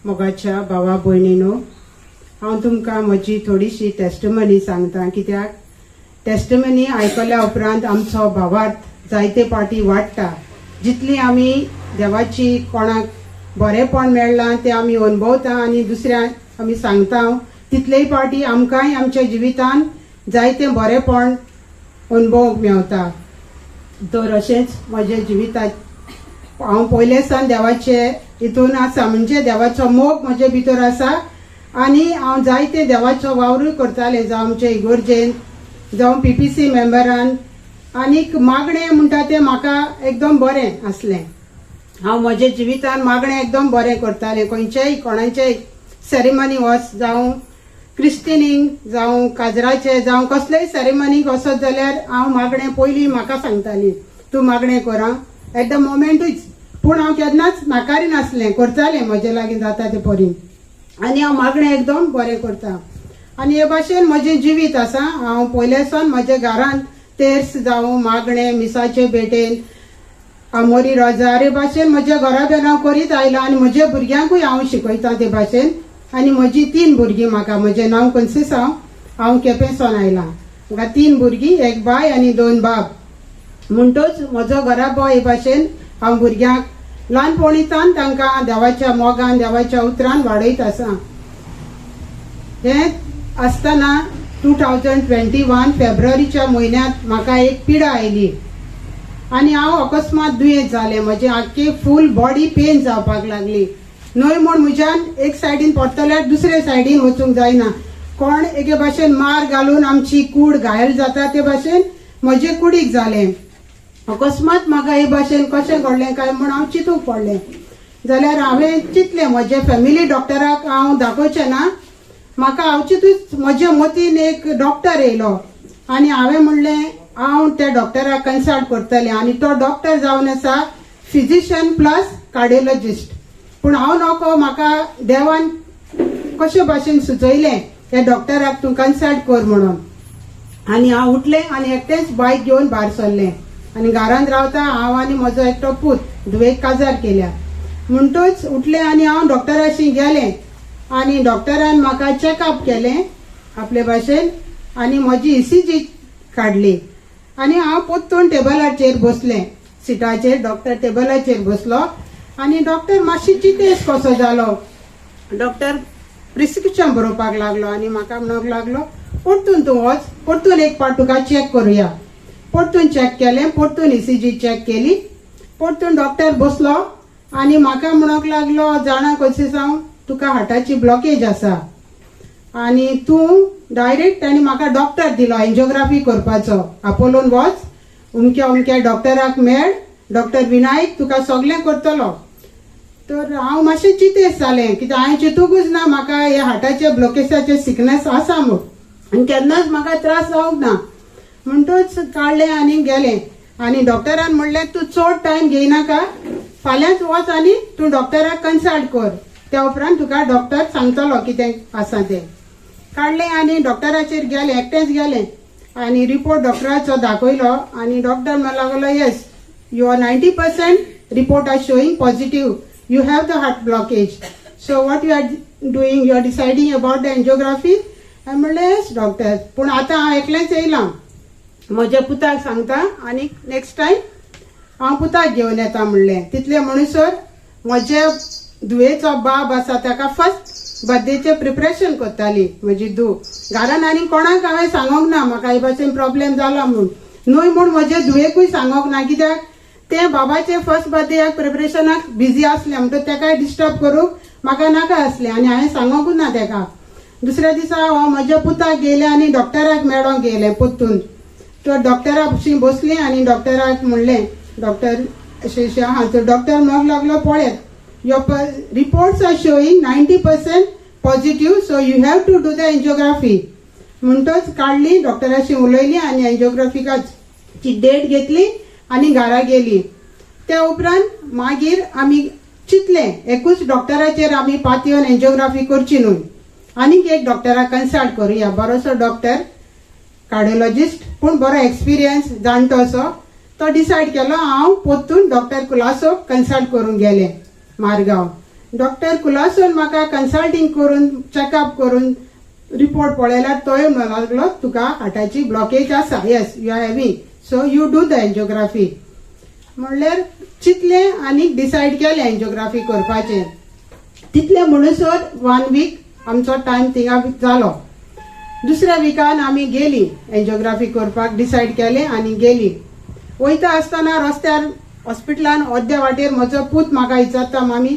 मोगाच्या भावा भयणीनो, हांव तुमकां म्हजी थोडीशी टेस्टमनी सांगता, कित्याक टेस्टमनी आयकल्या उपरांत आमचो भावार्थ जायते पाटी वाडटा. जितली आमी देवाची कोणाक बरेंपण मेळ्ळां तें आमी अणभवता आनी दुसऱ्यांक आमी सांगता, तितलेय पाटी आमकांय आमच्या जिवितान जायतें बरेंपण अणभवूंक मेवता. तर अशेंच म्हज्या जिवितात हांव पयले सावन देवाचे हितून आसा, म्हणजे देवाचो मोग म्हजे भितर आसा आनी हांव जायते देवाचो वावरूय करतालें, जावं आमचे इगोर्जेन, जावं पीपीसी मेंबरान. आनीक मागणें म्हणटा तें म्हाका एकदम बरें आसलें. हांव म्हज्या जिवितान मागणें एकदम बरें करतालें. खंयचेय कोणाचेय सेरेमनी वच, जावं क्रिस्टिनींग, जावं काजराचे, जावं कसलेय सेरेमनीक वचत जाल्यार हांव मागणें पयलीं म्हाका सांगताली, तूं मागणें कर आं, एट the मोमेंटूच. पूण हांव केन्नाच नाकारी नासलें, करतालें म्हजे लागीं जाता ते परी आनी हांव मागणें एकदम बरें करता. आनी हे भाशेन म्हजें जिवीत आसा. हांव पयले सावन म्हज्या घरान तेर्स जावं मागणें, मिसाचे भेटेन, आमोरी, रोजार हे भाशेन म्हज्या घरा बेन हांव करीत आयलां आनी म्हज्या भुरग्यांकूय हांव शिकयता ते भाशेन. आनी म्हजी तीन भुरगीं म्हाका. म्हजें नांव कन्सेसांव, हांव केपेंसोन आयलां. म्हाका तीन भुरगीं, एक बाय आनी दोन बाब. म्हणटच म्हजो घराबो हे भाशेन हांव भुरग्यांक ल्हानपणीसान तांकां देवाच्या मोगान, देवाच्या उतरान वाडयत आसा. हें आसतना 2021 फेब्रुवारीच्या म्हयन्यांत म्हाका एक पिडा आयली आनी हांव अकस्मात दुयेंत जालें. म्हजें आख्खी फूल बॉडी पेन जावपाक लागली. न्हय म्हूण म्हज्यान एक सायडीन पडटल्यार दुसरे सायडीन वचूंक जायना. कोण एके भाशेन मार घालून आमची कूड घायल जाता, ते भाशेन म्हजे कुडीक जालें. अकस्मात म्हाका हे भाशेन कशें घडलें काय म्हूण हांव चिंतूंक पडलें. जाल्यार हांवें चिंतलें, म्हजे फॅमिली डॉक्टराक हांव दाखोवचें ना. म्हाका हांव चिंतूच म्हज्या मतीन एक डॉक्टर येयलो आनी हांवें म्हणलें, हांव त्या डॉक्टराक कन्सल्ट करतलें. आनी तो डॉक्टर जावन आसा फिजिशियन प्लस कार्डियोलॉजिस्ट. पूण हांव नको, म्हाका देवान कशे भाशेन सुचयलें, त्या डॉक्टराक तूं कन्सल्ट कर म्हणून. आनी हांव उठलें आनी एकटेंच बायक घेवन भायर सरलें. आनी घरांत रावता हांव आनी म्हजो एकटो पूत, धुवेक काजार केल्या. म्हणटूच उठलें आनी हांव डॉक्टराशी गेलें आनी डॉक्टरान म्हाका चॅकअप केलें आपले भाशेन आनी म्हजी ईसीजी काडली. आनी हांव परतून टेबलाचेर बसलें, सिटाचेर. डॉक्टर टेबलाचेर बसलो आनी डॉक्टर मातशी चिंतेस कसो जालो. डॉक्टर प्रिस्क्रिप्शन बरोवपाक लागलो आनी म्हाका म्हणूंक लागलो, परतून तूं वच, परतून एक पाट तुका चॅक करुया. परतून चॅक केलें, परतून ईसीजी चॅक केली. परतून डॉक्टर बसलो आनी म्हाका म्हणूंक लागलो, जाणा कशें, तुका हार्टाची ब्लॉकेज आसा आनी तूं डायरेक्ट, आनी म्हाका डॉक्टर दिलो एन्जिओग्राफी करपाचो, आपोलोन वच, अमक्या अमक्या डॉक्टराक मेळ, डॉक्टर विनायक तुका सगळें करतलो. तर हांव मातशें चिंतेस जालें, कित्याक हांवें चिंतूंकूच ना म्हाका हे हार्टाचे ब्लॉकेजाचे सिकनेस आसा म्हूण आनी केन्नाच म्हाका त्रास जावंक ना. म्हणटूच काडलें आनी गेलें आनी डॉक्टरान म्हणलें, तूं चड टायम घेयनाका, फाल्यांच वच आनी तूं डॉक्टराक कन्सल्ट कर. त्या उपरांत तुका डॉक्टर सांगतलो कितें आसा तें. काडलें आनी डॉक्टराचेर गेलें, एकटेंच गेलें आनी रिपोर्ट डॉक्टराचो दाखयलो आनी डॉक्टर म्हणूंक लागलो, "Yes, your 90% report are showing positive. You have the heart blockage. So what you are doing? You are deciding about the angiography?" हांवें म्हणलें, "येस डॉक्टर, पूण आतां हांव एकलेंच येयलां. म्हज्या पुताक सांगता आनी नेक्स्ट टायम हांव पुताक घेवन येता," म्हणलें. तितलें म्हणसर म्हज्या धुवेचो बाब आसा, ताका फर्स्ट बर्थडेचें प्रिपरेशन करताली म्हजी धूव घरान. आनी कोणाक हांवें सांगोंक ना म्हाका हे भाशेन प्रॉब्लेम जाला म्हूण. न्हय म्हूण म्हजे धुवेकूय सांगोंक ना, कित्याक तें बाबाचे फर्स्ट बर्थडेयाक प्रिपरेशनाक बिजी आसलें, म्हणटकच तेकाय डिस्टर्ब करूंक म्हाका नाका आसलें आनी हांवें सांगोंकूच ना तेका. दुसऱ्या दिसा हांव म्हज्या पुताक गेलें आनी डॉक्टराक मेळोंक गेलें परतून. तर डॉक्टराशी बसली आनी डॉक्टराक म्हणलें, डॉक्टर, अशें अशें आहा. तर डॉक्टर म्हणूंक लागलो, पळयत, your reports are showing 90% positive, so you have to do the angiography. म्हणटच काडली, डॉक्टराशी उलयली आनी एन्जिओग्राफिकाची डेट घेतली आनी घरा गेली. त्या उपरांत मागीर आमी चिंतलें, एकूच डॉक्टराचेर आमी पातयेवन एन्जिओग्राफी करची न्हय, आनीक एक डॉक्टराक कन्सल्ट करुया, बरोसो डॉक्टर, कार्डिओलॉजिस्ट, पूण बरो एक्सपिरियन्स, जाणटो असो. तो डिसायड केलो. हांव परतून डॉक्टर कुलासोक कन्सल्ट करूंक गेलें मारगांव. डॉक्टर कुलासून म्हाका कन्सल्टींग करून, चॅकअप करून रिपोर्ट पळयल्यार तोय म्हणूंक लागलो, तुका हार्टाची ब्लॉकेज आसा, yes, you are having, so you do the angiography. म्हणल्यार चिंतलें आनी डिसायड केलें एन्जिओग्राफी करपाचें. तितलें म्हणसर वन वीक आमचो टायम थिंगा जालो. दुसऱ्या विकान आमी गेली एन्जिओग्राफी करपाक. डिसायड केलें आनी गेली. वयता आसतना रस्त्यार, हॉस्पिटलान अर्द्या वाटेर म्हजो पूत म्हाका विचारता, मामी,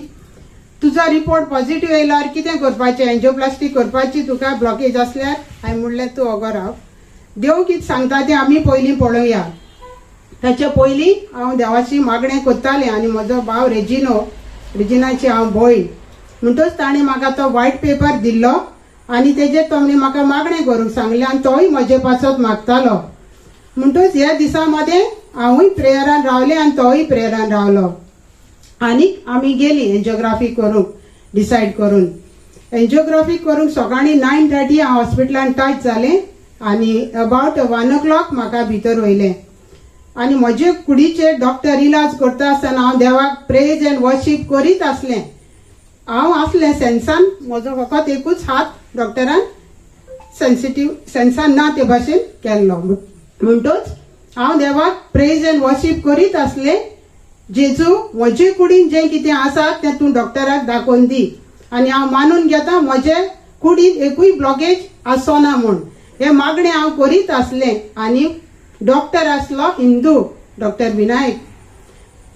तुजो रिपोर्ट पॉझिटिव्ह येयल्यार कितें करपाचें? एन्जिओप्लास्टी करपाची तुका ब्लॉकेज आसल्यार? हांवें म्हणलें, तूं ओगो राव, देव कितें सांगता तें आमी पयलीं पळोवया. ताच्या पयलीं हांव देवाची मागणें करतालें आनी म्हजो भाव रेजिनो, रेजिनाची हांव भयण, म्हणटच ताणें म्हाका तो व्हायट पेपर दिल्लो आनी तेजेर तो म्हाका मागणें करूंक सांगलें आनी तोय म्हजे पासत मागतालो. म्हणटच ह्या दिसा मदें हांवूय प्रेयरान रावलें आनी तोय प्रेयरान रावलो आनी आमी गेली एन्जिओग्राफी करूंक. डिसायड करून एन्जिओग्राफी करूंक सकाळीं 9:30 हांव हॉस्पिटलान टच जालें आनी अबावट 1 ओ क्लॉक म्हाका भितर वयलें. आनी म्हजे कुडीचे डॉक्टर इलाज करता आसतना हांव देवाक प्रेज एंड वर्शीप करीत आसलें. हांव आसलें सेन्सान, म्हजो फकत एकूच हात डॉक्टरान सेन्सिटीव, सेन्सान ना ते भाशेन केल्लो. म्हणटच हांव देवाक प्रेज एंड वर्शीप करीत आसलें, जेजू, म्हजे कुडीन जें कितें आसा तें तूं डॉक्टराक दाखोवन दी आनी हांव मानून घेता म्हजे कुडीन एकूय ब्लॉकेज आसना म्हूण. हें मागणें हांव करीत आसलें आनी डॉक्टर आसलो हिंदू, डॉक्टर विनायक.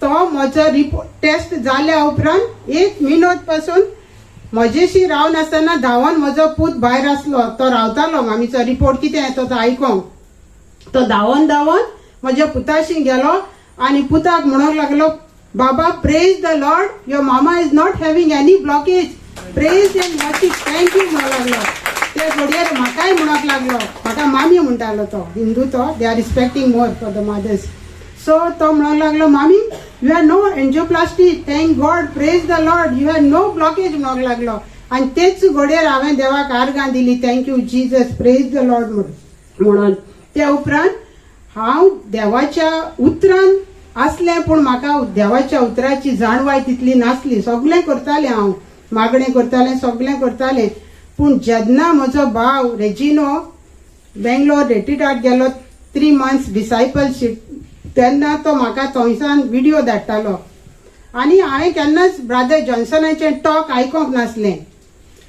तो म्हजो रिपोर्ट टेस्ट जाल्या उपरांत एक मिनट पासून म्हजेशी रावनासतना धांवन, म्हजो पूत भायर आसलो, तो रावतालो मामीचो रिपोर्ट कितें येता तो आयकोंक, तो धांवन धांवन म्हज्या पुताशी गेलो आनी पुताक म्हणूंक लागलो, बाबा, praise the Lord, your mama is not having any blockage, praise and worship, thank you म्हणूंक लागलो. ते घडयेर म्हाकाय म्हणूंक लागलो, म्हाका मामी म्हणटालो तो, हिंदू तो, they are respecting more for the mothers, so तो म्हणूंक लागलो, मामी, you have no angioplasty, thank God, praise the Lord, you have no blockage म्हणूंक लागलो. आनी तेच घडयेर हांवें देवाक आर्गां दिली, thank you Jesus, praise the Lord म्हणून. त्या उपरांत हांव देवाच्या उतरान आसलें, पूण म्हाका देवाच्या उतराची जाणवाय तितली नासली. सगळें करतालें हांव, मागणें करतालें, सगळें करतालें, पूण जेन्ना म्हजो भाव रेजिनो बेंगलोर रेटिटाक गेलो 3 मंथ्स डिसायपलशीप, तेन्ना तो म्हाका थंयसान विडियो धाडटालो आनी हांवें केन्नाच ब्रादर जॉन्सनाचें टॉक आयकोंक नासलें.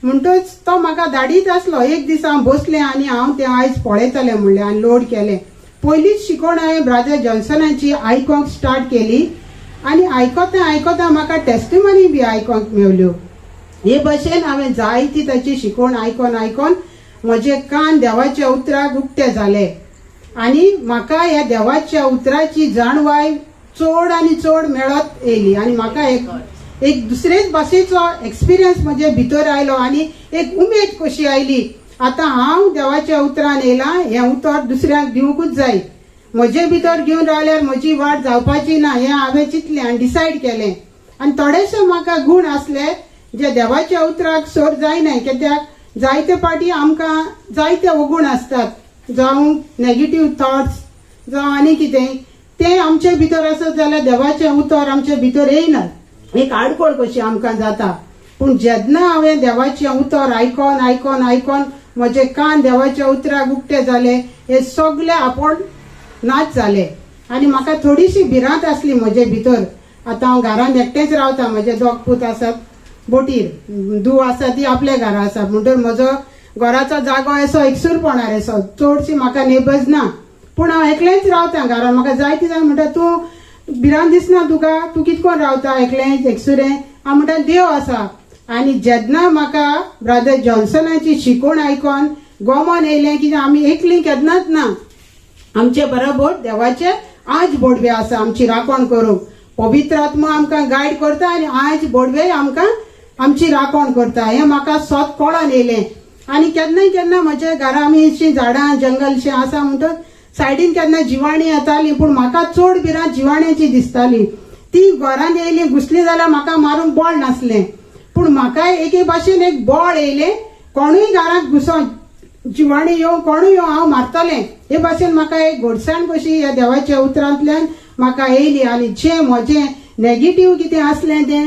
म्हणटच तो म्हाका धाडीत आसलो. एक दीस हांव बसलें आनी हांव तें आयज पळयतलें म्हणलें आनी लोड केलें. पयलीच शिकोवण हांवें ब्रादर जॉन्सनाची आयकोंक स्टार्ट केली आनी आयकता आयकता म्हाका टेस्टिमनी बी आयकोंक मेवल्यो. हे भशेन हांवें जायती ताची शिकोवण आयकोन आयकोन म्हजे कान देवाच्या उतराक उक्ते जाले आनी म्हाका ह्या देवाच्या उतराची जाणवाय चड आनी चड मेळत येयली आनी म्हाका एक एक दुसरेच भाशेचो एक्सपिरियन्स म्हजे भितर आयलो आनी एक उमेद कशी आयली, आतां हांव देवाच्या उतरान येयलां, हें उतर दुसऱ्यांक दिवंकूच जाय. म्हजे भितर घेवन रावल्यार म्हजी वाट जावपाची ना हें हांवें चिंतलें आनी डिसायड केलें. आनी थोडेशे म्हाका गूण आसले जे देवाच्या उतराक सर जायना, कित्याक जायते पाटी आमकां जायते अवगूण आसतात, जावं नेगेटीव थॉट्स, जावं आनी कितें, तें आमचे भितर आसत जाल्यार देवाचें उतर आमचे भितर येयना, एक आडखळ कशी आमकां जाता. पूण जेन्ना हांवें देवाचें उतर आयकोन आयकोन आयकोन म्हजे कान देवाच्या उतराक उक्ते जाले, हे सगळे आपूण नाच जाले. आनी म्हाका थोडीशी भिरांत आसली म्हजे भितर. आतां हांव घरांत एकटेंच रावता, म्हजे दोग पूत आसात बोटीर, धूव आसा ती आपल्या घरा आसा, म्हणटकीर म्हजो घराचो जागो असो एकसूरपणार असो, चडशी म्हाका नेबर्स ना, पूण हांव एकलेंच रावता घरान. म्हाका जायते जाण म्हणटा, तूं भिरांत दिसना तुका? तूं कितकोन रावता एकलें एकसुरें? हांव म्हणटा, देव आसा. आनी जेन्ना म्हाका ब्रादर जॉन्सनाची शिकोवण आयकोन गोमोन येयलें की आमी एकलीं केन्नाच ना, आमचे बरोबर देवाचे आज बोडवे आसा आमची राखण करूंक. पवित्र आत्मा आमकां गायड करता आनी आज बोडवे आमकां आमची राखण करता हें म्हाका सोत कळोन येयलें. आनी केन्नाय केन्ना म्हज्या घरा आमी अशीं झाडां जंगलशें आसा म्हणटच सायडीन केन्ना जिवाणी येताली, पूण म्हाका चड भिरांत जिवाण्याची दिसताली. ती घरांत येयली, घुसली जाल्यार म्हाका मारूंक बळ नासलें, पूण म्हाका एके भाशेन एक बळ येयलें, कोणूय घरांत घुसोन, जिवाणी येवं, कोणूय येवं, हांव मारतलें. हे भाशेन म्हाका एक गोडसाण कशी ह्या देवाच्या उतरांतल्यान म्हाका येयली आनी जें म्हजें नेगेटीव कितें आसलें तें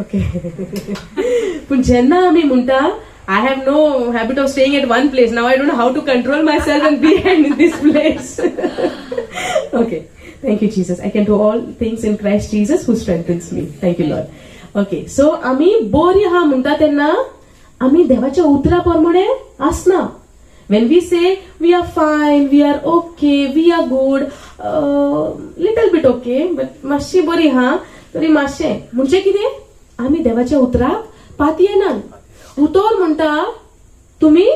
ओके. पूण जेन्ना आमी म्हणटा, I have no habit of staying at one place. Now I don't know how to control myself and be in this place. Okay, thank you Jesus. I can do all things in Christ Jesus who strengthens me. Thank you Lord. Okay, so आमी बरी आहा म्हणटा तेन्ना आमी देवाच्या उतरा प्रमाणे आसना. When we say we are fine, we are okay, we are good, little bit okay, but मातशी बरी हा तरी मातशें, म्हणजे कितें, आमी देवाच्या उतराक पातयेना. उतर म्हणटा तुमी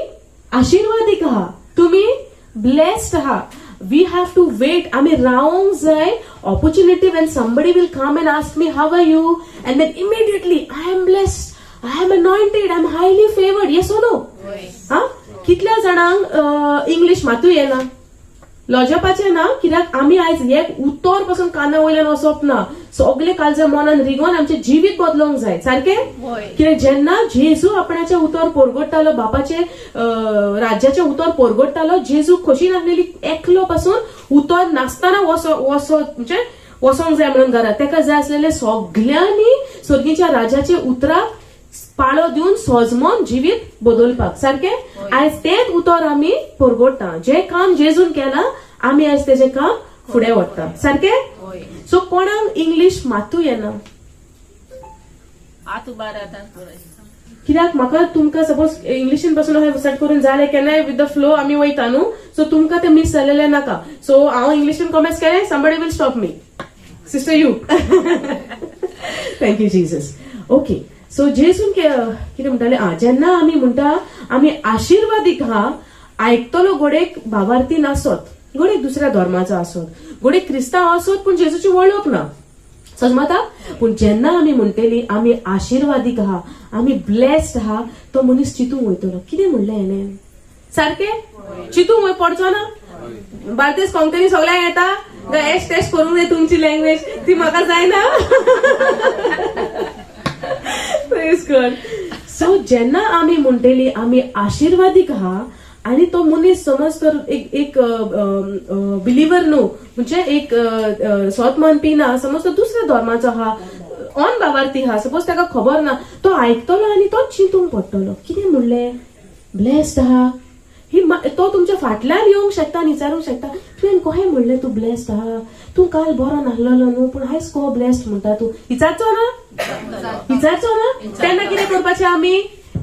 आशिर्वादीक आहा, तुमी ब्लेस्ड आहा. We have to wait. आमी रावंक जाय opportunity when somebody will come and ask me, "How are you?" And then immediately, "I am blessed, I am anointed, I am highly favoured." Yes or no? हा, कितल्या जाणांक English मातूय येना? लजपाचें ना, कित्याक आमी आयज हे उतर पासून काना वयल्यान वचप ना. सगळे काळजा मनान रिगोन आमचें जिवीत बदलोंक जाय. सारकें? कित्याक जेन्ना जेजू आपणाचें उतर परगटतालो, बापाचे राज्याचें उतर परगटतालो, जेजू खोशी नासलेली एकलो पासून उतर नासतना वसो वसो म्हणजे वसोंक जाय म्हणून घरा. तेका जाय आसलेले सगल्यांनी स्वर्गीच्या राजाचे उतराक पाळो दिवन सोजमोन जिवीत बदलपाक. सारकें? आयज तेच उतर आमी परगटता. जे काम जेजून केलां, आमी आयज तेजें काम फुडें व्हरता. सारकें? सो कोणाक इंग्लिश मातूय येना? हात उबार आतां. कित्याक म्हाका तुमकां सपोज इंग्लिशीन पासून अशें स्टार्ट करून जालें, केन्नाय विथ the flow आमी वयता न्हू, सो तुमकां तें मीस जालेलें नाका. सो हांव इंग्लिशीन कॉमेंट्स केलें, somebody will stop me. Sister, you. Thank you Jesus. Okay, so जेजून कितें म्हणटाले? आ, जेन्ना आमी म्हणटा आमी आशिर्वादीक आहा, आयकतलो घोडेक भावार्थी नासत, घोडेक दुसऱ्या धर्माचो आसत, घोडेक क्रिस्तांव आसत, पूण जेजूची वळख ना. समजता? पूण जेन्ना आमी म्हणटली आमी आशिर्वादीक आहा, आमी ब्लेस्ड आहा, तो मनीस चिंतूंक वयतलो, कितें म्हणलें हेणें. सारकें? चिंतूंक वय पडचो ना. बार्देस कोंकणी सगळ्यांक येता काय? एश टेस्ट करूंक जाय तुमची लँग्वेज, ती म्हाका जायना. Praise God. सो जेन्ना आमी म्हणटली आमी आशिर्वादीक आहा आणि तो मनीस समज तर एक एक बिलिवर न्हू, म्हणजे एक स्वत मानपी ना, समज तो दुसऱ्या धर्माचो आहा, ऑन भावार्थी आहा, सपोज ताका खबर ना, तो आयकतलो आनी तो चिंतूंक पडटलो, कितें म्हणलें, ब्लेस्ड आहा ही. तो तुमच्या फाटल्यान येवंक शकता आनी विचारूंक शकता, तुवें कहें म्हणलें तूं ब्लेस्ड आहा? तूं काल बरो नासलेलो न्हू, पूण आयज को ब्लेस्ड म्हणटा तूं? विचारचो ना? विचारचो ना? तेन्ना कितें करपाचें आमी?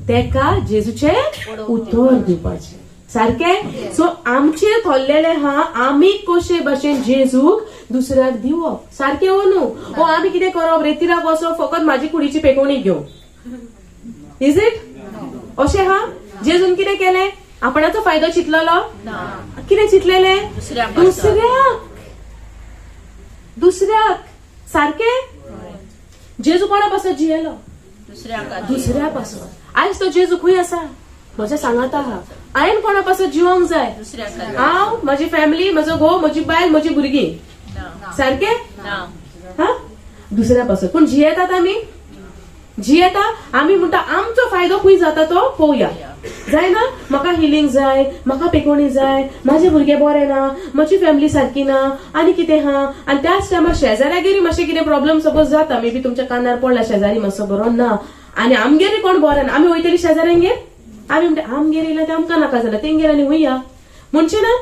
तेका जेजूचें उतर दिवपाचें. सारकें? सो आमचें थोरलेलें हा आमी कशे भाशेन जेजूक दुसऱ्याक दिवप. सारकें हो न्हू? ओ आमी कितें करप? रेतिराक वचप, फकत म्हाजी कुडीची पेकोवणी घेवंक. Is it अशें हा? जेजून कितें केलें? आपणाचो फायदो चिंतलेलो? ना. कितें चिंतलेलें? दुसऱ्या पासत. दुसऱ्याक, दुसऱ्याक. सारकें? जेजू कोणा पासत जियेलो? दुसऱ्या खातीर. दुसऱ्या पासत. आयज तो जेजू खंय आसा? म्हज्या सांगाता आहा. हांवें कोणा पासत जिवंक जाय? दुसऱ्या खातीर. हांव, म्हजी फॅमिली, म्हजो घोव, म्हजी बायल, म्हजी भुरगीं? ना. सारकें? ना. हा, दुसऱ्या पासत. पूण जियेतात आमी? जियेता आमी? म्हणटा आमचो फायदो खंय जाता तो पळोवया. जायना? म्हाका हिलींग जाय, म्हाका पेकोवणी जाय, म्हाजे भुरगे बरे ना, म्हजी फॅमिली सारकी ना आनी कितें हा. आनी त्याच टायमार शेजाऱ्यागेर मातशें कितें प्रॉब्लम सपोज जाता, मे बी तुमच्या कानार पडला, शेजारी मातसो बरो ना आनी आमगेर कोण बरो ना, आमी वयतली शेजाऱ्यांगेर. आमी म्हणटा आमगेर येयला तें आमकां नाका जाल्यार तेंगेर आनी वया म्हणचे ना.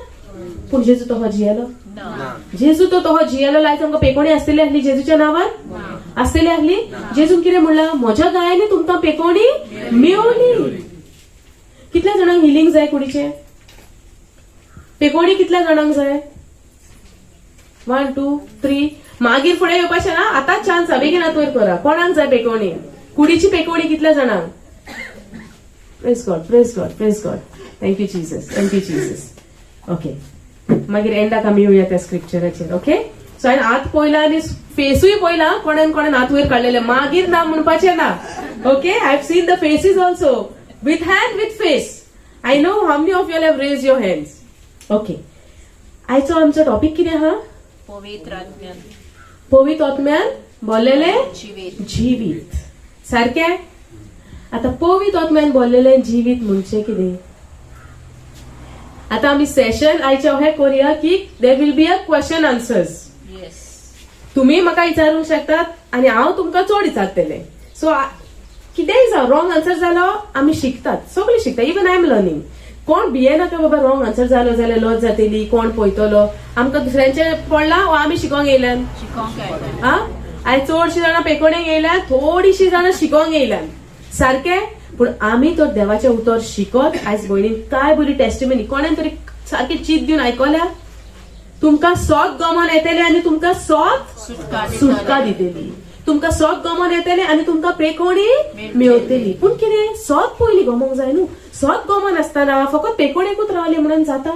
पूण जेजू तो जियेलो? ना. जेजू तो तो जियेलो. आयज आमकां पेकोवणी आसतली आसली जेजूच्या नांवान? आसतली आसली? जेजून कितें म्हणलां? म्हज्या गायांनी तुमकां पेकोवणी मेवली. कितल्या जाणांक हिलींग जाय कुडीचें? पेकोवणी कितल्या जाणांक जाय? One, two, three. मागीर फुडें येवपाचें ना. आतांच चान्स आहा, बेगीन हात वयर करा. कोणाक जाय पेकोवणी? कुडीची पेकोवणी कितल्या जाणांक? Praise God, praise God, praise God. Thank you Jesus, thank you Jesus. Okay, मागीर एंडाक आमी येवया त्या स्क्रिप्चराचेर. ओके, सो हांवें हात पळयला आनी फेसूय पळयला, कोणान कोणान हात वयर काडलेले. मागीर ना म्हणपाचें ना. Okay, I have seen the faces also, with hand, with face. I know how many of you have raise your hands. Okay, आयचो आमचो टॉपीक कितें आहा? पवित्र आत्म्यान पवित्र आत्म्यान बोल्लेले जिवीत. जिवीत. सारकें? आता पवित्र आत्म्यान बोल्लेलें जिवीत म्हणजे कितें? आता आमी सेशन आयचें अहें करुया की there will be a question answers. Yes. तुम्ही म्हाका विचारूंक शकतात आनी हांव तुमकां चड विचारतलें. सो कितेंय जावं, रॉंग आन्सर जालो आमी शिकतात, सगळे शिकता, इवन I am learning. कोण भियेनाका बाबा रॉंग आन्सर जालो जाल्यार लज जातली, कोण पळयतलो, आमकां दुसऱ्यांचें पडलां वा आमी शिकोंक येयल्यान. शिकोंक येयल्यान. हा, आयज चडशीं जाणां पेकोणेक येयल्यान, थोडीशीं जाणां शिकोंक येयल्यान सारकें. पूण आमी तर देवाचें उतर शिकत आयज भयणीन काय बरी टेस्टिमनी कोणान तरी सारकें चीत दिवन आयकल्या, तुमकां सोत गमन येतलें आनी तुमकां सोत सुटका दितली, तुमकां सोत गमन येतलें आनी तुमकां पेकोणी मेळटली. पूण कितें सोत पयलीं गमोंक जाय न्हू. सोत गमन आसतना फकत पेकोणेकूच रावलें म्हणून जाता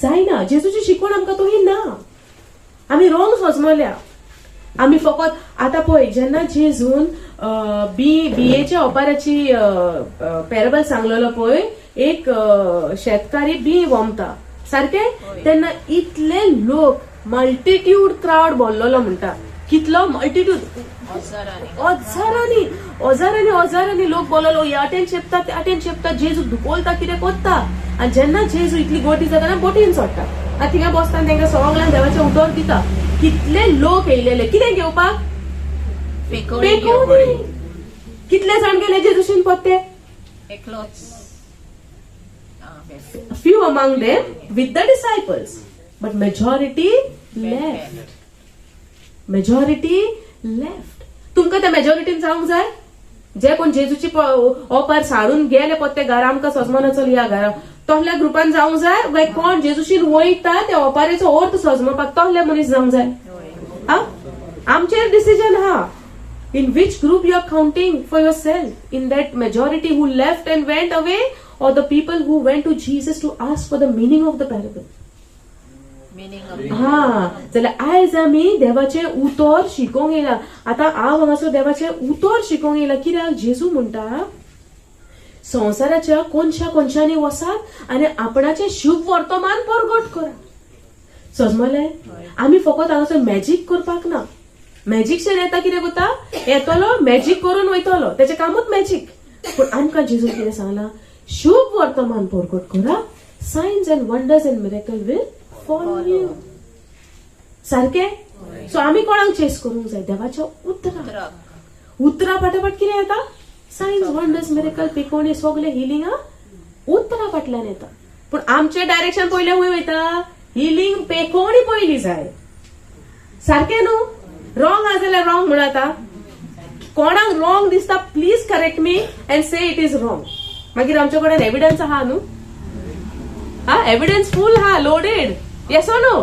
जायना. जेजूची शिकवण आमकां तोही ना, आमी रोंग सजमल्या. आमी फकत आतां पळय जेन्ना जेजून बियेच्या ओपाराची पॅरेबल सांगलेलो पळय, एक शेतकारी बी वोमता सारकें, तेन्ना इतले लोक मल्टिट्यूड क्रावड भरलेलो म्हणटा, कितलो मल्टिट्यूड, हजारांनी हजारांनी हजारांनी लोक बोललो, ह्या वाटेन चेपता त्या वाटेन चेपता, जेजू धुकोलता कितें कोत्ता. आनी जेन्ना जेजू इतली गोटी जाता बोटीन सोडटा आनी थिंगा बसता आनी तांकां सगळ्यांक देवाचें उतर दिता. कितले लोक येयलेले कितें घेवपाक, पेकोणी. कितले जाण गेले जेजूशीन पोत्ते, few among them with the disciples, but majority left. Majority left. तुमकां त्या मेजॉरिटीन जावंक जाय, जे कोण जेजूची ओपार साडून गेले पोत्ते घरा, आमकां सजमना चल ह्या घरा, तसल्या ग्रुपान जावंक जाय काय कोण जेजूशीन वयता त्या ओपारेचो अर्थ सजमपाक तसले मनीस जावंक जाय. आमचेर डिसिजन हा, in which group you are counting for yourself, in that majority who left and went away, or the people who went to Jesus to ask for the meaning of the parable. हा, जाल्यार आयज आमी देवाचें उतर शिकोंक येयला. आतां हांव हांगासर देवाचें उतर शिकोंक येयला कित्याक जेजू म्हणटा संवसाराच्या कोनशा कोनशांनी वसात आनी आपणाचें शुभ वर्तमान परगट करा. सजमलें, आमी फकत हांगासर मॅजीक करपाक ना. मॅजिशियन येता कितें करता, येतलो मॅजीक करून वयतलो, तेचें कामूच मॅजीक. पूण आमकां जेजून कितें सांगलां, शुभ वर्तमान परगट करा, signs and wonders and miracle will follow you. सारकें. सो आमी कोणाक चेस करूंक जाय, देवाच्या उतराक. उतरा फाटाफाट कितें येता, सायन्स वंडर्स मिरेकल पिकोवणी सगळे हिलिंगा उतरा फाटल्यान येता. पूण आमचें डायरेक्शन पयलें खंय वयता, हिलिंग पेकोवणी पयली जाय. सारकें न्हू, रॉंग आसा जाल्यार रॉंग म्हणटा. कोणाक रॉंग दिसता please correct me and say it is wrong. मागीर आमच्या कडेन एविडन्स आहा न्हू, हा एविडन्स फूल हा, loaded. Yes or no?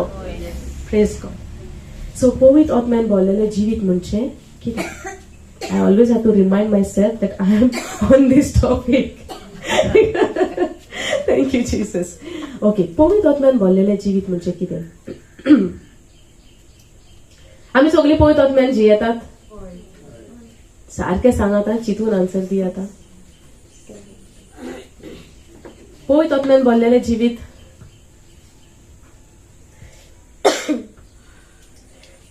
Praise God. So पवित्र आत्म्यान बोललेलें जिवीत म्हणजे कितें? I always have to remind myself that I am on this topic. Thank you Jesus. Okay, पवित्र आत्म्यान बोललेलें जिवीत म्हणजे कितें? आमी सगळीं पवित्र आत्म्यान जियेतात? सारकें सांगात, चिंतून आन्सर दी. आतां पवित्र आत्म्यान बोललेलें जिवीत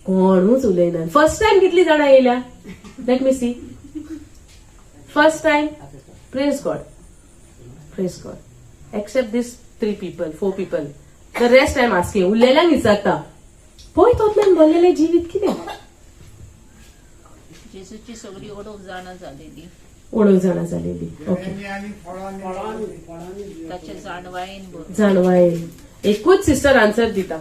कोणूच उलयना. फर्स्ट टायम कितली जाणां येयल्या? Let me see. First time. Praise God, praise God. Except this 3 people, 4 people, the rest I am asking. उरलेल्यांक विचारता, पवित्र आत्म्यान बोललेलें जिवीत कितें? जेजूची सगळी ओळख जाणा जालेली, ओळख जाणा जालेली. ओके, ताचे जाणवायेन जाणवायेन. एकूच सिस्टर आन्सर दिता.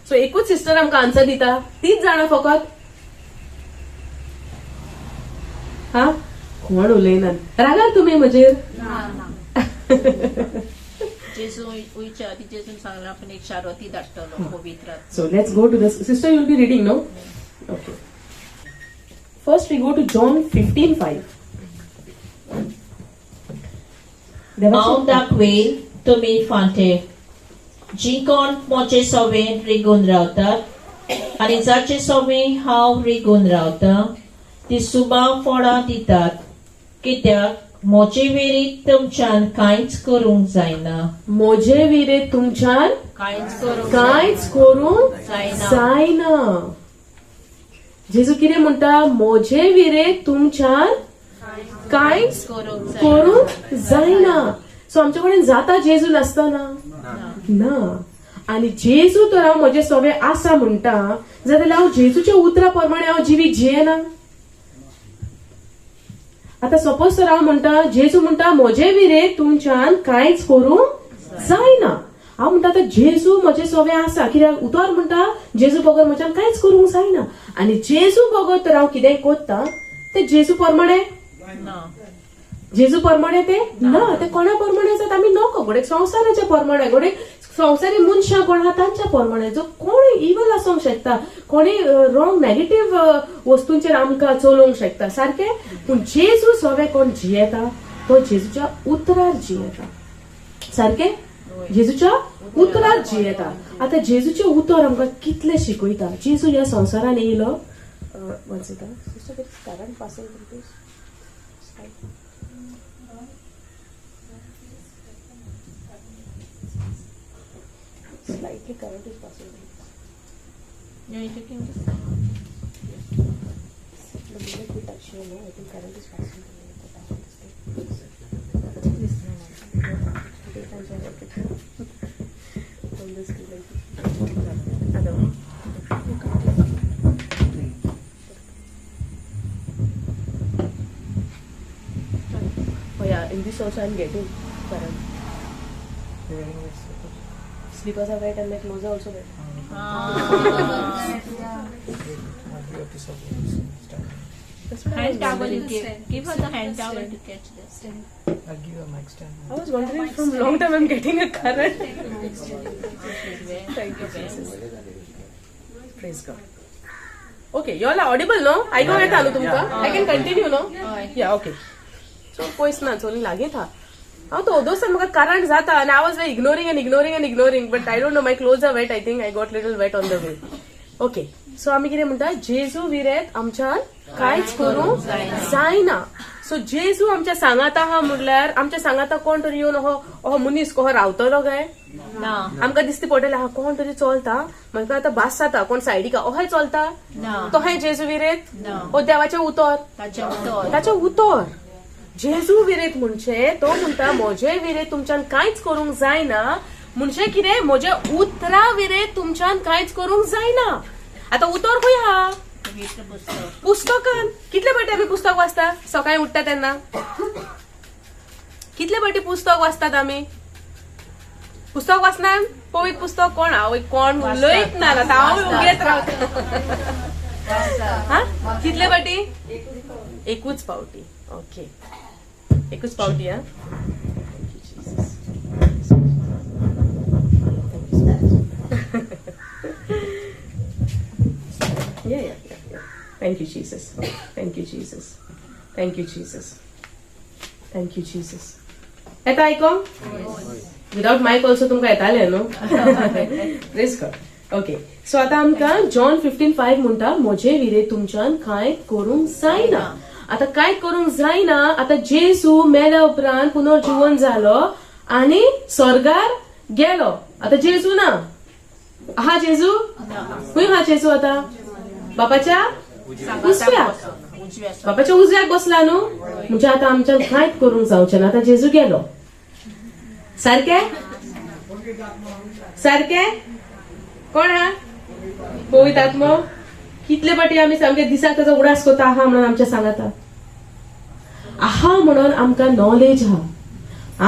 सो एकूच सिस्टर आमकां आन्सर दिता, तीच जाणा फकत. हा, कोण उलयना, रागार तुमी म्हजेर? जेजू वयच्या आदी जेजून सांगलां आपण एक शारोती धाडटलो पवित्र. So let's go to the sister, you will be reading no? Okay, first we go to John 15:5. हांव दाखवेन तुमी फांटे जी कोण म्हजे सवें रिगून रावतात आनी जाचे सवें हांव रिगून रावतां ती सुबा फळां दितात, कित्याक म्हजे वेरीत तुमच्यान कांयच करूंक जायना. म्हजे विरेत तुमच्यान कांयच करूंक जायना. जेजू कितें म्हणटा, म्हजे विरेत तुमच्यान कांयच करूंक जायना. सो आमच्या कडेन जाता जेजू नासतना ना. आनी जेजू तर हांव म्हजे सवे आसा म्हणटा जाल्यार हांव जेजूच्या उतरा प्रमाणे हांव जिवीत जियेना. आतां सपोज तर हांव म्हणटा, जेजू म्हणटा म्हजे विरेत तुमच्यान कांयच करूंक जायना. हांव म्हणटा आतां जेजू म्हजे सवे आसा, कित्याक उतर म्हणटा जेजू बगर म्हज्यान कांयच करूंक जायना, आनी जेजू बगर तर हांव कितेंय कोत्ता ते जेजू प्रमाणे, जेजू प्रमाणे ते ना, ते कोणा प्रमाणे आसात आमी नको. घडये संवसाराच्या प्रमाणे, घडये संवसारी मनशां कोण आहा तांच्या प्रमाणे, जो कोण इवल आसूंक शकता, कोणी रॉंग नेगेटीव वस्तूंचेर आमकां चलोवंक शकता सारकें. पूण जेजू सवे कोण जियेता तो जेजूच्या उतरार जियेता सारकें, जेजूच्या उतरार जियेता. आतां जेजूचें उतर आमकां कितलें शिकयता. जेजू ह्या संवसारान येयलो, current passing. Slightly current is passing. Yeah, you can just. The minute we touch here, no, I think current is passing. On this screen, like this. Oh yeah, in this also I'm getting current. Slippers are wet and my clothes are also wet. Hand towel you give. Give her the hand towel to catch this. I'll give you a mic stand. I was wondering from long time I'm getting a current. Thank you, Jesus. Praise God. Okay, you all are audible, no? I go येता न्हू तुमकां? I can continue, no? Yeah, okay. So पयस ना, चोली लागीं था. हांव तो ओदोसान म्हाका करंट जाता आनी I was ignoring and ignoring and ignoring, but I don't know, my clothes are wet. I think I got little wet on the way. Okay, so आमी कितें म्हणटा, जेजू विरेत आमच्यान कांयच करूंक जायना. सो जेजू आमच्या सांगाता आहा म्हणल्यार आमच्या सांगाता कोण तरी येवन अहो अहो मनीस कहो रावतलो काय? आमकां दिसती पडटलें हा कोण तरी चलता, म्हाका आतां भास जाता कोण सायडीक अहें चलता, तोहें जेजू विरेत ओ देवाचें उतर, ताचें उतर. जेजू विरेत म्हणजे तो म्हणटा म्हजे विरेत तुमच्यान कांयच करूंक जायना, म्हणजे कितें, म्हज्या उतरा विरेत तुमच्यान कांयच करूंक जायना. आतां उतर खंय आहा? पुस्तकान. कितले फावटी आमी पुस्तक वाचता? सकाळी उठ्ठा तेन्ना कितले फावटी पुस्तक वाचतात आमी? पुस्तक वाचना? पवित्र पुस्तक कोण हांव कोण उलयत ना, आतां हांव उगेत रावता. हा, कितले फावटी? एकूच फावटी. ओके, एकूच फावटी. हा, Yeah, yeah, yeah, yeah. Thank you, Jesus. Thank you, Jesus. Thank you, Jesus. Thank you, Jesus. येता आयकोंक? विदाउट मायक ऑल्सो तुमकां येतालें न्हू? Praise God. Okay, सो आतां आमकां जॉन 15:5 म्हणटा म्हजे विरे तुमच्यान कांय करूंक जायना. आतां कांय करूंक जायना. आतां जेजू मेल्या उपरांत पुनर्जिवन जालो आनी स्वर्गार गेलो. आतां जेजू ना आहा. जेजू खंय आहा? जेजू आतां बापाच्या उजव्याक, बापाच्या उजव्याक बसला न्हू. म्हणजे आतां आमच्यान कांयच करूंक जावचें ना. आतां जेजू गेलो. सारकें सारकें कोण हा? पवित्र आत्मो. कितले फावटी आमी सामके दिसाक ताचो उडास करता आहा म्हणून आमच्या सांगाता आहा म्हणून आमकां नॉलेज आहा,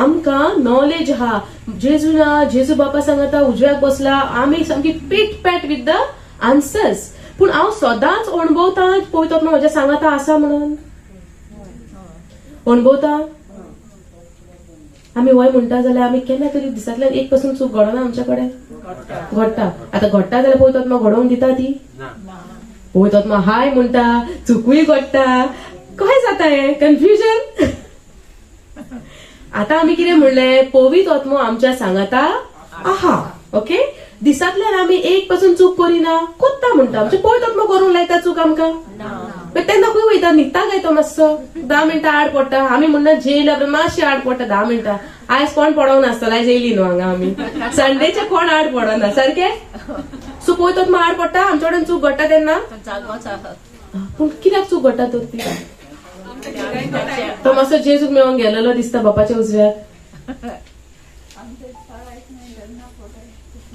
आमकां नॉलेज आहा. जेजू ना, जेजू बापा सांगाता उजव्याक बसला, आमी सामकी पीट पॅट विथ the answers. पूण हांव सदांच अणभवता पवित्र आत्मो म्हज्या सांगाता आसा म्हणून अणभवता. आमी वय म्हणटा जाल्यार आमी केन्ना तरी दिसांतल्यान एक पासून चूक घडना आमच्या कडेन? घडटा. आतां घडटा जाल्यार पवित्र आत्मो घडोवन दिता ती? पवित्र आत्मो हाय म्हणटा, चुकूय घडटा. कशें जाता हें कन्फ्युजन? आतां आमी कितें म्हणलें, पवित्र आत्मो आमच्या सांगाता आहा. ओके, दिसांतल्यान आमी एक पासून चूक करिना, कोत्ता म्हणटा. म्हणजे पवित्र आत्मो करूंक लायता चूक आमकां. तेन्ना खंय वयता? न्हिदता काय तो मातसो 10 मिनटां आड पडटा. आमी म्हणना जेयल्या मातशी आड पडटा 10 मिनटां. आयज कोण पडोंक नासतलो, आयज येयली न्हू हांगा आमी. संडेचे कोण आड पडना सारकें. सो पवित्र आत्मो आड पडटा, आमच्या कडेन चूक घडटा तेन्ना. पूण कित्याक चूक घडटा तर ती? तो मातसो जेजूक मेळोंक गेलेलो दिसता बापाच्या उजव्याक.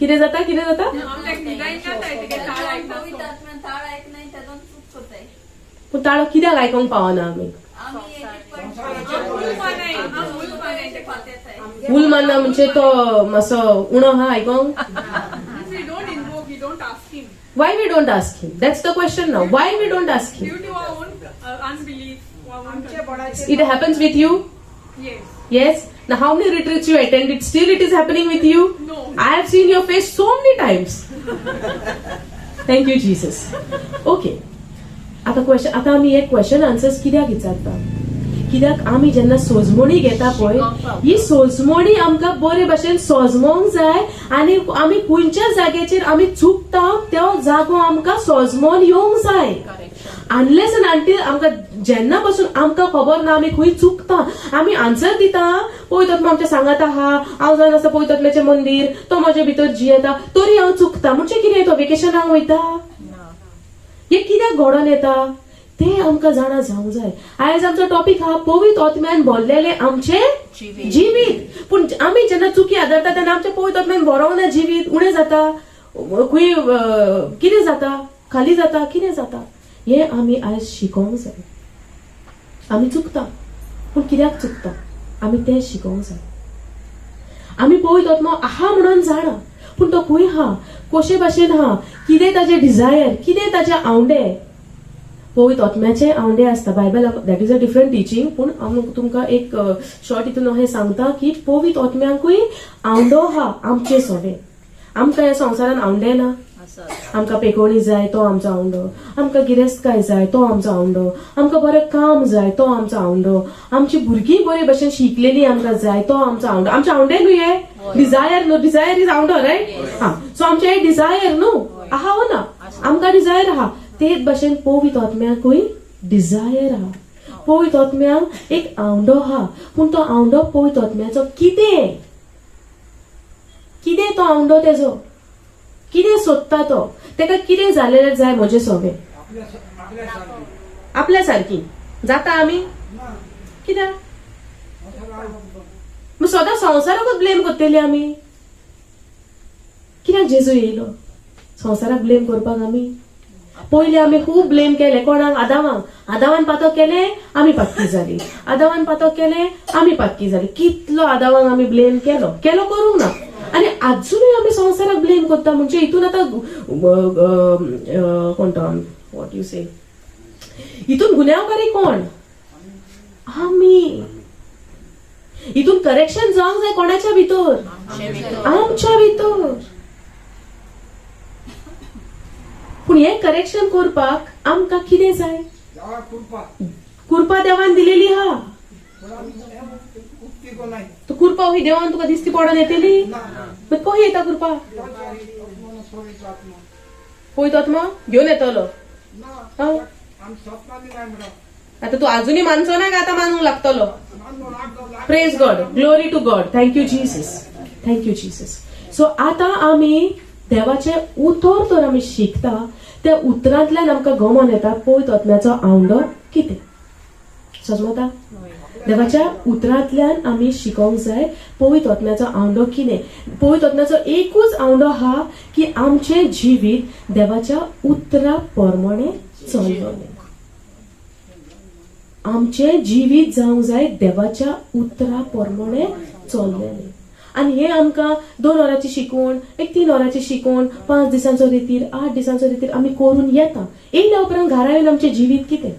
कितें जाता? कितें जाता? पूण ताळो कित्याक आयकोंक पावना आमी? उल मानना म्हणजे तो मातसो उणो आहा आयकोंक. Why we don't ask him? That's the question now. Why we don't ask him? Due to our own unbelief. Our own It happens with you? Yes. Yes. Now how many retreats you attended? Still it is happening with you? No. I have seen your face so many times. Thank you, Jesus. Okay. आता question, आता आमी हे question answers कित्याक विचारता? कित्याक आमी जेन्ना सोजमणी घेता पळय, ही सोजमणी आमकां बरे भशेन सोजमोंक जाय आनी आमी खंयच्या जाग्याचेर आमी चुकता त्या जागो आमकां सोजमोन येवंक जाय. अनलेस एंड अंटील आमकां जेन्ना पासून आमकां खबर ना आमी खंय चुकता, आमी आन्सर दिता पळय तो आमच्या सांगात आहा, हांव जावन आसा पळय तोतम्याचें मंदीर, तो म्हज्या भितर जियेता, तरी हांव चुकता म्हणजे कितें? तो वेकेशनाक वयता, हे कित्याक घडोवन येता ते आमकां जाणा जावंक जाय. आयज आमचो टॉपीक आहा पवित्र आत्म्यान भरलेलें आमचें जिवीत. पूण आमी जेन्ना चुकी आदारता तेन्ना आमचें पवित्र आत्म्यान भरोंक ना जिवीत, उणें जाता, खंय कितें जाता, खाली जाता, कितें जाता, हें आमी आयज शिकोंक जाय. आमी चुकता पूण कित्याक चुकता आमी तें शिकोंक जाय. आमी पवित्र आत्मो आहा म्हणून जाणा, पूण तो खंय आहा, कशे भाशेन आहा, कितें ताजें डिजायर, कितें ताजें आवंडे. पवित्र आत्म्याचे आवंडे आसता Bible, that is a different teaching. पूण हांव तुमकां एक शॉर्ट हितून अहें सांगता की पवित्र आत्म्यांकूय आवंडो आहा आमचे सोवे. आमकां ह्या संवसारान आवंडे ना. आमकां पेकोणी जाय तो आमचो आवंडो, आमकां गिरेस्तकाय जाय तो आमचो आवंडो, आमकां बरें काम जाय तो आमचो आवंडो, आमची भुरगीं बरे भशेन शिकलेली आमकां जाय तो आमचो आवंडो. आमचे आवंडे न्हू हे डिजायर न्हू, डिजायर is आवंडो रायट. हा, सो आमचे हे डिजायर न्हू आहा वो ना, आमकां डिजायर आहा. तेच भशेन पवित्र आत्म्याकूय डिजायर आहा. पवित्र आत्म्याक एक आवंडो आहा, पूण तो आवंडो पवित्र आत्म्याचो कितें, कितें तो आवंडो तेजो, कितें सोदता तो, तेका कितें जालेलें जाय म्हजे सोवे आपल्या सारकी जाता आमी कित्याक सदां संवसाराकूच ब्लेम करतली आमी. कित्याक जेजू येयलो संवसाराक ब्लेम करपाक? आमी पयलीं आमी खूब ब्लेम केले कोणाक? आदावांक. आदावान पातक केलें आमी पातकी जाली, आदावान पातक केलें आमी पातकी जाली. कितलो आदावांक आमी ब्लेम केलो, केलो करूंक ना. आनी आजुनूय आमी संवसाराक ब्लेम करता. म्हणजे हितून आतां कोण तो what you से, हितून गुन्यांवकारी कोण? आमी. हितून करेक्शन जावंक जाय कोणाच्या भितर? आमच्या भितर. पूण हें करेक्शन करपाक आमकां कितें जाय? कुरपा देवान दिलेली आहा. तूं कुरपा ही देवान तुका दिसती पडोन येतली? मागीर कशी येता कुरपा? पवित्र आत्मो घेवन येतलो. आतां तूं आजुनूय मानचो ना काय आतां मानूंक लागतलो? Praise God, glory to God, thank you Jesus, thank you Jesus. So आतां आमी देवाचें उतर तर आमी शिकता, त्या उतरांतल्यान आमकां गमन येता पवित्र आत्म्याचो आवंडो कितें. समजता? देवाच्या उतरांतल्यान आमी शिकोंक जाय पवित्र आत्म्याचो आवंडो कितें. पवित्र आत्म्याचो एकूच आवंडो आहा की आमचें जिवीत देवाच्या उतरा प्रमाणे चलतलें. आमचें जिवीत जावंक जाय देवाच्या उतरा प्रमाणे चललेलें. आनी हें आमकां 2 वरांची शिकवण, एक 3 वरांची शिकवण, 5 दिसांचो रितीर, 8 दिसांचो रितीर आमी करून येता. येयल्या उपरांत घरा येवन आमचें जिवीत कितें?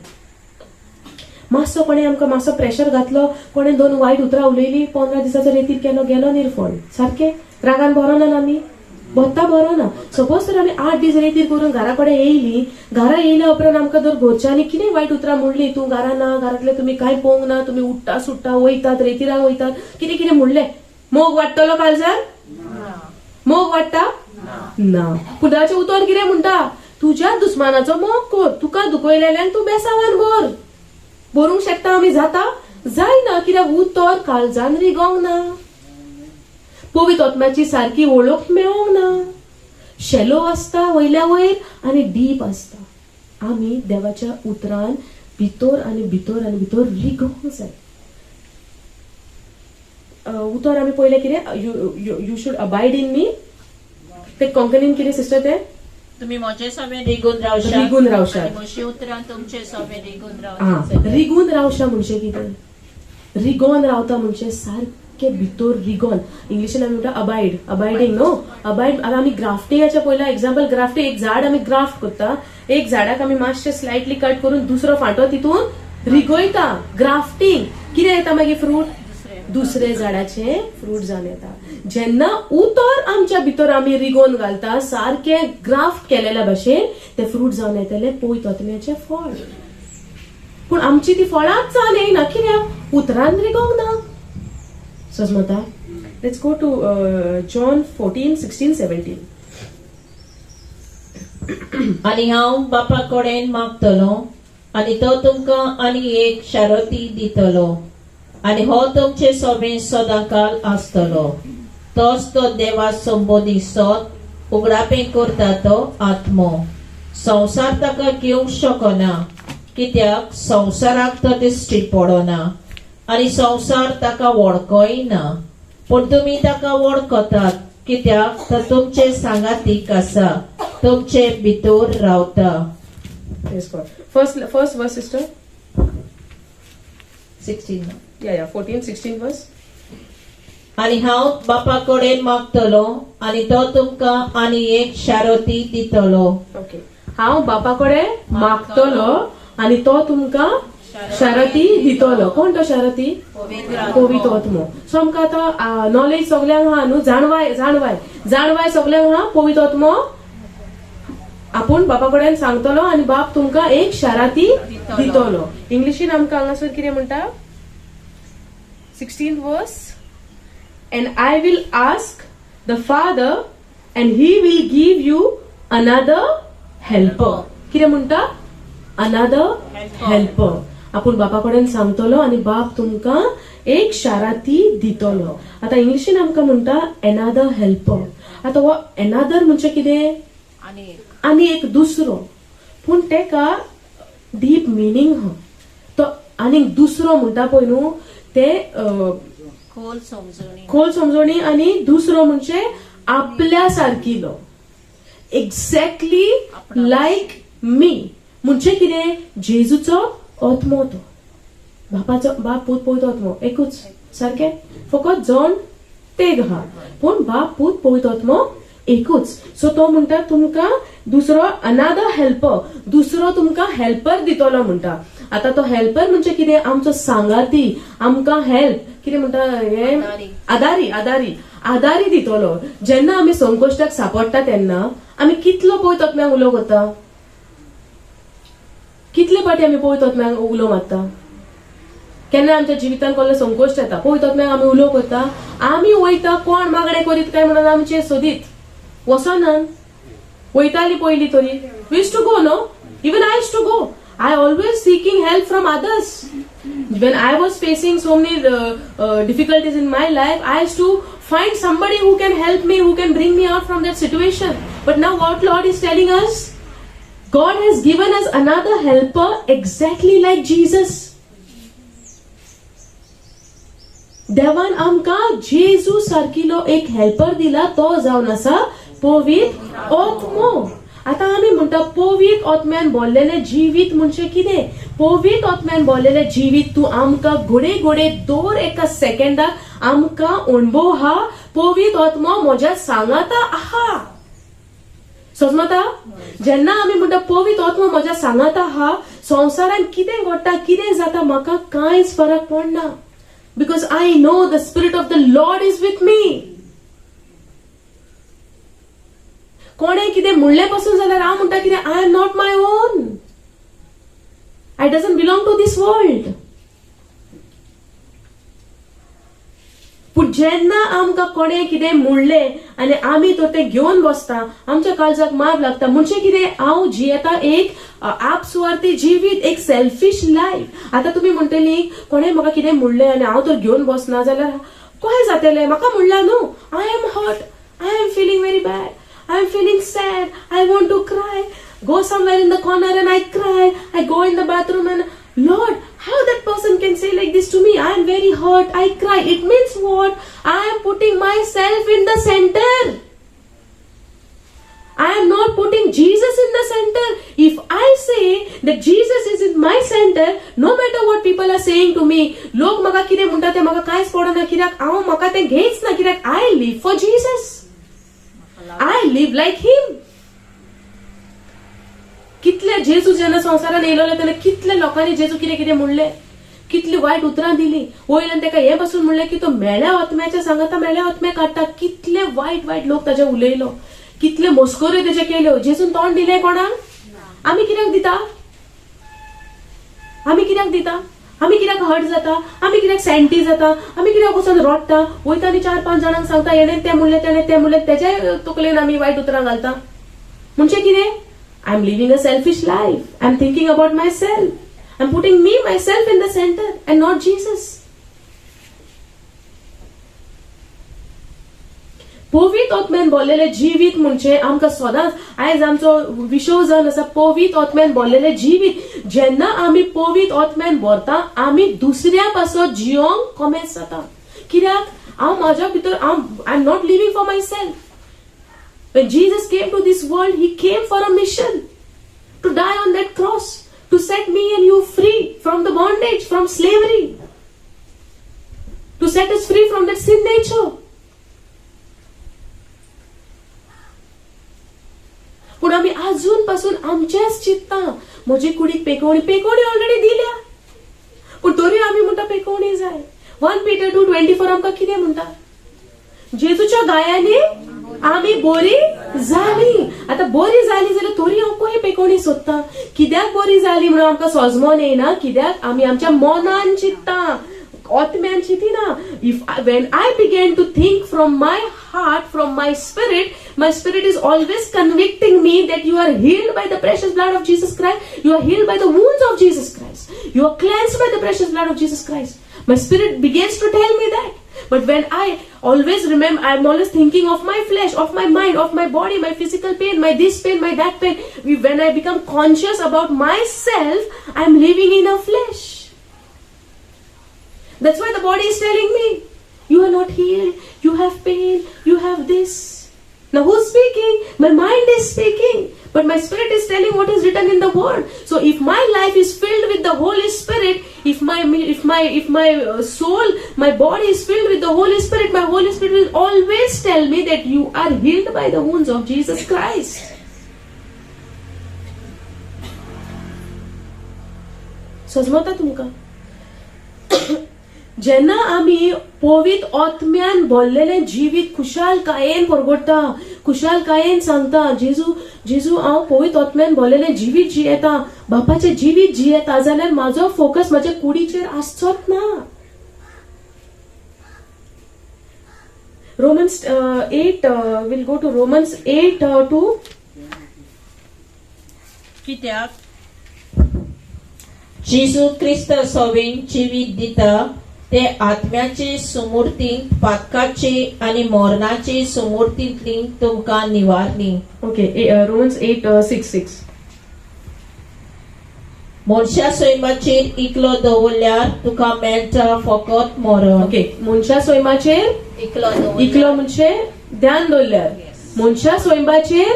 मातसो कोणें आमकां मातसो प्रेशर घातलो, कोणें 2 वायट उतरां उलयली, 15 दिसाचो रेतीर केलो, गेलो निर्फळ. सारकें रागान बरो ना आमी, भोत्ता बरो ना. सपोज तर आमी 8 दीस रेतीर करून घरा कडेन येयली, घरा येयल्या उपरांत आमकां जर घरच्यांनी कितें वायट उतरां म्हणली, तूं घरा ना, घरांतले तुमी कांय पळोवंक ना, तुमी उठ्ठा सुट्टा वयतात, रेतिराक वयतात, कितें कितें म्हणलें, मोग वाडटलो काळजार? मोग वाडटा ना. पूण देवाचें उतर कितें म्हणटा? तुज्या दुस्मानाचो मोग कर, तुका दुखयलेल्यांक तूं बेसावान भर. भरूंक शकता आमी? जाता? जायना. कित्याक उतर काळजान रिगोंक ना, पवित्र आत्म्याची सारकी वळख मेळोंक ना. शेलो आसता वयल्या वयर आनी डीप आसता. आमी देवाच्या उतरान भितर आनी भितर आनी भितर रिगोंक जाय. उतर आमी पळयलें कितें? You should abide in me. ते कोंकणीन कितें सिस्टर तें? तुमी म्हजे सवें रिगून रावशात रिगून रावशात. आनी म्हजी उतरां तुमचे सवें रिगून हा रावतात रिगून रावशा म्हणजे कितें? रिगोन रावता म्हणजे सारकें भितर रिगोन. इंग्लिशीन आमी म्हणटा अबायड, अबायडींग न्हू, अबायड. आतां आमी ग्राफ्टिंगाच्या पयला एग्जाम्पल, ग्राफ्टिंग एक झाड आमी ग्राफ्ट करता, एक झाडाक आमी मातशें स्लायटली कट करून दुसरो फांटो तितून रिगयता, ग्राफ्टिंग. कितें येता मागीर? फ्रूट, दुसरे झाडाचे फ्रूट जावन येता. जेन्ना उतर आमच्या भितर आमी रिगोवन घालता सारकें ग्राफ्ट केलेल्या भशेन, ते फ्रूट जावन येतले पवित्र आत्म्याचें फळ. पूण आमची ती फळांच जावन येयना, कित्याक? उतरान रिगोंक ना. सजमता? Let's go to John 14 16 17. आनी हांव बापा कडेन मागतलो आनी तो तुमकां आनी एक शारती दितलो आनी हो तुमचे सवें सदांकाल आसतलो. तोच तो देवा संबोधी सत उगडापें करता तो आत्मो. संवसार ताका घेवंक शकना, कित्याक संवसाराक तो दिश्टी पडना आनी संवसार ताका वळखय ना. पूण तुमी ताका वळखतात, कित्याक तो तुमचे सांगातीक आसा, तुमचे भितर रावता. Praise God. First verse, sister. 16. Yeah, 14, 16 verse. आनी हांव बापा कडेन मागतलो आनी तो तुमकां आनी एक शारती दितलो. ओके. हांव बापा कडेन मागतलो आनी तो तुमकां शारती दितलो. कोण तो शारती? पवित्र आत्मो. सो आमकां आतां नॉलेज सगल्यांक आहा न्हू, जाणवाय, जाणवाय, जाणवाय सगल्यांक आहा. पवित्र आत्मो आपूण बापा कडेन सांगतलो आनी बाप तुमकां एक शाराती दितलो. इंग्लिशीन आमकां हांगासर कितें म्हणटा? 16 verse. And I will ask the Father and he will give you another helper. कितें म्हणटा? अनादर हेल्पर. आपूण बापा कडेन सांगतलो आनी बाप तुमकां एक शाराती दितलो. आतां इंग्लिशीन आमकां म्हणटा एनादर हेल्पर. आतां हो एनादर म्हणजे कितें? आनी एक दुसरो. पूण तेका डीप मिनींग हा. तो आनीक दुसरो म्हणटा पळय न्हू, ते खोल समजणी. खोल समजणी. आनी दुसरो म्हणजे आपल्या सारकिलो, एक्झॅक्टली लायक मी. म्हणजे कितें? जेजूचो आत्मो तो. बापाचो, बाप पूत पवित्र आत्मो एकूच सारकें, फकत जण तेग आहा, पूण बाप पूत पवित्र आत्मो एकूच. सो तो म्हणटा तुमकां दुसरो अनादर हेल्पर, दुसरो तुमकां हेल्पर दितलो म्हणटा. आतां तो हेल्पर म्हणजे कितें? आमचो सांगाती, आमकां हेल्प, कितें म्हणटा हे, आदारी, आदारी, आदारी दितलो. जेन्ना आमी संकश्टाक सापडटा तेन्ना आमी कितलो पवित्र आत्म्याक उलो करता? कितले पाटी आमी पवित्र आत्म्याक उलो मारता? केन्ना आमच्या जिवितान कसलो संकश्ट येता, पवित्र आत्म्याक आमी उलो करता? आमी वयता कोण मागणें करीत काय म्हणून आमचे सोदीत वचनान. वयताली पयलीं तरी, we used to go, no? Even I used to go. I always seeking help from others. When I was facing so many difficulties in my life, I used to find somebody who can help me, who can bring me out from that situation. But now what Lord is telling us? God has given us another helper exactly like Jesus. देवान आमकां जेजू सारकिलो एक helper दिला, तो जावन आसा पवित्र आत्मो. आतां आमी म्हणटा पवित्र आत्म्यान बोल्लेलें जिवीत म्हणजे कितें? पवित्र आत्म्यान बोल्लेलें जिवीत तूं आमकां घडये घडये दर एका सेकंडाक आमकां अणभव आहा, पवित्र आत्मो म्हज्या सांगाता आहा. समजता? जेन्ना आमी म्हणटा पवित्र आत्मो म्हज्या सांगाता आहा, संवसारान कितें घडटा, कितें जाता, म्हाका कांयच फरक पडना, because I know the Spirit of the Lord is with me. कोणें कितें म्हणलें पसून जाल्यार हांव म्हणटा कितें? I am not my own, I doesn't belong to this world. पूण जेन्ना आमकां कोणें कितें म्हणलें आनी आमी तर तें घेवन बसता, आमच्या काळजाक मार लागता. म्हणजे कितें? हांव जियेता एक आपसुवार्थी जिवीत, एक सेल्फीश लायफ. आतां तुमी म्हणटली कोणें म्हाका कितें म्हणलें आनी हांव तर घेवन बसना जाल्यार कशें जातलें? म्हाका म्हणलां न्हू, I am hurt, I am feeling very bad, I am feeling sad, I want to cry. Go somewhere in the corner and I cry. I go in the bathroom and, Lord, how that person can say like this to me? I am very hurt. I cry. It means what? I am putting myself in the center. I am not putting Jesus in the center. If I say that Jesus is in my center, no matter what people are saying to me, लोक म्हाका कितें म्हणटा तें म्हाका कांयच पडना, कित्याक हांव म्हाका तें घेयच ना, कित्याक I live for Jesus, I live like him. कितले जेजू जेन्ना संवसारान येयलेलो तेन्ना कितले लोकांनी जेजू कितें कितें म्हणलें, कितली वायट उतरां दिली. वयल्यान ताका हें पासून म्हणलें की तो मेळ्या आत्म्याच्या सांगाता मेळ्या आत्म्या काडटा. कितले वायट वायट लोक ताजे उलयलो, कितले मस्कऱ्यो तेजे केल्यो. जेजून तोंड दिलें कोणाक? आमी कित्याक दिता? आमी कित्याक दिता? आमी कित्याक हर्ट जाता? आमी कित्याक सेंटी जाता? आमी कित्याक वचून रडटा? वयता आनी 4-5 जाणांक सांगता हेणें तें म्हणलें, तेणें तें म्हणलें, तेजे तकलेन आमी वायट उतरां घालता. म्हणजे कितें? I am living a selfish life. I am thinking about myself. I am putting me myself in the center and not Jesus. पवित्र आत्म्यान बोल्लेलें जिवीत म्हणजे आमकां सदांच आयज आमचो विशय जावन आसा पवित्र आत्म्यान बोल्लेलें जिवीत. जेन्ना आमी पवित्र आत्म्यान भरता आमी दुसऱ्या पासत जियोंक कमेस जाता. कित्याक हांव म्हाज्या भितर हांव I am not living for myself. When Jesus came to this world, he came for a mission, to die on that cross, to set me and you free from the bondage, from slavery, to set us free from that sin nature. पूण आमी आजून पासून आमचेच चिंतता, म्हजे कुडीक पेकोवणी, पेकोवणी already दिल्या, पूण तरी आमी म्हणटा पेकोवणी जाय. 1 Peter 2:24 आमकां कितें म्हणटा? जेजूच्या गायांनी आमी बोरी जाली. आतां बोरी जाली जाल्यार तरी हांव पळय पेकोवणी सोदता. कित्याक बोरी जाली म्हणून आमकां सोजमोन येयना, कित्याक आमी आमच्या मनान चिंतता, आत्म्यान चिंतिना. If when I began to think from my heart, from my spirit, my spirit is always convicting me that you are healed by the precious blood of Jesus Christ, you are healed by the wounds of Jesus Christ, you are cleansed by the precious blood of Jesus Christ. My spirit begins to tell me that. But when I always remember, I'm always thinking of my flesh, of my mind, of my body, my physical pain, my this pain, my that pain. When I become conscious about myself, I'm living in a flesh. That's why the body is telling me, you are not healed, you have pain, you have this. Now who's speaking? My mind is speaking. But my spirit is telling what is written in the word. So if my life is filled with the Holy Spirit, if my soul, my body is filled with the Holy Spirit, my Holy Spirit will always tell me that you are healed by the wounds of Jesus Christ. सजमता तुमकां? जेन्ना आमी पवित्र आत्म्यान बोल्लेलें जिवीत खुशालकायेन परगडटा, खुशालकायेन सांगता, जेजू जेजू हांव पवित्र आत्म्यान बोल्लेलें जिवीत जियेता, बापाचें जिवीत जियेता, जाल्यार म्हाजो फोकस म्हाज्या कुडीचेर आसचोच ना. Romans 8, will go to Romans 8:2. कित्याक जेजू क्रिस्त सोबेन जिवीत दिता ते आत्म्याचे सुमूर्तींत पातकाचे आनी मरणाचे सुमूर्तींतली तुमकां निवारली. Okay, Romans 8:6. मनशा सैमाचेर इकलो दवरल्यार तुका मेळटा फकत मरण. ओके, मनशा सैमाचेर इकलो म्हणजे ध्यान दवरल्यार, मनशा सैमाचेर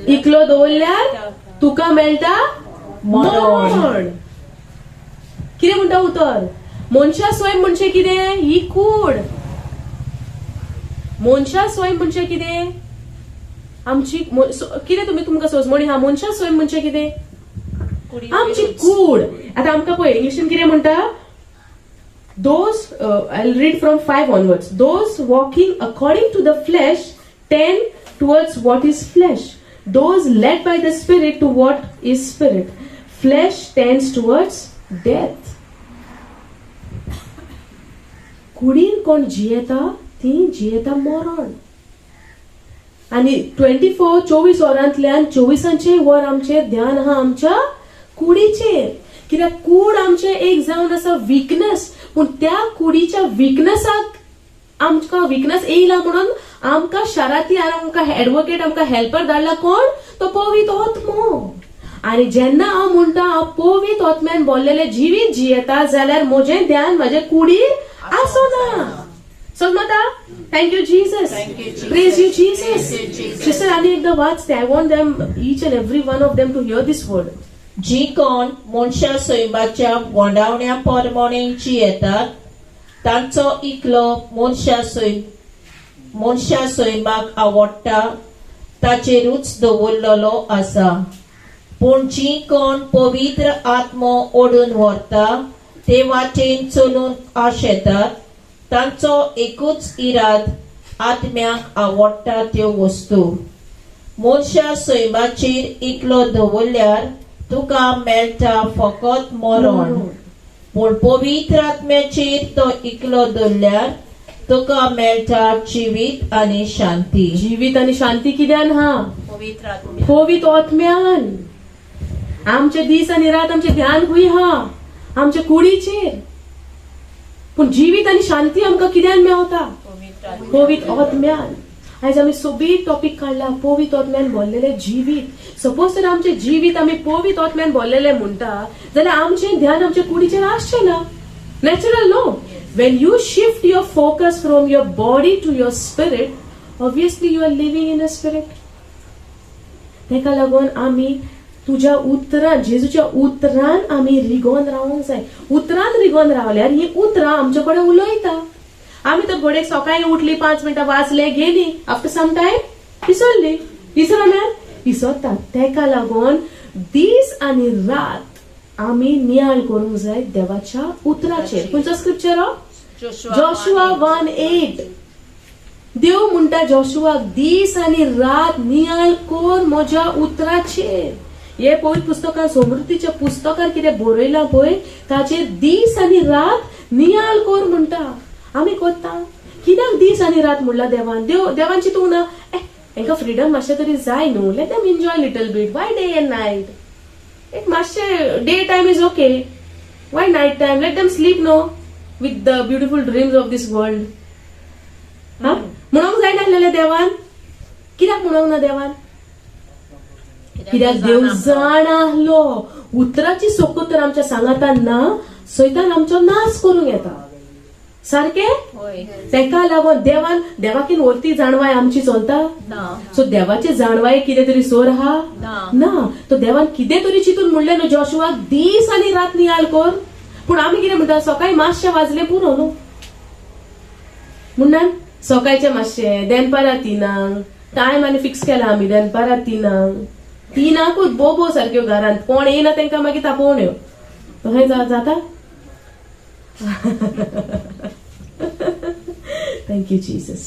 इकलो दवरल्यार तुका मेळटा मरण. कितें म्हणटा उतर? मनशा स्वयं म्हणजे कितें? ही कूड. मनशा स्वयं म्हणजे कितें? आमची कितें तुमी तुमकां सोजमणी हा? मनशा स्वयं म्हणजे कितें? आमची कूड. आतां आमकां पळय इंग्लिशीन कितें म्हणटा? Those, I read from 5 onwards. Those walking according to the flesh tend towards what is flesh, those led by the spirit to what is spirit. Flesh tends towards death. कुडीन कोण जियेता ती जियेता मरण. आनी 24 24 वरांतल्यान 24 वर आमचेर ध्यान आहा आमच्या कुडीचेर. कित्याक कूड आमचें एक जावन आसा विकनस, पूण त्या कुडीच्या विकनसाक आमकां विकनस येयला म्हणून आमकां शाराती आनी आमकां एडवोकेट, आमकां हेल्पर धाडला कोण? तो पवित्र आत्मो. आनी जेन्ना हांव म्हणटा हांव पवित्र आत्म्यान बोल्लेलें जिवीत जियेता, जाल्यार म्हजें ध्यान म्हाज्या कुडीर आसना. समजता? Thank you Jesus. Thank you, Jesus. Praise you Jesus. Praise you, Jesus. Sister आनी एकदां वाच ते. I want them, each and every one of them, to hear this word. जी कोण मनशा सैमाच्या वंडावण्या परमणे जियेतात तांचो इकलो मनशा सैमाक आवडटा ताचेरूच दवरलेलो आसा. पूण जी कोण पवित्र आत्मो ओडून व्हरता ते वाटेन चलून आशेतात तांचो एकूच इराद आत्म्याक आवडटा त्यो वस्तू. मनशा सैमाचेर इकलो दवरल्यार तुका मेळटा फकत मरण, पूण पवित्र आत्म्याचेर तो इकलो दवरल्यार तुका मेळटा जिवीत आनी शांती. जिवीत आनी शांती कित्यान हा? पवित्र आत्म्या. पवित्र आत्म्यान. आमचे दीस आनी रात आमचे ध्यान खंय हा? आमच्या कुडीचेर. पूण जिवीत आनी शांती आमकां कित्यान मेवता? पवित्र आत्म्या. पवित्र आत्म्यान. आयज आमी सोबीत टॉपीक काडला, पवित्र आत्म्यान भरलेलें जिवीत. सपोज तर आमचें जिवीत आमी पवित्र आत्म्यान भरलेलें म्हणटा जाल्यार आमचें ध्यान आमच्या कुडीचेर आसचें ना. Natural no? When you shift your focus from your body to your spirit, obviously you are living in a spirit. तेका लागून आमी तुज्या उतरान, जेजूच्या उतरान आमी रिगोन रावंक जाय. उतरान रिगोन रावल्यार ही उतरां आमचे कडेन उलयता. आमी तर घोडेक सकाळी उठली, 5 मिनटां वाचले, गेली, आफ्टर सम टायम विसरली. विसरना, विसरता. तेका लागून दीस आनी रात आमी नियाळ करूंक जाय देवाच्या उतराचेर. खंयचो स्क्रिप्चर हो? जोशुआ 1:8. देव म्हणटा जोशुआक, दीस आनी रात नियाळ कोर म्हज्या उतराचेर. हे पवित्र पुस्तकान, समृद्धीच्या पुस्तकार कितें बरयलां पळय ताचेर दीस आनी रात नियाळ कोर म्हणटा. आमी कोत्ता कित्याक दीस आनी रात म्हणला देवान? देव देवान चिंतूंक ना, ए हेंकां फ्रिडम मातशें तरी जाय न्हू, let them enjoy little bit, why day and night? एक मातशें day time is okay, why night time? Let them sleep no, with the beautiful dreams of this world. हा म्हणूंक जायना आसलेलें देवान? कित्याक म्हणूंक ना देवान? कित्याक देव जाण आहलो उतराची सोकत तर आमच्या सांगातान ना, सैतान आमचो नाश करूंक येता. सारकें? होय. तेका लागून देवान, देवाकीन वरती जाणवाय आमची चलता? ना. सो देवाची जाणवाय कितें तरी सोर आहा? ना. ना. तो देवान कितें तरी चिंतून म्हणलें न्हू जोशुआक, दीस आनी रात नियाळ कर. पूण आमी कितें म्हणटा? सकाळी मातशें वाजलें पुरो न्हू म्हणून सकाळचें मातशें, दनपारां 3क टायम आनी फिक्स केला आमी, दनपारां 3क, 3क बोबो सारक्यो घरांत कोण येयना तांकां मागीर तापोवण्यो. तशें जाता? Thank you Jesus.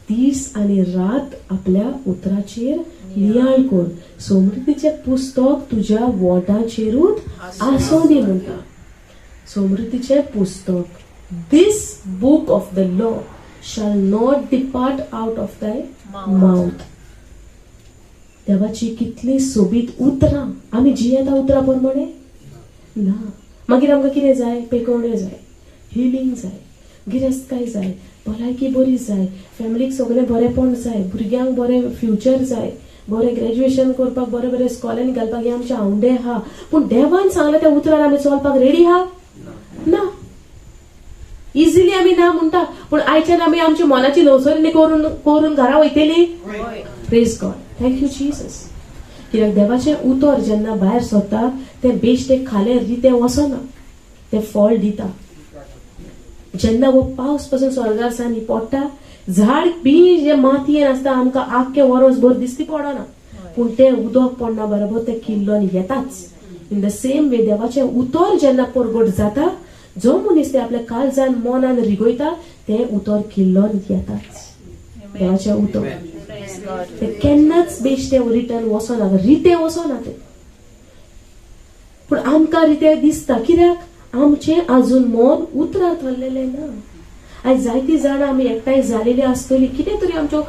दीस आनी रात आपल्या उतराचेर नियाळ कर. समृद्धीचें पुस्तक तुज्या वोटाचेरूच आसूं दी म्हणटा. समृद्धीचें पुस्तक, this book of the law shall not depart out of thy mouth. देवाची कितली सोबीत उतरां. आमी जियेता उतरां प्रमाणे ना. मागीर आमकां कितें जाय? पेकोवण्यो जाय, हिलींग जाय, गिरेस्तकाय जाय, भलायकी बरी जाय, फॅमिलीक सगळें बरेंपण जाय, भुरग्यांक बरें फ्युचर जाय, बरें ग्रॅज्युएशन करपाक, बरें बरें स्कॉलांनी घालपाक, हे आमचे आवंडे आहा. पूण देवान सांगलें त्या उतरान आमी चलपाक रेडी आहा ना? इजिली आमी ना म्हणटा, पूण आयच्यान आमी आमच्या मनाची नवसरणी करून करून घरा वयतली. Praise God. Thank you Jesus. कित्याक देवाचें उतर जेन्ना भायर सरता तें बेश्टें खालें रितें वचना, तें फळ दिता. जेन्ना हो पावस पासून स्वर्गार सान पडटा, झाड बी जे मातयेन आसता आमकां आख्खें वरस भर दिसती पडना, पूण तें उदक पडना बरोबर तें किल्लोन येताच. इन the same way देवाचें उतर जेन्ना परगट जाता, जो मनीस तें आपल्या काळजान मनान रिगयता तें उतर किल्लोन येताच. देवाचें उतर तें केन्नाच बेश्टें रिटर्न वचना, रितें वचना तें. पूण आमकां रितें दिसता कित्याक आमचें आजून मन उतरार थरलेलें ना. आयज जायतीं जाणां आमी एकठांय जालेली आसतली, कितें तरी आमच्यो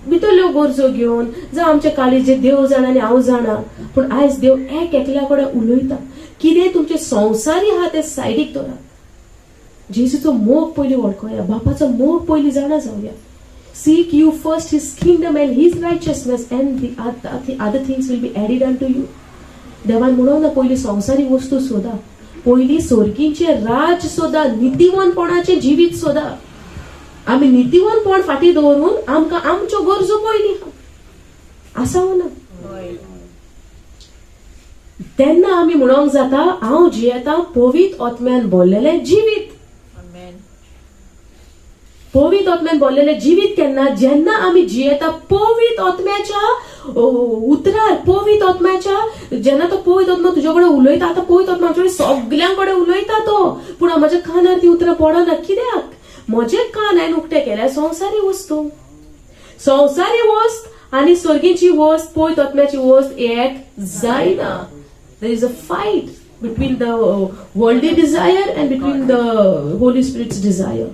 भितरल्यो गरजो घेवन, जावं आमचे काळीजे देव जाणा आनी हांव जाणा. पूण आयज देव एक एकल्या कडेन उलयता, कितें तुमचें संवसारी आहा तें सायडीक दवरात, जेजूचो मोग पयलीं वळखोया, बापाचो मोग पयलीं जाणा जावया. Seek you first his kingdom and his righteousness, and the other things will be added unto you. देवान म्हणून ना पयलीं संवसारी वस्तू सोदा, पयलीं सोर्गींचें राज सोदा, नितीवंतपणाचें जिवीत सोदा. आमी नितीवंतपण फाटीं दवरून आमकां आमच्यो गरजो पयलीं आसा वो ना? तेन्ना आमी म्हणोंक जाता हांव जियेता पवित्र आत्म्यान भरलेलें जिवीत. पवित्र आत्म्यान भरलेलें जिवीत केन्ना? जेन्ना आमी जियेता पवित्र आत्म्याच्या उतरार, पवित्र आत्म्याच्या, जेन्ना तो पवित्र आत्मा तुज्या कडेन उलयता. आतां पवित्र आत्मा आमच्या कडेन सगल्यां कडेन उलयता तो, पूण म्हज्या कानार ती उतरां पडना. कित्याक? म्हजे कान हांवें उक्ते केल्या संवसारी वस्तू, संवसारी वस्त आनी स्वर्गीची वस्त, पवित्र आत्म्याची वस्त एक जायना. There is a fight between the worldly desire and between the Holy Spirit's desire.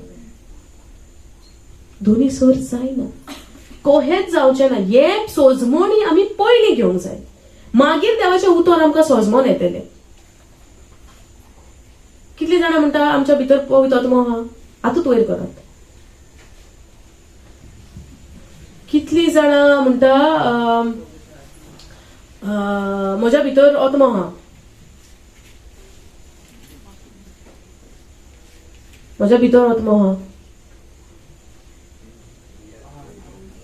दोन्ही सर जायना, कोहेच जावचें ना. हे सोजमणी आमी पयलीं घेवंक जाय, मागीर देवाचें उतर आमकां सोजमोन येतलें. कितलीं जाणां म्हणटा आमच्या भितर पवित्र आत्मो आहा? आतांच वयर करात. कितलीं जाणां म्हणटा म्हज्या भितर आत्मो आहा, म्हज्या भितर आत्मो आहा?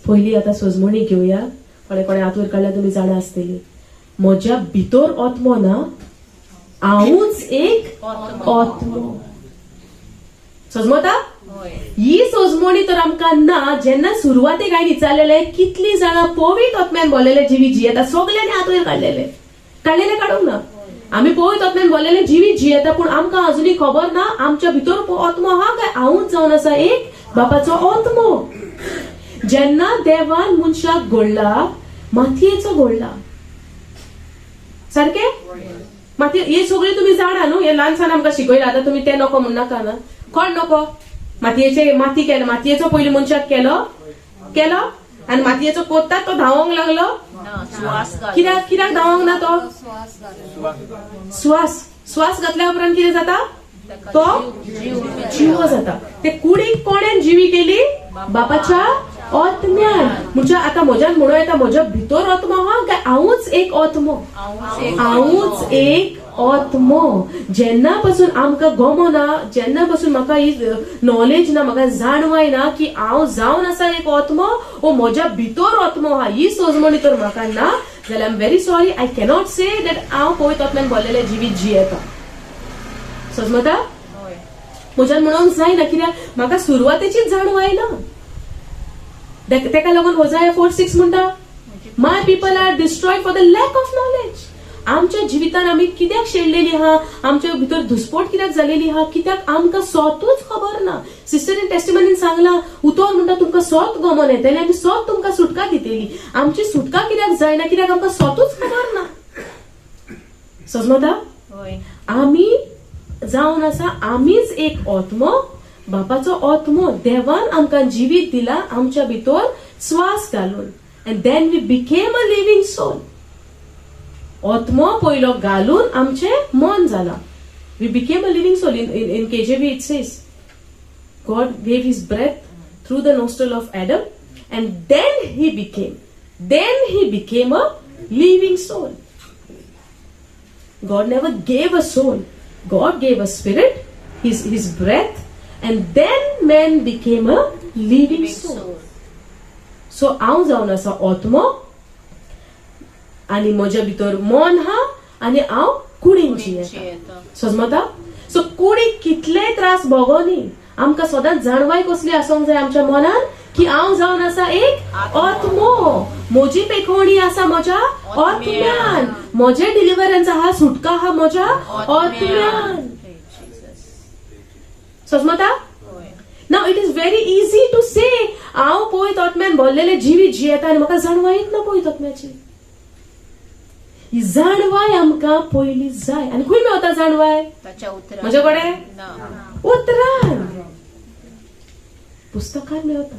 पयलीं आतां सोजमणी घेवया. कोणे कोणे हात वयर काडल्यार तुमी जाणा आसतली. म्हज्या भितर आत्मो ना, हांवूच एक आत्मो. सोजमता ही सोजमणी तर आमकां ना. जेन्ना सुरवातेक हांवें विचारलेलें कितलीं जाणां पवित्र आत्म्यान भरलेले जिवीत जियेता, सगल्यांनी हात वयर काडलेले. काडलेले काडूंक ना. आमी पवित्र आत्म्यान भरलेले जिवीत जियेता, पूण आमकां अजुनूय खबर ना आमच्या भितर आत्मो आहा काय हांवूच जावन आसा एक बापाचो आत्मो. जेन्ना देवान मनशाक घडला, मातयेचो घडला, सारकें मातये. हे सगळें तुमी जाणा न्हू, हे ल्हानसान आमकां शिकयलां. आतां तुमी तें नको म्हणनाका ना, कोण नको? मातयेचे माती केलो, मातयेचो पयलीं मनशाक केलो केलो आनी मातयेचो कोत्ता तो धांवोंक लागलो. कित्याक कित्याक धांवोंक ना तो? स्वास स्वास घातल्या उपरांत कितें जाता? तो जिवो जाता. ते कुडीक कोणेन जिवी केली? बापाच्या आत्म्यान. म्हणजे आतां म्हज्यान म्हणूं येता म्हज्या भितर आत्मो आहा काय हांवूच एक आत्मो? हांवूच एक आत्मो. जेन्ना पासून आमकां गमो ना, जेन्ना पासून म्हाका ही नॉलेज ना, म्हाका जाणवाय ना की हांव जावन आसा एक आत्मो वो म्हज्या भितर आत्मो आहा, ही सोजमणी तर म्हाका ना जाल्यार I am very sorry, I cannot say that हांव पवित्र आत्म्यान भरलेलें जिवीत जियेता. सोजमता? म्हज्यान म्हणूंक जायना, कित्याक म्हाका सुरवातेचीच जाणवाय ना. तेका लागून होजाया 4:6 म्हणटा, my people are destroyed for the lack of knowledge. आमच्या जिवितान आमी कित्याक शेणलेली आहा, आमच्या भितर धुस्पोट कित्याक जालेली आहा, कित्याक आमकां सोतूच खबर ना. सिस्टरीन टेस्टिमनीन सांगलां, उतर म्हणटा तुमकां सोत गमोन येतलें आनी सोत तुमकां सुटका दितली. आमची सुटका कित्याक जायना? कित्याक आमकां सोतूच खबर ना. सजमता? आमी जावन आसा आमीच एक आत्मो, बापाचो आत्मो. देवान आमकां जिवीत दिला आमच्या भितर स्वास घालून, and then we became a living soul. आत्मो पयलो घालून आमचें मन जाला. We became a living soul. In KJV it says God gave his breath through the nostril of Adam and then he became a living soul. God never gave a soul. God gave a spirit, his breath, and then man became a living soul. So हांव जावन आसा आत्मो आनी म्हज्या भितर मन हा आनी हांव कुडीन जियेता. सजमता? सो कुडीक कितलेय त्रास भोगोनी, आमकां सदांच जाणवाय कसली आसोंक जाय आमच्या मनान की हांव जावन आसा एक आत्मो, म्हजी पेखवणी आसा म्हज्या आत्म्यान, म्हजें डिलिव्हरन्स आहा, सुटका आहा म्हज्या आत्म्यान. सजमता? Now it is very easy to say हांव पवित्र आत्म्यान भरलेलें जिवीत जियेता आनी म्हाका जाणवायच ना पवित्र आत्म्याची. ही जाणवाय आमकां पयली जाय. आनी खंय मेवता जाणवाय? म्हज्या कडेन उतरान, पुस्तकान मेवता.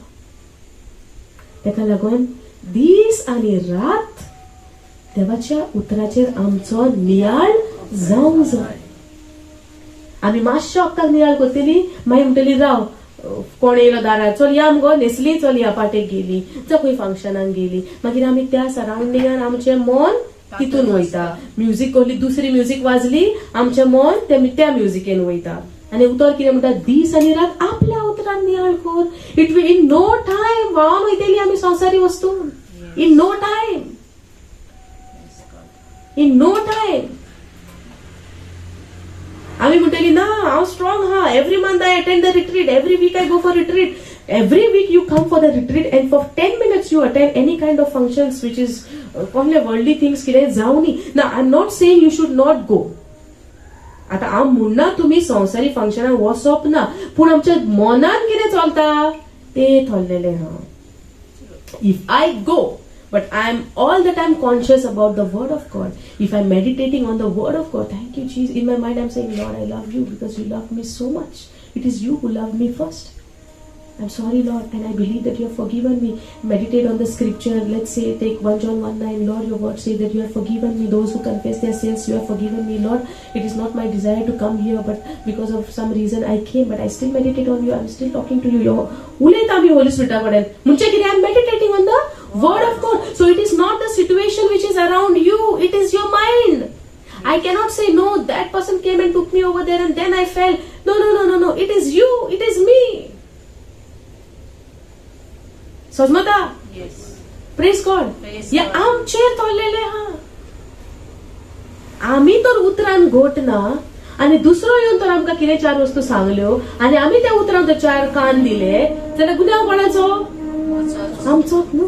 तेका लागून दीस आनी रात देवाच्या उतराचेर आमचो नियाळ जावंक जाय. आमी मातशे वखदाक नियाळ करतली, मागीर म्हणटली राव कोण येयलो दारार, चल या मगो न्हेसली, चल या पाटेक गेली, जावं खंय फंक्शनाक गेली. मागीर आमी त्या सरावंडिंगान आमचें मन तितून वयता. म्युजीक कसली दुसरी म्युजीक वाजली, आमचें मन त्या म्युजिकेन वयता. आनी उतर कितें म्हणटा, दीस आनी रात आपल्या उतरान नियाळ कर. It will in no time व्हांवन वयतली आमी संवसारी वस्तू. In no time, in no time. आमी म्हणटली ना हांव स्ट्रॉंग हा, every month I attend the retreat, every week I go for retreat. Every week you come for the retreat and for 10 minutes you attend any kind of functions which is कसले worldly things कितें जावं न्ही ना. I am not saying you should not go. आतां हांव म्हणना तुमी संवसारी फंक्शनाक वचप ना, पूण आमच्या मनान कितें चलता तें थरलेलें आहा. If I go, but I am all the time conscious about the word of God. If I'm meditating on the word of God, thank you, Jesus. In my mind, I'm saying, Lord, I love you because you love me so much. It is you who loved me first. I'm sorry, Lord, and I believe that you have forgiven me. Meditate on the scripture. Let's say, take 1 John 1:9. Lord, your word says that you have forgiven me. Those who confess their sins, you have forgiven me. Lord, it is not my desire to come here, but because of some reason I came, but I still meditate on you. I'm still talking to you. Your उलयता आमी होली स्पिरिटा कडेन. म्हणजे कितें, I am meditating on the word of God. So it is not the situation which is around you, it is your mind. I cannot say, no, that person came and took me over there and then I fell. No, no, no, no, no. It is you, it is me. सजमता? Yes. Praise God. Praise हे God. आमचेर थरलेलें आहा. आमी तर उतरान घोट ना आनी दुसरो येवन तर आमकां कितें चार वस्तू सांगल्यो आनी आमी त्या उतरान तर चार कान दिले जाल्यार गुन्यांव कोणाचो? आमचोच न्हू.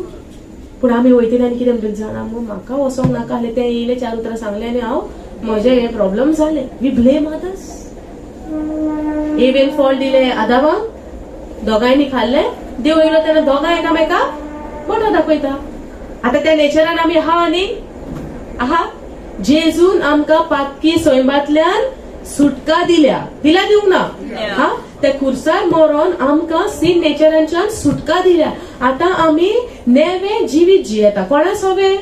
पूण आमी वयतले आनी कितें म्हणटले जाणा मग म्हाका वचोंक नाका आसलें, तें येयलें चार उतरां सांगलें आनी हांव म्हजें हें प्रॉब्लम जालें. We blame others. एवेन फळ दिलें आदावाक, दोगांयनी खाल्लें, देव येयलो तेन्ना दोगां एकामेका बोटो दाखयता. आतां त्या नेचरान आमी आहा आनी आहा. जेजून आमकां पातकी सैमांतल्यान सुटका दिल्या. दिल्या दिवंक ना? हा, त्या खुर्सार मरोन आमकां सीन नेचरांच्यान सुटका दिल्या. आतां आमी नेवे जिवीत जियेता. कोणा सोवे?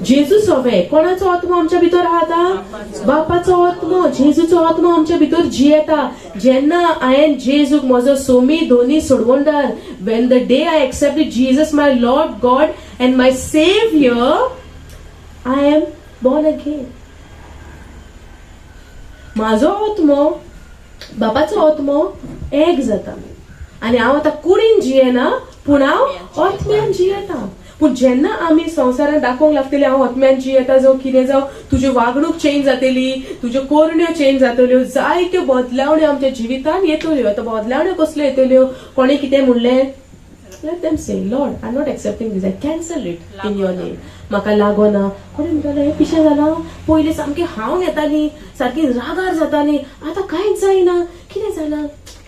जेजू सोवे. कोणाचो आत्मो आमच्या भितर आहा आतां? बापाचो आत्मो, जेजूचो आत्मो आमच्या भितर जियेता. जेन्ना हांवें जेजूक म्हजो सोमी दोनी सोडवणदार, when the day I accept Jesus my Lord God and my saviour, I am born again. म्हाजो आत्मो बापाचो आत्मो एक जाता आनी हांव आतां कुडीन जियेना, पूण हांव आत्म्यान जियेता. पूण जेन्ना आमी संवसारान दाखोवंक लागतली हांव आत्म्यान जियेता, जावं कितें जावं, तुजी वागणूक चेंज जातली, तुज्यो कोरण्यो चेंज जातल्यो, जायत्यो बदलावण्यो आमच्या जिवितान येतल्यो. आतां बदलावण्यो कसल्यो येतल्यो? कोणें कितें म्हणलें, let them say, Lord, I'm not accepting this, I cancel it in your name. म्हाका लागोना. कोणी म्हणटालें हें पिशें जालां, पयलीं सामकें हांव घेताली, सारकी रागार जाताली, आतां कांयच जायना, कितें जालां,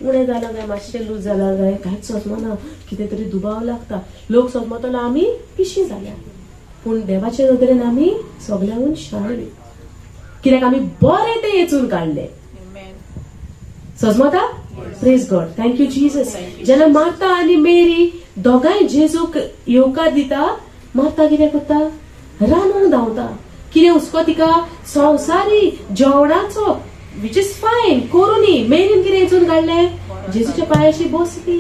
उणें जालां काय, मातशें लूज जालां काय, कांयच समजना, कितें तरी दुबाव लागता. लोक समजतलो आमी पिशीं जाल्या, पूण देवाचे नदरेन आमी सगल्यांकून शाणी, कित्याक आमी बरें तें येचून काडलें. सजमता? Praise God, thank you Jesus. जेन्ना मार्ता आनी मेरी दोगांय जेजूक येवकार दिता, मार्ता कितें करता? रांदूंक धांवता. कितें हुस्को तिका? संवसारी जेवणाचो, which is fine, करूनी. मेरीन कितें येचून काडलें? जेजूच्या पांयाशी बसली,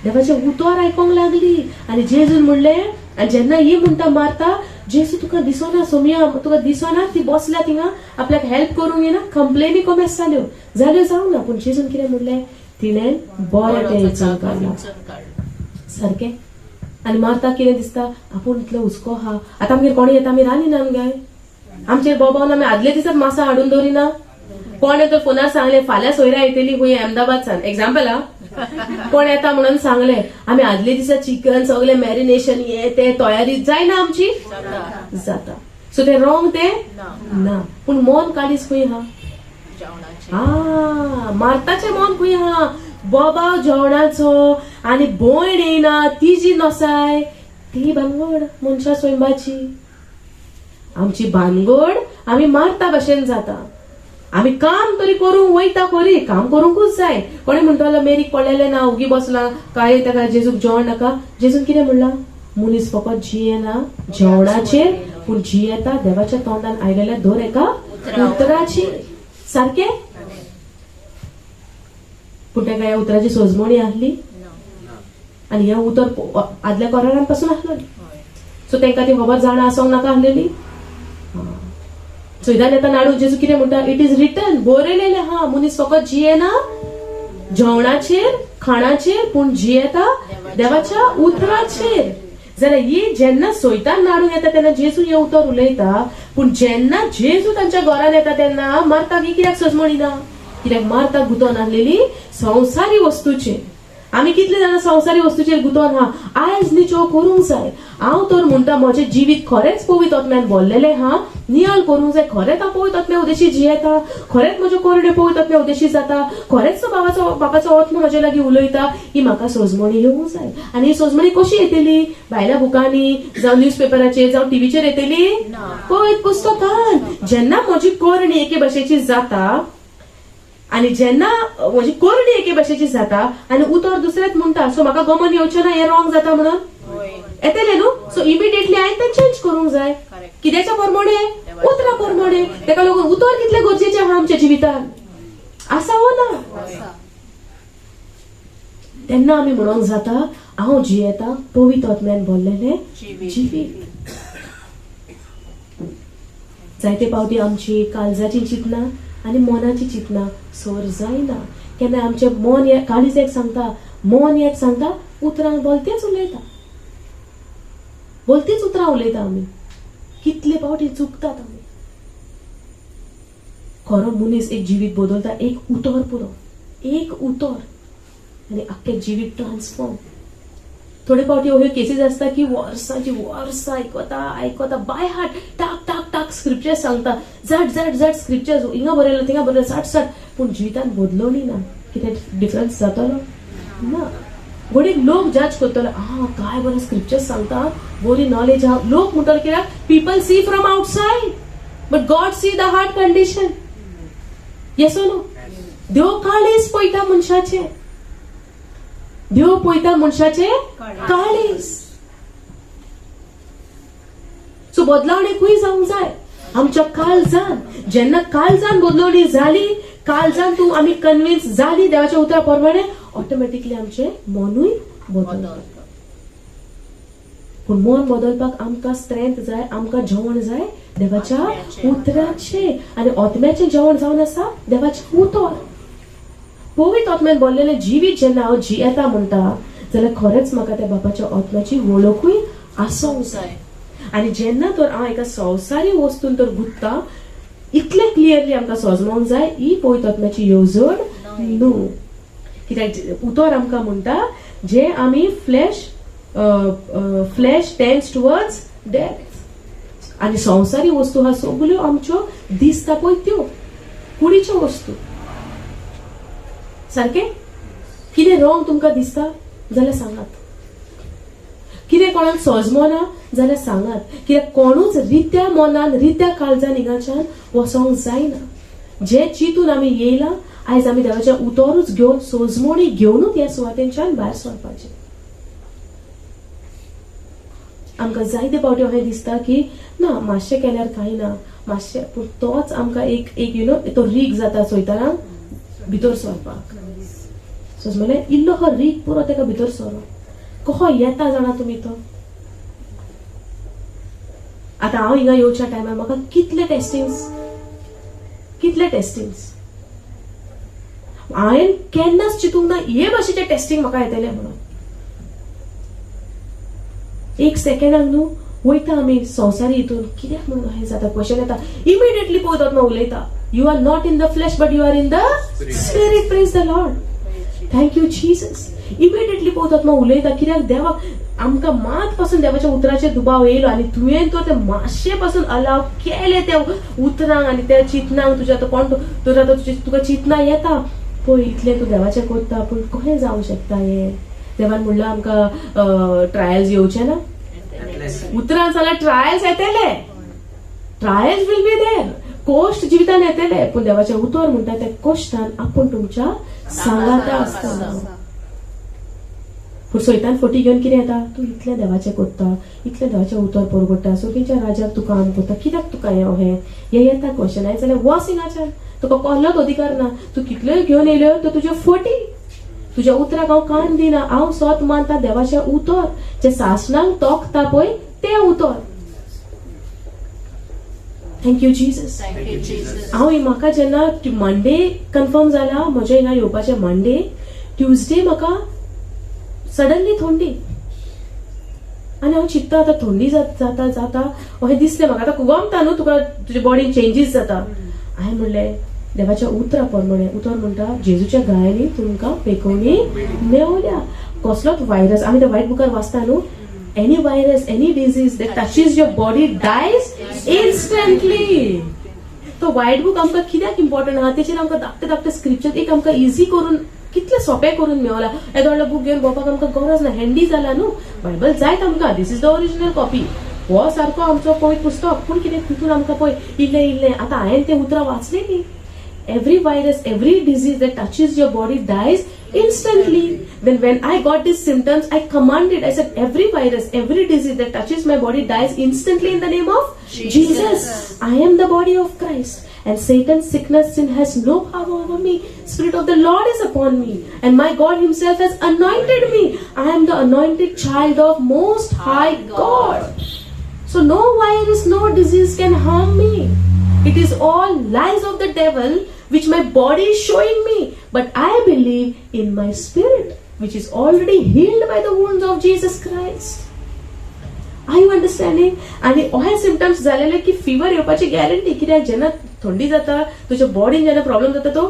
देवाचें उतर आयकोंक लागली. आनी जेजून म्हणलें, आनी जेन्ना ही म्हणटा मारता, जेजू तुका दिसोना, सोमिया तुका दिसोना, ती बसल्या थिंगा आपल्याक हेल्प करूंक येना. कंप्लेनी कोमेस जाल्यो जाल्यो जावंक ना, पूण जेजून कितें म्हणलें? तिणें बरें तें येचून काडलां. सारकें. आनी मारता कितें दिसता, आपूण इतलो हुस्को आहा, आतां आमगेर कोणी येता आमी रांदिना गाय, आमचेर बोबावन आमी आदले दिसात मासा हाडून दवरिना. कोण येता फोनार सांगले फाल्यां सोयऱ्या येतली खंय अहमदाबाद सान, एग्जाम्पल हा, कोण येता म्हणून सांगले, आमी आदले दिसा चिकन सगळे मॅरिनेशन हे ते तयारी जायना आमची? जाता. सो ते रॉंग ते ना, पूण मन काडीस खंय आहा? हा, मारताचें मन खंय आहा? बोबाव जेवणाचो आनी भयण येयना तिजी नसाय, ती भानगड मनशा स्वयंबाची. आमची भानगड आमी मारता भशेन जाता. आमी काम तरी करूंक वयता खरी, काम करूंकूच जाय. कोणी म्हणटलो मेरीक पडलेलें ना, उगी बसला काय ताका जेजूक जेवण नाका. जेजून कितें म्हणलां? मनीस फकत जियेना जेवणाचेर, पूण जियेता देवाच्या तोंडान आयलेल्या दर एका उतराची. सारकें? पूण ताका ह्या उतराची सोजमणी आहली आनी हें उतर आदल्या कोरारान पासून आसलेलें. सो तांकां ती खबर जाणा आसोंक नाका आहलेली. सैतान येता नाडून जेजू कितें म्हणटा? It is written, बरयलेलें आहा, मनीस फकत जियेना जेवणाचेर खाणाचेर, पूण जियेता देवाच्या उतराचेर. जाल्यार ही जेन्ना सैतान नाडून येता तेन्ना जेजू हें उतर उलयता, पूण जेन्ना जेजू तांच्या घरान येता तेन्ना मार्ताक ही कित्याक सजमणी ना? कित्याक मार्ताक गुंतोन आहलेली संवसारी वस्तूचेर. आमी कितले जाणां संवसारी वस्तूचेर गुंतोन आहा? आयज निचो करूंक जाय. हांव तर म्हणटा म्हजें जिवीत खरेंच पवित्र आत्म्यान भरलेलें आहा, नियाळ करूंक जाय. खरेंच हांव पवित्र आत्म्या उदेशी जियेता, खरेंच म्हज्यो करण्यो पवित्र आत्म्या उदेशी जाता, खरेंच तो बाबाचो आत्मो म्हजे लागीं उलयता, ही म्हाका सोजमणी येवंक जाय. आनी ही सोजमणी कशी येतली? भायल्या बुकांनी जावं न्यूज पेपराचेर जावं टिवीचेर येतली? पवित्र पुस्तकान. जेन्ना म्हजी करणी एके भाशेची जाता आनी जेन्ना म्हजी करणी एके भाशेची जाता आनी उतर दुसरेच म्हणटा, सो म्हाका गमन येवचें ना हें रॉंग जाता म्हणून येतलें न्हू. सो इमिडिएटली हांवें तें चेंज करूंक जाय. कित्याच्या प्रमाणे? उतरा प्रमाणे. तेका लागून उतर कितलें गरजेचें आहा आमच्या जिवितान, आसा वो ना? तेन्ना आमी म्हणोंक जाता हांव जियेता पवित्र आत्म्यान भरलेलें जिवीत. जायते फावटी आमची काळजाची चिंतना आनी मनाची चिंतना सर जायना. केन्ना आमचें मन काळीज एक सांगता, मन एक सांगता, उतरां बोलतेच उलयता, बोलतीच उतरां उलयता आमी. कितले फावटी चुकतात आमी. खरो मनीस एक जिवीत बदलता, एक उतर पुरो, एक उतर आनी आख्खें जिवीत ट्रान्सफॉर्म. थोडे फावटी ह्यो केसीस आसता की वर्सांची वर्सां आयकता आयकता, by heart torque torque torque scriptures सांगता, झट झट झट स्क्रिप्चर्स हिंगा बरयला थिंगा बरयला साठ साठ, पूण जिवितान बदलवणी ना. कितें डिफरन्स जातलो ना. घडये लोक जज करतलो, आं काय बरें स्क्रिप्चर्स सांगता, बरी नॉलेज आहा. लोक म्हणटलो कित्याक people see from outside but God see the heart condition. Yes no? देव काळीज पळयता मनशाचें, देव पळयता मनशाचें काळीज. सो बदलावणी खंय जावंक जाय? आमच्या काळजान. जेन्ना काळजान बदलवणी जाली, काळजान तूं आमी कन्विन्स जाली देवाच्या उतरा प्रमाणे, ऑटोमॅटिकली आमचें मनूय बदलता. पूण मन बदलपाक आमकां स्ट्रेंथ जाय, आमकां जेवण जाय देवाच्या उतराचें. आनी आत्म्याचें जेवण जावन आसा देवाचें उतर. पवित्र आत्म्यान भरलेलें जिवीत जेन्ना हांव जियेता म्हणटा जाल्यार खरेंच म्हाका त्या बापाच्या आत्म्याची वळखूय आसूंक जाय. आनी जेन्ना तर हांव एका संवसारी वस्तून तर गुत्ता, इतलें क्लियरली आमकां समजोंक जाय ही पवित्र आत्म्याची येवजण न्हू. कित्याक उतर आमकां म्हणटा जे आमी flash flesh tends towards death. आनी संवसारी वस्तू आहा सगल्यो आमच्यो दिसता पळय त्यो कुडीच्यो वस्तू. सारकें कितें रॉंग तुमकां दिसता जाल्यार सांगात, कितें कोणाक सोजमना जाल्यार सांगात. कित्याक कोणूच रित्या मनान रित्या काळजान हिंगाच्यान वचोंक जायना. जे चिंतून आमी येयला आयज आमी देवाचें उतरूच घेवन सोजमणी घेवनूच ह्या सुवातेंच्यान भायर सरपाचें. आमकां जायते फावटी अशें दिसता की ना मातशें केल्यार कांय ना मातशें, पूण तोच आमकां एक एक you know तो रीग जाता सोयताना भितर सरपाक. सोजमलें इल्लो हो रीग पुरो तेका भितर सरो कहो येता जाणा तुमी तो. आतां हांव हिंगा येवच्या टायमार म्हाका कितले टेस्टिंग्स, कितले टेस्टिंग्स हांवें केन्नाच चिंतूंक ना हे भाशेचें टेस्टींग म्हाका येतलें म्हणून. एक सेकंडाक न्हू वयता आमी संवसारी हितून कित्याक म्हणून अशें जाता क्वेश्चन येता इमिडिएटली पळयतात ना उलयता. You are not in the flesh but you are in the spirit. Praise the Lord, thank you Jesus. Immediately पळयतात ना उलयता कित्याक देवाक आमकां मात पासून देवाच्या उतराचेर दुबाव येयलो आनी तुवें तर ते मातशे पासून अलाव केले त्या उतरांक आनी त्या चिंतनांक. तुज्या आतां कोण तर आतां तुका चिंतनां येता पळय इतलें तूं देवाचें करता पूण कशें जावंक शकता हें? देवान म्हणलां आमकां ट्रायल्स येवचे ना, उतरां जाल्यार ट्रायल्स येतले, trials will be there, cost जिवितान येतले, पूण देवाचें उतर म्हणटा त्या कोश्टान आपूण तुमच्या सांगाता आसता. पूण सैतान फटी घेवन कितें येता, तूं इतलें देवाचें करता, इतलें देवाचें उतर परगडटा, सोगींच्या राजाक तूं काम करता, कित्याक तुका हें हें हें येता क्वेश्चन. आयज जाल्यार वच हिंगाच्यान, तुका कसलोच अधिकार ना, तूं कितल्योय घेवन येयल्यो तर तुज्यो फटी, तुज्या उतराक हांव कान दिना. हांव स्वत मानता देवाचें उतर जें सासणाक तोखता पळय तें उतर. Thank you Jesus. Thank you, Jesus. हांव म्हाका जेन्ना मंडे कन्फर्म जाला म्हजें हिंगा येवपाचें, मंडे ट्युजडे म्हाका सडनली थंडी आनी हांव चिंत्ता आतां थंडी जाता जाता अशें दिसलें म्हाका. आतां गमता न्हू तुका, तुज्या बॉडीन चेंजीस जाता. हांवें म्हणलें देवाच्या उतरा प्रमाणे, उतर म्हणटा जेजूच्या घायांनी तुमकां पेकोवणी मेवल्या. कसलोच व्हायरस, आमी त्या वायट बुकार वाचता न्हू, any virus, any disease that touches your body dies instantly. तो वायट बूक आमकां कित्याक इम्पॉर्टंट आहा, तेचेर आमकां धाकटे धाकटे स्क्रिप्चर एक आमकां इजी करून कितले सोंपें करून मेवला. येदो व्हडलो बूक घेवन भोंवपाक आमकां गरज ना. हँडी जाला न्हू बायबल जायत आमकां. This is the original copy. हो सारको आमचो पवित्र पुस्तक. पूण कितें तितून आमकां पळय इल्लें इल्लें. आतां हांवें तें उतरां वाचलीं न्ही, every virus, every disease that touches your body dies instantly. Then when I got these symptoms, I commanded, I said, every virus, every disease that touches my body dies instantly in the name of Jesus. I am the body of Christ. And Satan's sickness, sin has no power over me. Spirit of the Lord is upon me. And my God himself has anointed me. I am the anointed child of Most High God. So no virus, no disease can harm me. It is all lies of the devil which my body is showing me. But I believe in my spirit, which is already healed by the wounds of Jesus Christ. Are you understanding? आणि हे symptoms जालेले की fibre येवपाची guarantee, कित्याक जेन्ना थंडी जाता तुज्या बॉडीन जेन्ना प्रॉब्लम जाता तो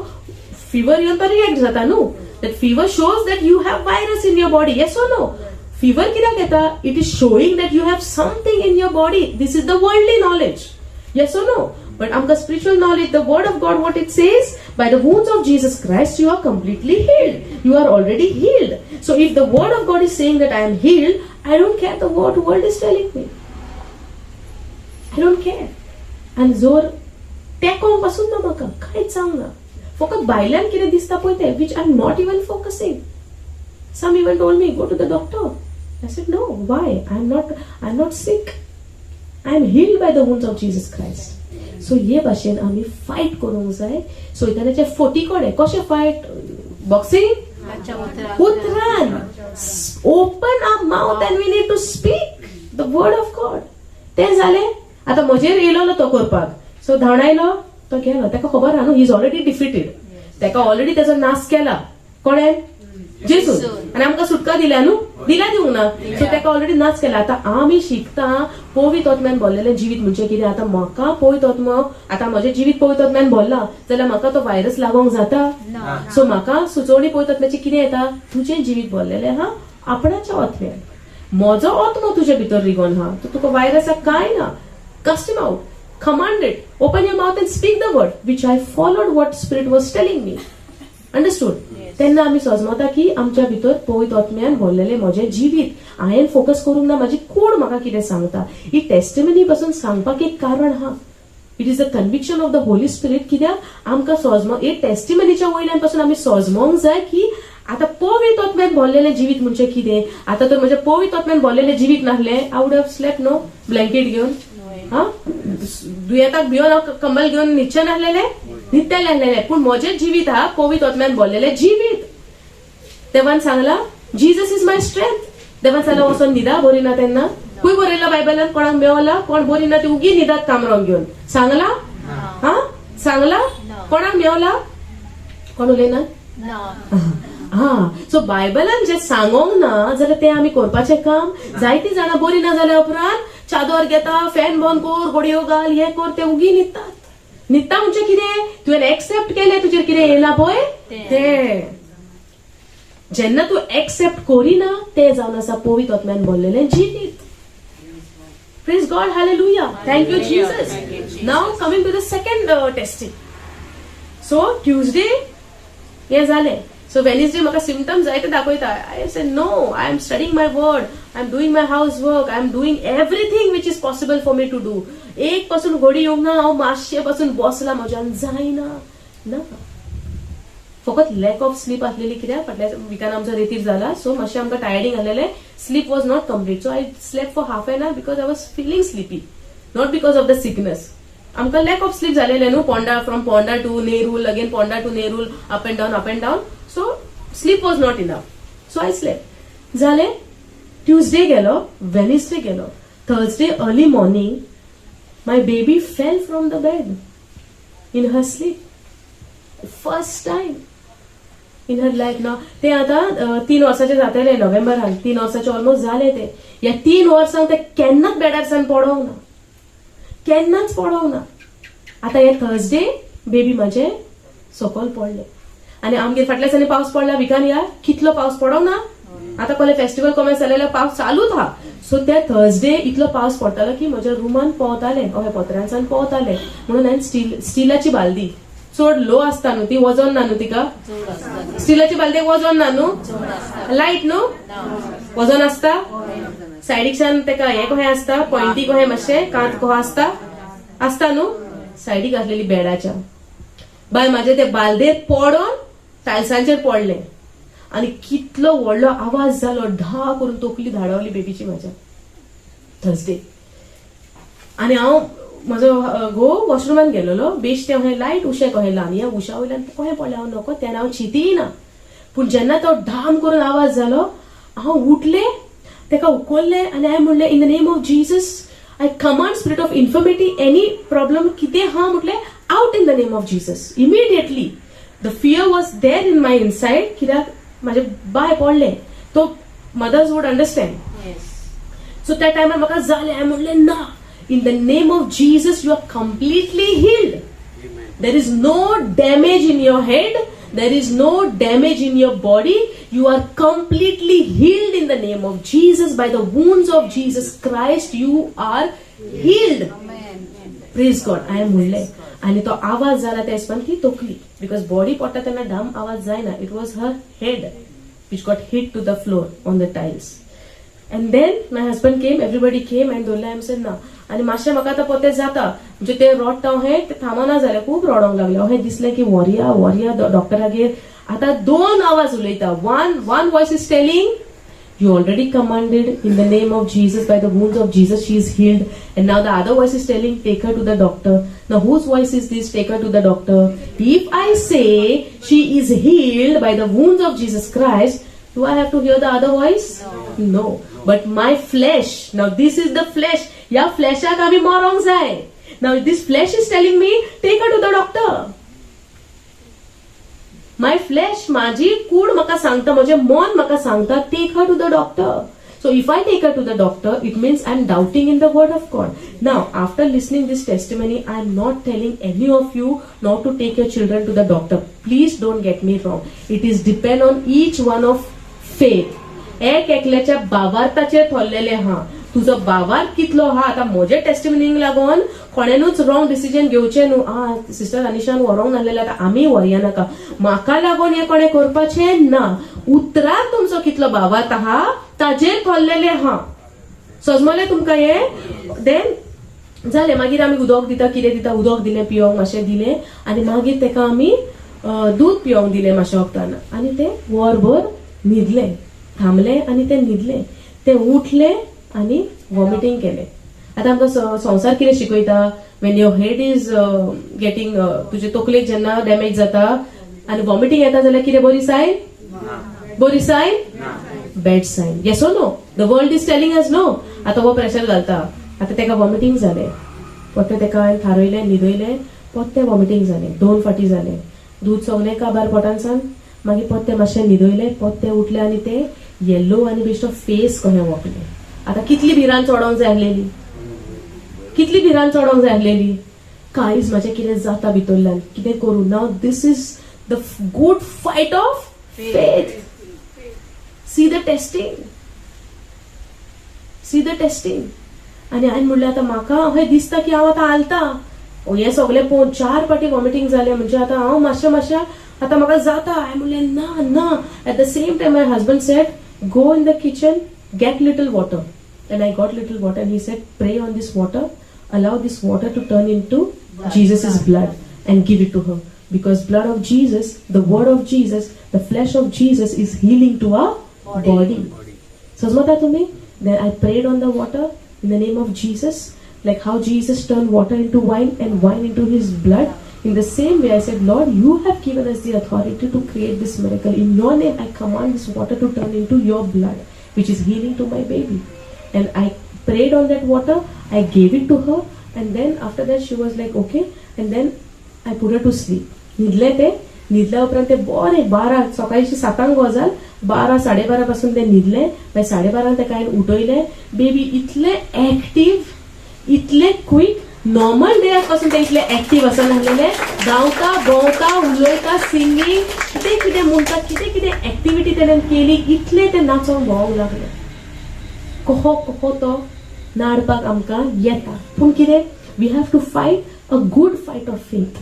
फिवर येवन तो रिएक्ट जाता न्हू. That fever shows that you have virus in your body, yes or no? Fever कित्याक येता? It is showing that you have something in your body. This is the worldly knowledge, yes or no? But आमकां spiritual knowledge, the word of God, what it says? By the wounds of Jesus Christ you are completely healed. You are already healed. So if the word of God is saying that I am healed, I don't care the what world is telling me. I don't care. आनी जोर तेकोंक पासून ना म्हाका, कांयच जावंक ना. फकत भायल्यान कितें दिसता पळय तें, which I am not even focusing. Some even told me, go to the doctor. I said, no, why? I am not sick. I am healed by the wounds of Jesus Christ. So हे भाशेन आमी fight करूंक जाय सैतानाचे फोटी कडेन. कशें fight? Boxing? उतरान. Open our mouth and we need to speak the word of God. तें जालें. आतां म्हजेर येयलो तो करपाक, सो धांवडायलो, तो गेलो. ताका खबर आहा न्हू, he is already defeated. ताका ऑलरेडी तेजो नाश केला. कोणें? जेजून. आनी आमकां सुटका दिल्या न्हू, दिल्या दिवंक ना? सो ताका ऑलरेडी नाच केला. आतां आमी शिकता पवित्र आत्म्यान भरलेलें जिवीत म्हणजे कितें. आतां म्हाका पवित्र आत्मो, आतां म्हजें जिवीत पवित्र आत्म्यान भरलां जाल्यार म्हाका तो व्हायरस लागोंक जाता? सो म्हाका सुचोवणी पवित्र आत्म्याची कितें येता? तुजें जिवीत भरलेलें आहा आपणाच्या आत्म्यान, म्हजो आत्मो तुजे भितर रिगोन आहा, तर तुका व्हायरसाक कांय ना. Cast him out, command it, open your mouth and speak the word, which I followed what Spirit was telling me. Understood? तेन्ना आमी सजमता की आमच्या भितर पवित्र आत्म्यान भरलेलें म्हजें जिवीत. हांवें फोकस करूंक ना म्हाजी कूड म्हाका कितें सांगता. ही टेस्टिमनी पासून सांगपाक एक कारण आहा. It is the conviction of the Holy Spirit. कित्याक आमकां सोजमो एक टेस्टिमनीच्या वयल्यान पासून आमी सोजमोंक जाय की आतां पवित्र आत्म्यान भरलेलें जिवीत म्हणजे कितें. आतां तर म्हजें पवित्र आत्म्यान भरलेलें जिवीत नासलें, I would have slept, no? Blanket घेवन, हा, दुयेंताक भिवन हांव कंबल घेवन न्हिदचें नासलेलें? न्हिदतलें आसलेलें. पूण म्हजें जिवीत हा पवित्र आत्म्यान भरलेलें जिवीत. देवान सांगला, Jesus is my strength. देवान सांगला वचोन न्हिदा बरी ना तेन्ना? खंय बरयला बायबलान? कोणाक मेवला कोण बरी ना ती उगी न्हिदात कामरोंक घेवन? सांगला? हा, सांगला? कोणाक मेवला? कोण उलयना? हा, सो बायबलान जे सांगोंक ना जाल्यार ते आमी करपाचें काम. जायतीं जाणां बरी ना जाल्या उपरांत चादर घेता, फॅन बंद कर, गोडयो घाल, हें कर, ते उगी न्हिदतात. न्हिदता म्हणजे कितें? तुवें एक्सेप्ट केलें तुजेर कितें येयलां पळय तें. जेन्ना तूं एक्सेप्ट करिना, तें जावन आसा पवित्र आत्म्यान भरलेलें जिवीत. Praise God, hallelujah. Thank you, Jesus. Now coming to the second testing. So Tuesday हें जालें. सो वेनसडे म्हाका सिमटम्स जायते दाखयता. I say, no, I am studying my word, I am doing my house work, I am doing everything which is possible for me to do. एक पासून घडी येवंक ना. हांव मातशें पासून बसलां, म्हज्यान जायना ना. फकत लॅक ऑफ स्लीप आसलेली, कित्याक फाटल्या विकान आमचो रेतीर जाला, सो मातशें आमकां टायर्डिंग आसलेलें. Sleep was not complete, so I slept for half an hour because I was feeling sleepy, not because of the sickness. आमकां लॅक ऑफ स्लीप जालेलें न्हू. Ponda, from Ponda to Nerul, again Ponda to Nerul, up and down, up and down, so sleep was not enough, so I slept. जालें, Tuesday गेलो, Wednesday गेलो, Thursday early morning My baby fell from the bed in her sleep, first time in her life. ना ते आतां 3 वर्साचे जातले नोव्हेंबरान, 3 वर्साचे almost जाले ते. ह्या 3 वर्सांक ते केन्नाच बेडार सान पडोंक ना, केन्नाच पडोंक ना. आतां हे थर्सडे बेबी म्हाजें सकयल पडलें आनी आमगेर फाटल्या दिसांनी पावस पडला विकान. या कितलो पावस पडोंक ना? आतां कोले फेस्टिवल कोमेस जालेलो, पावस चालूच आहा. सो त्या थर्सडे इतलो पावस पडटालो की म्हज्या रुमान पोवताले, हय, पत्र्यांसान पोवताले. म्हणून हांवें स्टिलाची बालदी, चड लो आसता न्हू ती, वजन ना न्हू तिका. स्टिलाची बालदेक वजन ना न्हू, लायट न्हू, वजन आसता. सायडीकच्यान तेका हें कहें आसता, पॉयंटी कहें, मातशें कांत कहो आसता, आसता न्हू. सायडीक आसलेली बेडाच्या बाय, म्हाजे ते बालदेर पडोन टायल्सांचेर पडले आनी कितलो व्हडलो आवाज जालो, ढा करून तकली धाडावली बेबीची म्हाज्या थर्सडे. आनी हांव म्हजो घोव वॉशरुमान गेलेलो. बेश्टें अहें लायट उशें कहें लावन, ह्या उशा वयल्यान कहें पडलें हांव नको तेन्ना हांव चिंतीय ना. पूण जेन्ना तो ढाम करून आवाज जालो, हांव उठलें, तेका उखल्लें आनी हांवें म्हणलें, "In the name of Jesus, I command spirit of infirmity, any problem कितें हा म्हटलें, out in the name of Jesus." Immediately the fear was there in my inside, कित्याक म्हाजें बाय पडलें. तो मदर्स वूड अंडरस्टँड. सो त्या टायमार म्हाका जालें, हांवें म्हणलें, ना, in the name of Jesus, you are completely healed. There is no damage in your head. There is no damage in your body. You are completely healed in the name of Jesus. By the wounds of Jesus Christ, you are healed. Praise God. हांवें म्हणलें आनी तो आवाज जाला त्या हिसपान ती तकली, because body पडटा तेन्ना डाम आवाज जायना. It was her head which got hit to the floor on the tiles. And then my husband came, everybody came and धरलें. हांवें said ना. आनी मातशें म्हाका आतां पोते जाता, म्हणजे ते रोडटा अहें, ते थांबना जालें, खूब रडोंक लागलें. अहें दिसलें की व्हरया, व्हरया डॉक्टरागेर. आतां दोन आवाज उलयता. One voice is telling, "You already commanded in the name of Jesus, by the wounds of Jesus, she is healed." And now the other voice is telling, "Take her to the doctor." Now, whose voice is this? "Take her to the doctor." If I say she is healed by the wounds of Jesus Christ, do I have to hear the other voice? No. But my flesh, now this is the flesh. ह्या फ्लॅशाक आमी मरोंक जाय. Now this flesh is telling me, "Take her to the doctor." My flesh, माझी कूड म्हाका सांगता, म्हजें मन म्हाका सांगता, "Take her to the doctor." So if I take her to the doctor, it means I am doubting in the word of God. Now, after listening this testimony, I am not telling any of you not to take your children to the doctor. Please don't get me wrong. It is depend on each one of faith. एक एकल्याच्या बावार्थाचेर थरलेले हा, तुजो बावार्थ कितलो हा. आतां म्हजे टेस्टिमनीक लागून कोणेनूच wrong decision घेवचें न्हू. आ, सिस्टर अनिशान व्हरोंक नासलेलें, आतां आमी व्हरया नाका. म्हाका लागून हें कोणें करपाचें ना. उतरार तुमचो कितलो बावार्थ आहा ताजेर थरलेलें हा. सजमलें तुमकां हें? देन जालें. मागीर आमी उदक दिता, कितें दिता, उदक दिलें पियोंक मातशें दिलें आनी मागीर तेका आमी दूद पियोंक दिलें मातशें वखदान आनी तें वरभर न्हिदलें. थांबलें आनी तें न्हिदलें. तें उठलें आनी वॉमिटींग केलें. आतां आमकां संवसार कितें शिकयता? When your head is getting, तुजे तकलेक जेन्ना डॅमेज जाता आनी वॉमिटींग येता जाल्यार कितें बरी सायन? बरी sign? Bad sign, yes or no? The world is telling us no. आतां हो प्रेशर घालता. आतां तेका वॉमिटींग जालें परतें. तेका हांवें थारयलें, न्हिदयलें, परतें वॉमिटींग जालें, दोन फाटी जालें. दूद सगलें काबार पोटानसान. मागीर परतें मातशें न्हिदयलें, परतें उठलें आनी तें येल्लो आनी बेश्टो फेस कहें वोंकलें. आतां कितली भिरांत चडोंक जाय आसलेली, कितली भिरांत चडोंक जाय आसलेली. कांयच म्हाजें कितें जाता भितरल्यान, कितें करूं? Now this is the good fight of faith. See the testing, see the testing. आनी हांवें म्हणलें, आतां म्हाका अशें दिसता की हांव आतां हालता. हें सगळें पळोवन चार फावटी वॉमिटींग जालें म्हणजे आतां हांव मातशें मातशें आतां म्हाका जाता. हांवें म्हणलें, ना ना. At the same time my husband said, "Go in the kitchen, get little water." And I got little water and he said, "Pray on this water, allow this water to turn into Jesus' blood and give it to her, because blood of Jesus, the word of Jesus, the flesh of Jesus is healing to our body." समजता तुम्ही? Then I prayed on the water in the name of Jesus, like how Jesus turned water into wine and wine into his blood. In the same way, I said, "Lord, you have given us the authority to create this miracle. In your name, I command this water to turn into your blood, which is healing to my baby." And I prayed on that water, I gave it to her. And then after that she was like okay, and then I put to sleep. न्हिदलें तें, न्हिदल्या उपरांत तें बरें 12, सकाळीं 7 गजाल 12 12:30 पासून तें न्हिदलें. मागीर 12:30 तेका हांवें उठयलें. बेबी इतलें एक्टीव, इतलें क्वीक, नॉर्मल डेयाक पासून तें इतलें एक्टीव आसनासलेलें. धांवता, भोंवता, उलयता, सिंगींग, कितें कितें म्हणटा, कितें कितें एक्टिविटी तेणें केली, इतलें तें नाचोंक भोंवंक लागलें. कहो कहो तो नाडपाक आमकां येता, पूण कितें, we have to fight a good fight of faith.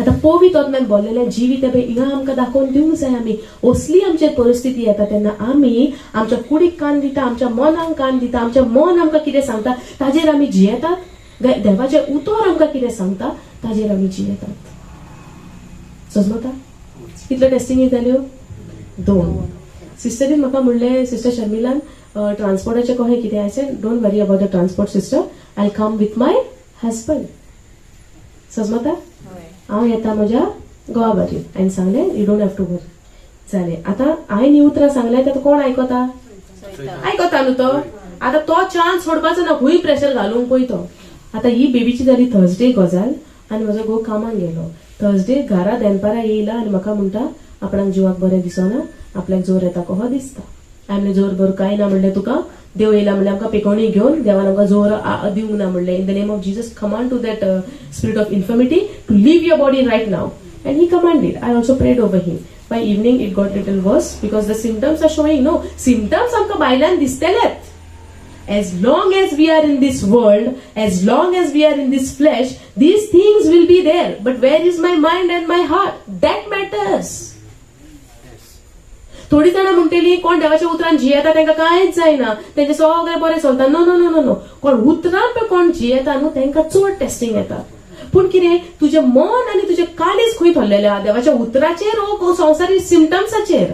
आतां पवित्र आत्म्यान बोल्लेलें जिवीत पळय हिंगा आमकां दाखोवन दिवंक जाय. आमी असली आमचेर परिस्थिती येता तेन्ना आमी आमच्या कुडीक कान दिता, आमच्या मनाक कान दिता, आमचें मन आमकां कितें सांगता ताजेर आमी जियेतात, देवाचें उतर आमकां कितें सांगता ताजेर आमी जियेतात. सजमता? कितल्यो टेस्टिंगी जाल्यो? 2. सिस्टरीन म्हाका म्हणलें, सिस्टर शर्मिलान, ट्रान्सपोर्टाचें कहें कितें? I said don't worry about the transport sister, I come with my husband. सजमता? हांव येता म्हज्या गोवा बारीर. हांवें सांगलें you don't have to worry. जालें. आतां हांवें हीं उतरां सांगलें आतां कोण आयकता? आयकता न्हू तो. आतां तो चान्स सोडपाचो ना, खूंय प्रेशर घालूंक पळय तो. आतां ही बेबीची जाली थर्सडे गजाल आनी म्हजो घोव कामाक गेलो. थर्सडे घरा दनपारां येयला आनी म्हाका म्हणटा आपणाक जिवाक बरें दिसना, आपल्याक जोर येता कहो दिसता. हांवें म्हणलें जोर बरो कांय ना म्हणलें तुका, देव येयला म्हणलें आमकां पेकोणी घेवन, देवान आमकां जोर दिवंक ना म्हणलें. In the name of Jesus command to that spirit of infirmity to leave your body right now. And he commanded. I also prayed over him. By evening it got little worse because the symptoms are showing. No, symptoms आमकां भायल्यान दिसतलेच. As long as we are in this world, as long as we are in this flesh, these things will be there. But where is my mind and my heart? That matters. थोडी जाणां म्हणटली कोण देवाच्या उतरान जियेता तांकां कांयच जायना, तेंचें सगळें बरें चलता. No no no no no. कोण उतरान पळय कोण जियेता न्हू तांकां चड टेस्टिंग येता. पूण कितें, तुजें मन आनी तुजें काळीज खंय थरलेलें आहा, देवाच्या उतराचेर वो संवसारीक सिमटम्साचेर?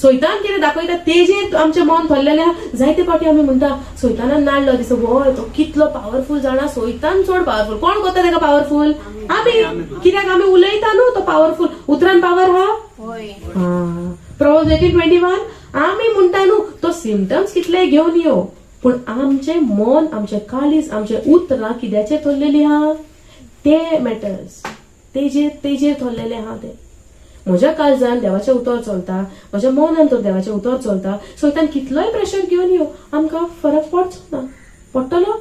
सैतान कितें दाखयता तेजेर आमचें मन थरलेलें आहा. जायते फावटी आमी म्हणटा सैतानान नाडलो दिसता, व्हय तो कितलो पावरफूल जाणा, सैतान चड पावरफूल. कोण करता ताका पावरफूल? आमी. कित्याक आमी उलयता न्हू तो पावरफूल. उतरान पावर हा. प्रोवर्ब्स 18:21. आमी म्हणटा न्हू तो सिमटम्स कितले घेवन यो, पूण आमचें मन, आमचें काळीज, आमचें उतरां कित्याचेर थरलेली आहा ते मॅटर्स. तेजेर तेजेर थरलेलें आहा तें. म्हज्या काळजान देवाचें उतर चलता, म्हज्या मनान तर देवाचें उतर चलता, सैतान कितलोय प्रेशर घेवन यो आमकां फरक पडचो ना. पडटलो?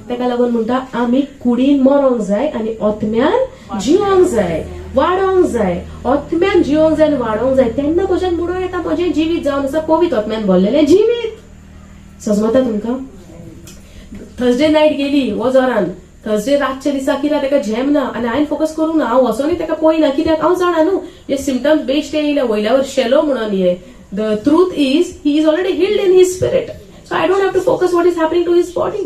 ताका लागून म्हणटा आमी कुडीन मरोंक जाय आनी आत्म्यान जिवोंक जाय, वाडोंक जाय. आत्म्यान जिवोंक जाय आनी वाडोंक जाय तेन्ना म्हज्यान म्हणूं येता म्हजें जिवीत जावन आसा पवित्र आत्म्यान भरलेलें जिवीत. सजमता तुमकां? थर्सडे नायट गेली हो जोरान. थर्सडे रातच्या दिसा कित्याक ताका झेम ना आनी हांवें फोकस करूंक ना, हांव वचोनूय ताका पळयना, कित्याक हांव जाणा न्हू हे सिमटम्स बेश्टे येयले वयल्यावर शेलो म्हणून हे. The truth is he is already healed in his spirit, so I don't have to focus what is happening to his body.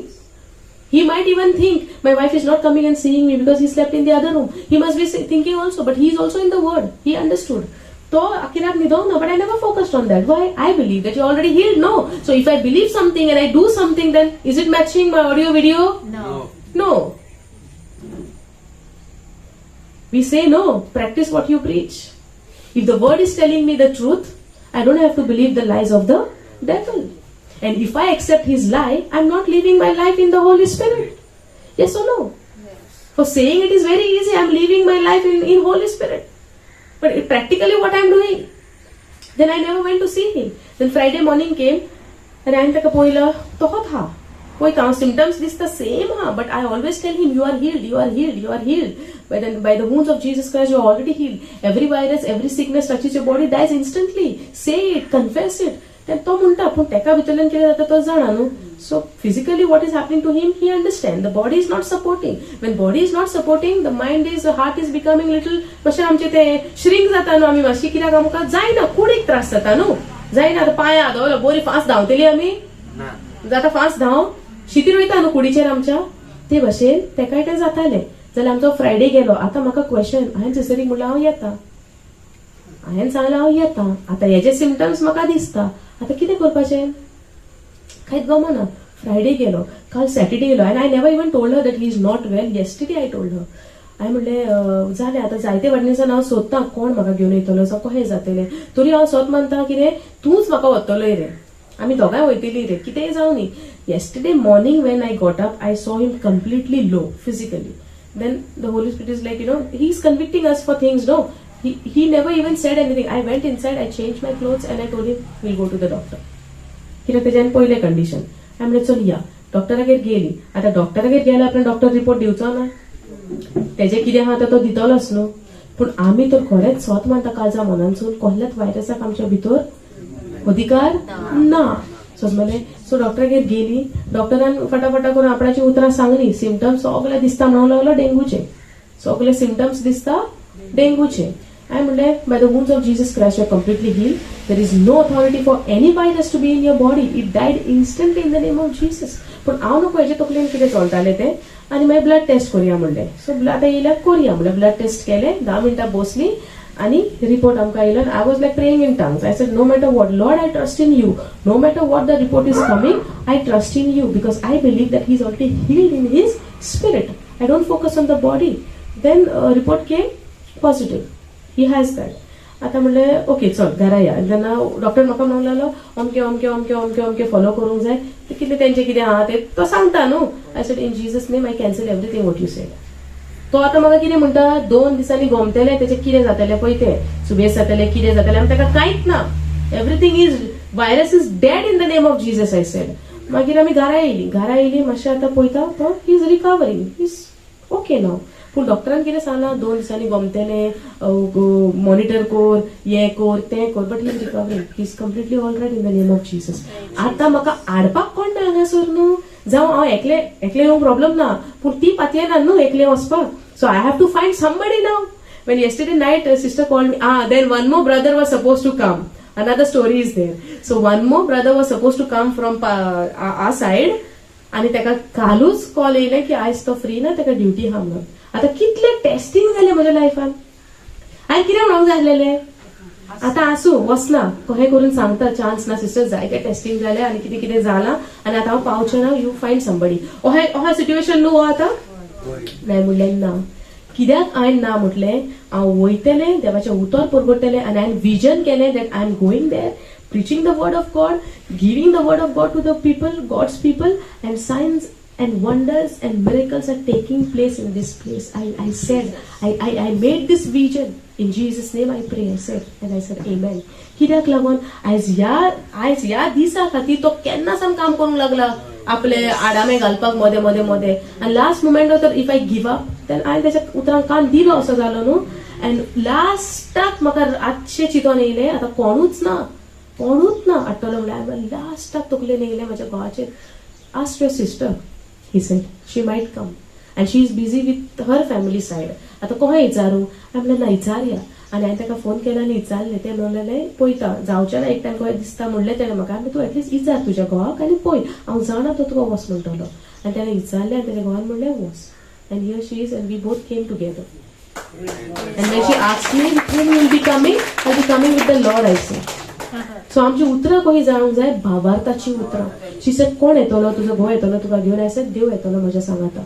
He might even think, my wife is not coming and seeing me because he slept in the other room. He must be thinking also, but he is also in the word. He understood. तो कित्याक न्हिदोंक ना, but I never focused on that. Why? I believe that you already healed, no? So if I believe something and I do something, then is it matching my audio video? No. No. We say no. Practice what you preach. If the word is telling me the truth, I don't have to believe the lies of the devil. And if I accept his lie, I'm not living my life in the Holy Spirit. Yes or no? Yes. For saying it is very easy, I'm living my life in Holy Spirit. But practically what I'm doing. Then I never went to see him. Then Friday morning came and हांवें ताका पळयलो, तोहोच हा पळयता हांव, symptoms दिसता same हा, but I always tell him, you are healed, you are healed, you are healed. By the wounds of Jesus Christ you are already healed. Every virus, every sickness touches your body dies instantly. Say it, confess it. ते तो म्हणटा, पूण तेका भितरल्यान कितें जाता तो जाणा न्हू. So physically what is happening to him he understand. The body is not supporting. When body is not supporting, the mind is, heart is becoming little मातशें आमचें तें श्रिंक जाता न्हू. आमी मातशी कित्याक आमकां जायना, कुडीक त्रास जाता न्हू, जायना. आतां पांया दवरलो बरी फास्ट धांवतली आमी जाता फास्ट धांव शितीर वयता न्हू कुडीचेर आमच्या, ते भशेन तेकाय तें जातालें. जाल्यार आमचो फ्रायडे गेलो. आतां म्हाका क्वेश्चन, हांवें सिस्टरीक म्हणलें हांव येता. हांवें सांगलें हांव येता. आतां हेजे सिमटम्स म्हाका दिसता, आतां कितें करपाचें कांयच गमना. फ्रायडे गेलो, काल सॅटर्डे येयलो आनी I never even told her that he is not well. Yesterday I told her. हांवें म्हणलें जालें आतां जायते फाटल्यान सावन हांव सोदतां कोण म्हाका घेवन येतलो, जावं कशें जातलें, तरी हांव सोद मानता कितें तूंच म्हाका व्हरतलोय रे. आमी दोगांय वयतली रे, कितेंय जावं न्ही. Yesterday morning when I got up, I saw him completely low physically. Then the Holy Spirit is like, he is convicting us for things, no? He never even said anything. I went inside, I changed my clothes and I told him, we'll go to the doctor. कित्याक तेज्यान पयलें condition. हांवें म्हणलें चल या. डॉक्टरागेर गेली. आतां डॉक्टरागेर गेल्यार आपल्याक डॉक्टर रिपोर्ट दिवचो ना, तेजें कितें आहा आतां तो दितलोच न्हू. पूण आमी तर खरेंच सोत मानता काळजा मनानसून, कसल्याच व्हायरसाक आमच्या भितर अधिकार ना, समजलें? सो डॉक्टरागेर गेली. डॉक्टरान फटाफटा करून आपणाची उतरां सांगली. सिमटम्स सगळे दिसता म्हणूंक लागलो डेंगूचे, सगळे सिमटम्स दिसता डेंगूचे. हांवें म्हणलें, by the wounds of Jesus Christ you are completely healed. There is no authority for any virus to be in your body. It died instantly in the name of Jesus. पूण हांव नको हेजे तकलेन कितें चलतालें तें. आनी मागीर ब्लड टेस्ट करुया म्हणलें. सो आतां येयल्यार करुया म्हणलें. ब्लड टेस्ट केलें, 10 मिनटां बसली आनी रिपोर्ट आमकां येयलो. I was like praying in tongues. I said, no matter what, Lord, I trust in you. No matter what the report is coming, I trust in you because I believe that he is already healed in his spirit. I don't focus on the body. Then report came positive, he has that. आतां म्हणलें okay चल घरा या. तेन्ना doctor म्हाका म्हणूंक लागलो अमकें अमकें अमकें अमकें अमकें फॉलो करूंक जाय, ते कितें तेंचें कितें आहा तें तो सांगता न्हू. I said, in Jesus name I cancel everything what you said. तो आतां म्हाका कितें म्हणटा, 2 दिसांनी गोमतेलें तेचें कितें जातलें पळय तें, सुबेज जातलें कितें जातलें, आनी ताका कांयच ना. Everything is virus is dead in the name of Jesus, I said. मागीर आमी घरा येयली. घरा येयली मातशें आतां पळयता तो he is recovering, he is okay now. पूण डॉक्टरान कितें सांगलां, 2 दिसांनी गोमतेलें, मॉनिटर कर, हें कर तें कर, but he is recovering, he is completely all right in the name of Jesus. आतां म्हाका हाडपाक कोण ना हांगासर न्हू, जावं हांव एकलें एकलें येवंक प्रॉब्लम ना, पूण ती पातयेना न्हू एकलें वचपाक. So I have to find somebody now. When yesterday night sister called me, then one more brother was supposed to come. Another story is there. So one more brother was supposed to come from our side. आनी ताका कालूच call येयले की आयज तो free ना, ताका duty आहा म्हणून. आतां कितले टेस्टिंग जालें म्हज्या लायफान. हांवें कितें म्हणूंक जाय आसलेलें, आतां आसूं वचना कहें करून सांगता, चान्स ना सिस्टर, जायते टेस्टिंग जालें आनी कितें कितें जालां आनी आतां हांव पावचें ना, you find somebody. अहें अहें सिट्युएशन न्हू हो आतां. नाही म्हणलें ना, कित्याक हांवें ना म्हटलें, हांव वयतलें देवाचें उतर परगटतलें. आनी हांवें विजन केलें that I am going there, preaching the word of God, giving the word of God to the people, God's people, and signs and wonders and miracles are taking place in this place. I said, I made this vision. In Jesus' name I pray, I said, and I said, Amen. कित्याक लागून आयज ह्या दिसा खातीर तो केन्ना सावन काम करूंक लागला आपले आडामे घालपाक मदें मदें मदें. आनी लास्ट मुमेंट तर if I give up, then हांवें तेच्या उतरांक कान दिलो असो जालो न्हू. एंड लास्टाक म्हाका रातचें चिंतोन येयलें, आतां कोणूच ना, कोणूच ना हाडटलो म्हणल्यार लास्टाक तकलेन येयलें म्हज्या घोवाचेर, ask your sister, he said, she might come and she is busy with her family side. आतां कोहे विचारूं? हांवें म्हणलें ना, विचारया. आनी हांवें ताका फोन केलो आनी विचारलें. तें म्हणलें पळयता जावचें ना, एकट्यान कहें दिसता म्हणलें तेणें म्हाका. तूं एटलिस्ट विचार तुज्या घोवाक आनी पळय, हांव जाणा तो तुका वच म्हणटलो. आनी तेणें विचारलें आनी तेज्या घोवान म्हणलें वच. And here she is, and we both came together. And when she asked me with whom you will be coming, I'll be coming with the Lord, I said. So आमची उतरां कहीं जाणूंक जाय, भावार्थाची उतरां. She said, कोण येतलो, तुजो घोव येतलो तुका घेवन? I said, देव येतलो म्हज्या सांगाता,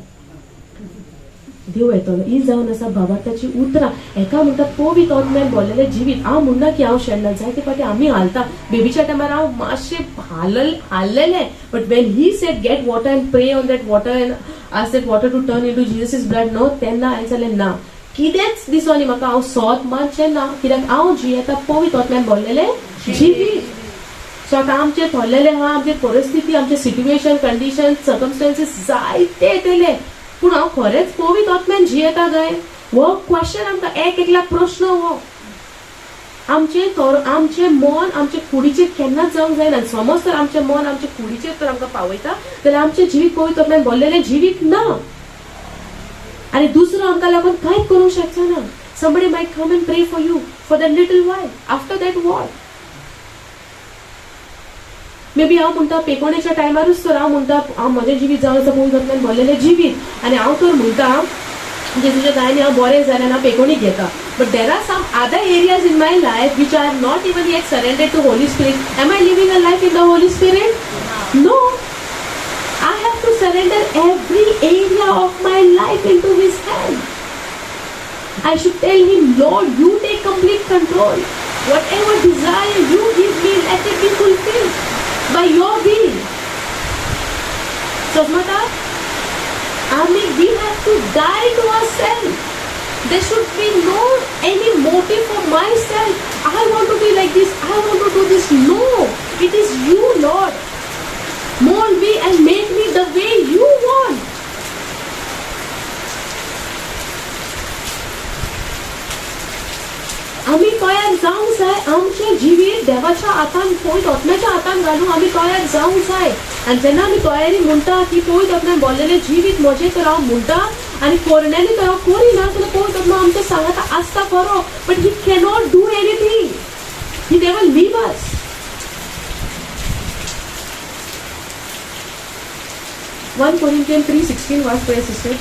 देव येतलो. ही जावन आसा भावार्थाची उतरां. एका म्हणटा पवित्र आत्म्यान बोल्लेलें जिवीत. हांव म्हणना की हांव शेणना, जायते फावटी आमी हालता. बेबीच्या टायमार हांव मातशें हाललेलें, but when he said get water and pray on that water and ask that water to turn into Jesus' blood, no, तेन्ना हांवें सांगलें ना, कितेंच दिसोनी म्हाका, हांव सोत मानचें ना, कित्याक हांव जियेता पवित्र आत्म्यान बोल्लेलें जिवीत. सो आतां आमचें थोरलेलें आहा, आमची परिस्थिती, आमचें सिट्युएशन, कंडिशन, सर्कमस्टांसीस जायते येतले, पूण हांव खरेंच पवित्र आत्म्यान जियेता काय, हो क्वेश्चन आमकां एक एकल्याक प्रश्न हो. आमचें थोर आमचें मन आमचे कुडीचेर केन्नाच जावंक जायना. समज तर आमचें मन आमचे कुडीचेर तर आमकां पावयता जाल्यार आमचें जिवीत पवित्र आत्म्यान भरलेलें जिवीत ना. आनी दुसरो आमकां लागून कांयच करूंक शकचो ना. Somebody might come and pray for you for that little while. After that what? Maybe हांव म्हणटा पेकोणेच्या टायमारूच तर हांव म्हणटा हांव म्हजें जिवीत जावन आसा पवित्र आत्म्यान भरलेलें जिवीत. आनी हांव तर म्हणटा जेजूच्या दयानी हांव बरें जालें आनी हांव पेकोणी घेता, but there are some other areas in my life which I have not even yet surrendered to Holy Spirit. Am I living a life in the Holy Spirit? No. I have to surrender every area of my life into His hand. I should tell Him, Lord, you take complete control. Whatever desire you give me, let it be fulfilled. By your will. समजता आमी we have to die to our self. There should be no any motive for myself. I want to be like this. I want to do this. No, it is you, Lord. Mold me and make me the way you want. आमी तयार जावंक जाय आमचें जिवीत देवाच्या हातान, पवित्र आत्म्याच्या हातान घालून आमी तयार जावंक जाय. आनी जेन्ना आमी तयारी म्हणटा की पवित्र आत्म्यान बोल्लेलें जिवीत म्हजें तर हांव म्हणटा आनी कोरण्यांनी तर हांव करिना, जाल्यार पवित्र आत्मा आमच्या सांगाता आसता खरो, but he cannot do anything. He never leave us. 1 Corinthians 3:16 वाच पळय sister.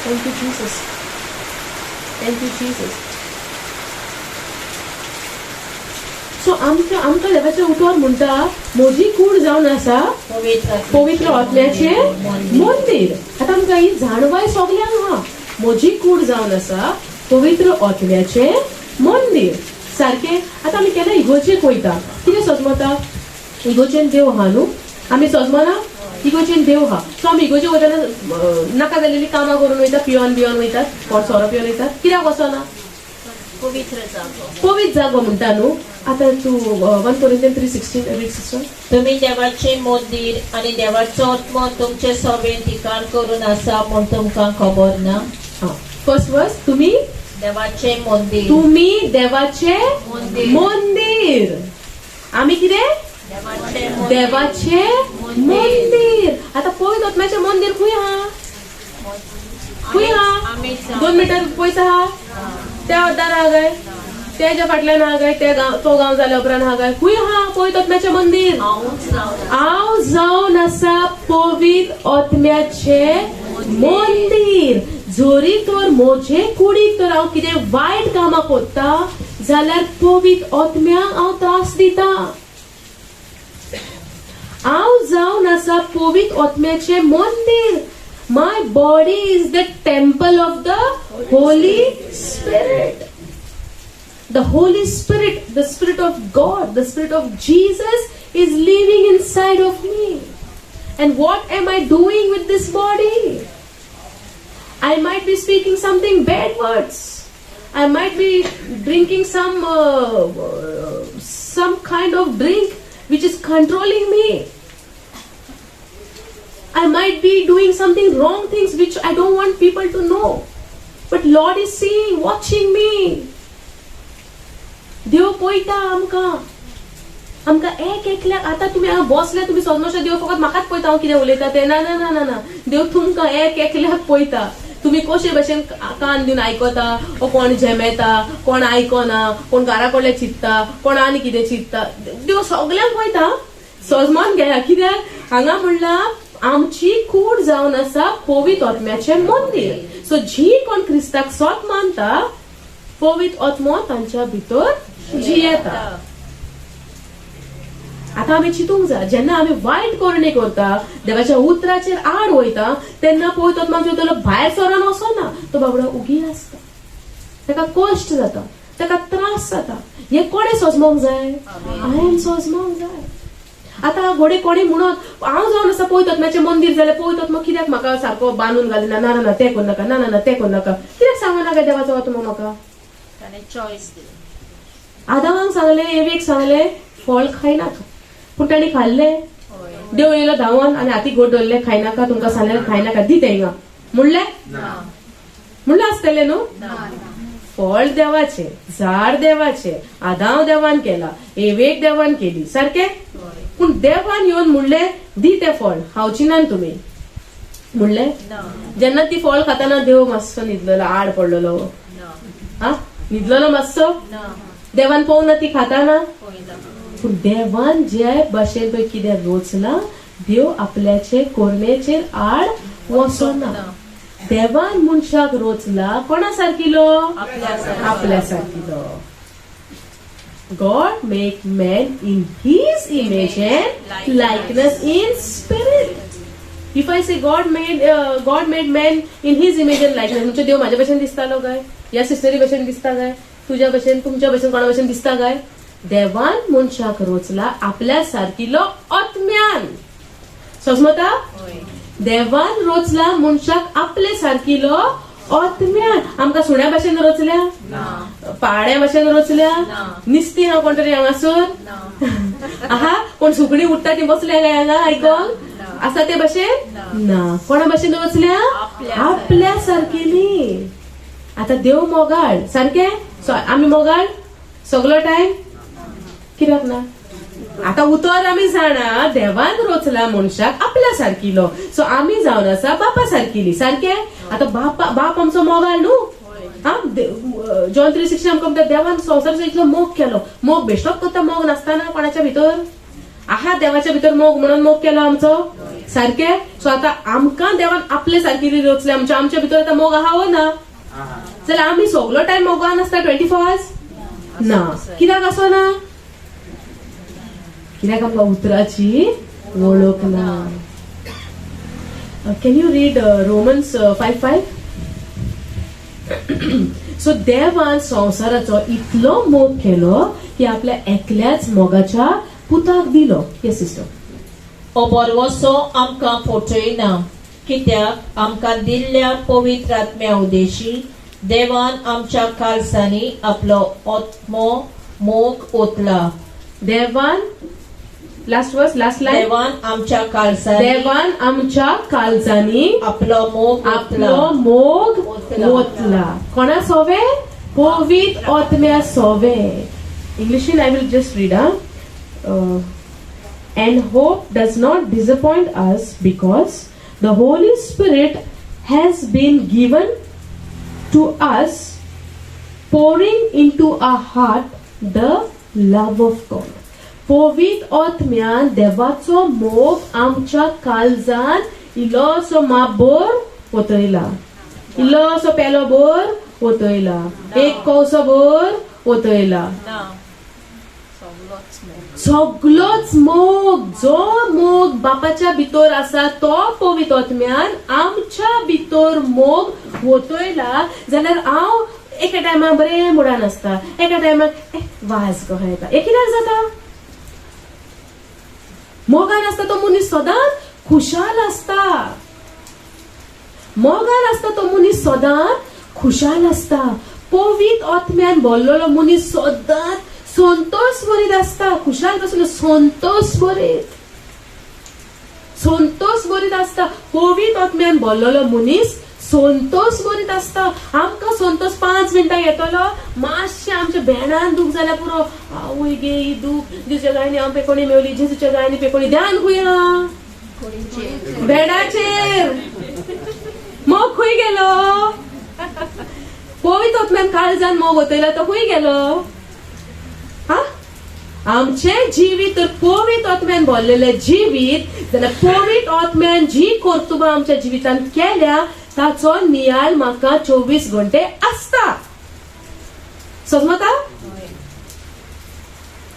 Thank you, Jesus. Thank you, Jesus. So आमकां आमकां देवाच्या उतर म्हणटा, म्हजी कूड जावन आसा पवित्र पवित्र आत्म्याचें मंदीर. आतां आमकां ही जाणवाय सगल्यांक आहा, म्हजी कूड जावन आसा पवित्र आत्म्याचें मंदीर. सारकें. आतां आमी केन्ना इगोर्जेक वयता, कितें सजमता? इगोर्जेन देव आहा न्हू, आमी सजमना इगोर्जेन देव आहा. सो आमी इगोर्जेक वयतना नाका जालेलीं कामां करून वयता, पिवन बिवन वयतात, कोण सोरो पिवन वयतात. कित्याक वचना? पवित्र जागो. पवित्र जागो म्हणटा न्हू. आतां तूं 1 Corinthians 3:16 read, sister. तुम्ही देवाचे मंदीर आणि देवाचो आत्मो तुमचे सभेन ठिकाण करून आसा म्हूण तुमकां खबर ना? हा, फर्स्ट वर्स, तुम्ही देवाचे मंदीर. तुम्ही देवाचे मंदीर. मंदीर. आमी कितें? देवाचे मंदीर. देवाचे मंदीर. आतां पवित्र आत्म्याचें मंदीर खंय आहा? खंय आहा? आमी 2 मिटर पयस आहा? त्या दारा आहा काय? तेच्या फाटल्यान आहा काय? त्या गांव, तो गांव जाल्या उपरांत आहा काय? खंय आहा पवित्र आत्म्याचें मंदीर? हांवूच जावन हांव जावन आसा पवित्र आत्म्याचें मंदीर. जरी तर म्हजे कुडीक तर हांव कितें वायट कामां करता जाल्यार पवित्र आत्म्याक हांव त्रास दिता. हांव जावन आसा पवित्र आत्म्याचें मंदीर. My body is the temple of the Holy Spirit. The Holy Spirit, the Spirit of God, the Spirit of Jesus is living inside of me. And what am I doing with this body? I might be speaking something bad words. I might be drinking some kind of drink which is controlling me. I might be doing something wrong things which I don't want people to know. But Lord is seeing, watching me. देव पळयता आमकां, आमकां एक एकल्याक. आतां तुमी हांगा बसले, तुमी समजता देव फकत म्हाकाच पळयता, हांव कितें उलयता तें. ना ना ना ना ना, देव तुमकां एक एकल्याक पळयता. तुमी कशे भशेन कान दिवन आयकता, ओ कोण झेमेता, कोण आयकना, कोण घरा कडले चिंत्ता, कोण आनी कितें चिंत्ता, देव सगल्यांक पळयता. सजमान घेया. कित्याक हांगा म्हणलां, आमची कूड जावन आसा पवित्र आत्म्याचें मंदीर. सो जी कोण क्रिस्ताक सोत मानता, पवित्र आत्मो तांच्या भितर जियेता. आतां आमी चिंतूंक जाय, जेन्ना आमी वायट करणी करता, देवाच्या उतराचेर आड वयता, तेन्ना पवित्र आत्मा आमच्या भायर सरोन वचना. तो बाबडो उगी आसता, ताका कश्ट जाता, ताका त्रास जाता. हें कोणें सोजमोंक जाय? हांवें सोजमोंक जाय. आतां घोडे कोणी म्हणत हांव जावन आसा पवित्र आत्म्याचें मंदीर, जाल्यार पवित्र आत्मा कित्याक म्हाका सारको बांदून घालिना? ना ना ना, तें करनाका, ना ना ना, तें करनाका. कित्याक सांगना काय देवाचो आत्मो म्हाका? ताणें चॉयस दिली. आदामाक सांगलें, एवेक सांगलें, फळ खायनाका, पूण तांणी खाल्लें. देव येयलो धांवन आनी हाती घट धरले, खायनाका, तुमकां सांगलें खायनाका, दी तेंगा म्हणलें? म्हणलें आसतलें न्हू. फळ देवाचें, झाड देवाचें, आदाव देवान केला, एवेक देवान केली, सारकें. पूण देवान येवन म्हणलें, दी तें फळ, खावची ना तुमी म्हणलें? जेन्ना ती फळ खाताना देव मातसो न्हिदलेलो, आड पडलेलो? हा, न्हिदलेलो मातसो देवान पळोवंक ना ती खाताना? पूण देवान जे भाशेन पळय कितें रोचलां, देव आपल्याचे कोरणेचेर आड वचना. देवान मनशाक रोचला कोणा सारकिलो? आपल्या सारकिलो. God make man in his image and likeness in spirit. If I say God made man in his image and likeness, म्हणजे देव माझ्या भशेन दिसतालो काय? ह्या सिस्टरी भशेन दिसता काय? तुज्या भशेन, तुमच्या भशेन, कोणा भशेन दिसता काय? देवान मनशाक रोचला आपल्या सारकिलो आत्म्यान. समजता? देवान रोचला मनशाक आपले सारकिलो आत्म्यान. आमकां सुण्या भशेन रोचल्या, पाड्या भशेन रोचल्या, निस्ती हा कोण तरी हांगासर आहा, कोण सुकणी उठता ती बसल्या काय हांगा आयकोंक आसा ते भशेन ना. कोणा भशेन रोचल्या? आपल्या सारकेली. आता देव मोगाळ सारके, आमी मोगाळ सगलो टायम कित्याक ना? आता उतर आमी जाणा देवान रोचला मनशाक आपल्या सारकिलो, सो आमी जावन आसा बापा सारकिली सारके. आता बाप आमचो मोगाळ न्हू. हा, जॉन 3:16 आमकां म्हणटा देवान संवसाराचो इतलो मोग केलो. मोग बेश्टोच करता, मोग नासतना कोणाच्या भितर आहा देवाच्या भितर मोग म्हणून मोग केलो आमचो सारके. सो आता आमकां देवान आपले सारकिली रोचले, आमच्या आमच्या भितर आता मोग आहा वो ना? जाल्यार आमी सगलो टायम मोगान आसता 24 आवर्स ना. कित्याक आसो ना? कित्याक आमकां उतराची वळख ना. Can you read Romans 5:5? So देवान संवसाराचो इतलो मोग केलो की आपल्या एकल्याच मोगाच्या पुताक दिलो. Yes sister. हो बरवसो आमकां फटयना, कित्याक आमकां दिल्ल्या पवित्र आत्म्या उदेशी देवान आमच्या काळजांनी आपलो आत्मो मोग ओतला. देवान, लास्ट वर्स, लास्ट लायन. देवान आमच्या काळजांनी, देवान आमच्या काळजांनी आपलो मोग आपलो मोग ओतला. कोणा सोवे? पवित्र आत्म्या सोवे. इंग्लिशीन I will just read. And hope does not disappoint us because the Holy Spirit has been given to us, pouring into our heart the love of God. पवित्र आत्म्यान देवाचो मोग आमच्या काळजान इल्लोसो माप भर ओतयला, इल्लोसो पेलो भर ओतयला, एक कवसो भर ओतयला. सगलोच मोग, जो मोग बापाच्या भितर आसा तो पवित्र आत्म्यान आमच्या भितर मोग ओतयला. जाल्यार हांव एका टायमार बरें मुडान आसता, एका टायमार वाज कहो येता. हे कित्याक जाता? मोगान आसता तो मनीस सदांच खुशाल आसता. मोगान आसता तो मनीस सदांच खुशाल आसता. पवित्र आत्म्यान भरलेलो मनीस सदांच संतोष भरीत आसता. खुशाल पासून संतोष भरीत, संतोष भरीत आसता. पवित्र आत्म्यान भरलेलो मनीस संतोष भरीत आसता. आमकां संतोष 5 मिनटां येतलो, मातशें आमच्या भेणान दूख जाल्यार पुरो, आवय गे ही दूख, जेजूच्या गायनी हांव पेकोणी मेवली, जेजूच्या गायनी पेकोणी. ध्यान खुया भेणाचेर, मोग खंय गेलो? पवित्र आत्म्यान काळजान मोग ओतयला तो खंय गेलो? हा, आमचे जिवीत तर पवित्र आत्म्यान भरलेले जिवीत जाल्यार पवित्र आत्म्यान जी कर्तुबां आमच्या जिवितान केल्या ताचो नियाळ म्हाका 24 घंटे आसता. समजता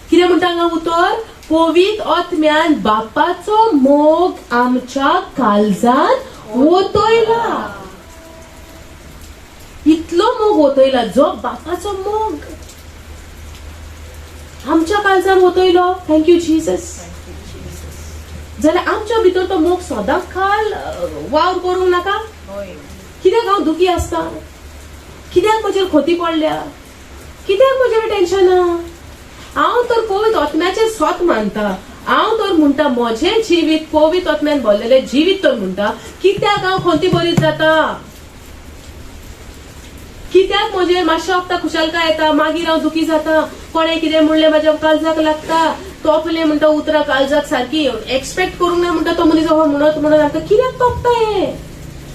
कितें म्हणटा हांगा उतर? पवित्र आत्म्यान बापाचो मोग आमच्या काळजान ओतयला. इतलो मोग ओतयला, जो बापाचो मोग आमच्या काळजान ओतयलो. Thank you Jesus. जाल्यार आमच्या भितर तो मोग सदांच काल वावर करूंक नाका? कित्याक हांव दुखी आसता? कित्याक म्हजेर खोती पडल्या? कित्याक म्हजेर टेन्शन? हांव तर पवित्र आत्म्याचेर स्वत मानता. हांव तर म्हणटा म्हजें जिवीत पवित्र आत्म्यान भरलेलें जिवीत तर म्हणटा, कित्याक हांव खंती बरीत जाता? कित्याक म्हजेर मातशें वखदां खुशालकाय येता, मागीर हांव दुखी जाता? कोणें कितें म्हणलें म्हाज्या काळजाक लागता, तोपलें म्हणटा उतरां काळजाक सारकी, एक्सपेक्ट करूंक ना म्हणटा तो मनीस हो म्हणत म्हणत आमकां कित्याक तोपता हें?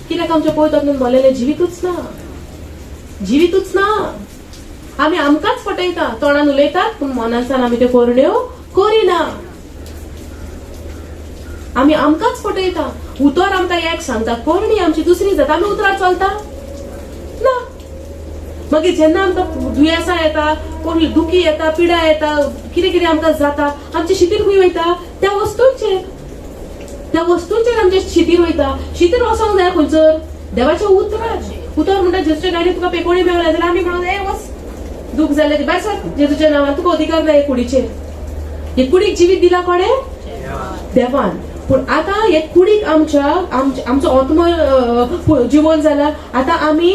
कित्याक आमच्या पवित्र आत्म्यान भरलेलें जिवीतूच ना, जिवीतूच ना. आमी आमकांच फटयता, तोंडान उलयतात पूण मनासान आमी त्यो करण्यो करिना. आमी आमकांच फटयता. उतर आमकां एक सांगता, करणी आमची दुसरी जाता. आमी उतरार चलता ना. मागीर जेन्ना आमकां दुयेंसां येता, कोण दुखी येता, पिडा येता, कितें कितें आमकां जाता, आमचें शितीर खंय वयता? त्या वस्तूंचेर, त्या वस्तूंचेर आमचें शितीर वयता. शितीर वचोंक जाय खंयसर? देवाच्या उतरार. उतर म्हणटा जेजूच्या गाडयेन तुका पेकोळी मेवल्या जाल्यार आमी म्हणून ए वच दूख जालें भायर सर जेजूच्या नांवान, तुका अधिकार ना हे कुडीचेर. हे कुडीक जिवीत दिला कोणे? देवान. पूण आतां हे कुडीक आमच्या आमचो आत्मो जिवन जाला. आतां आमी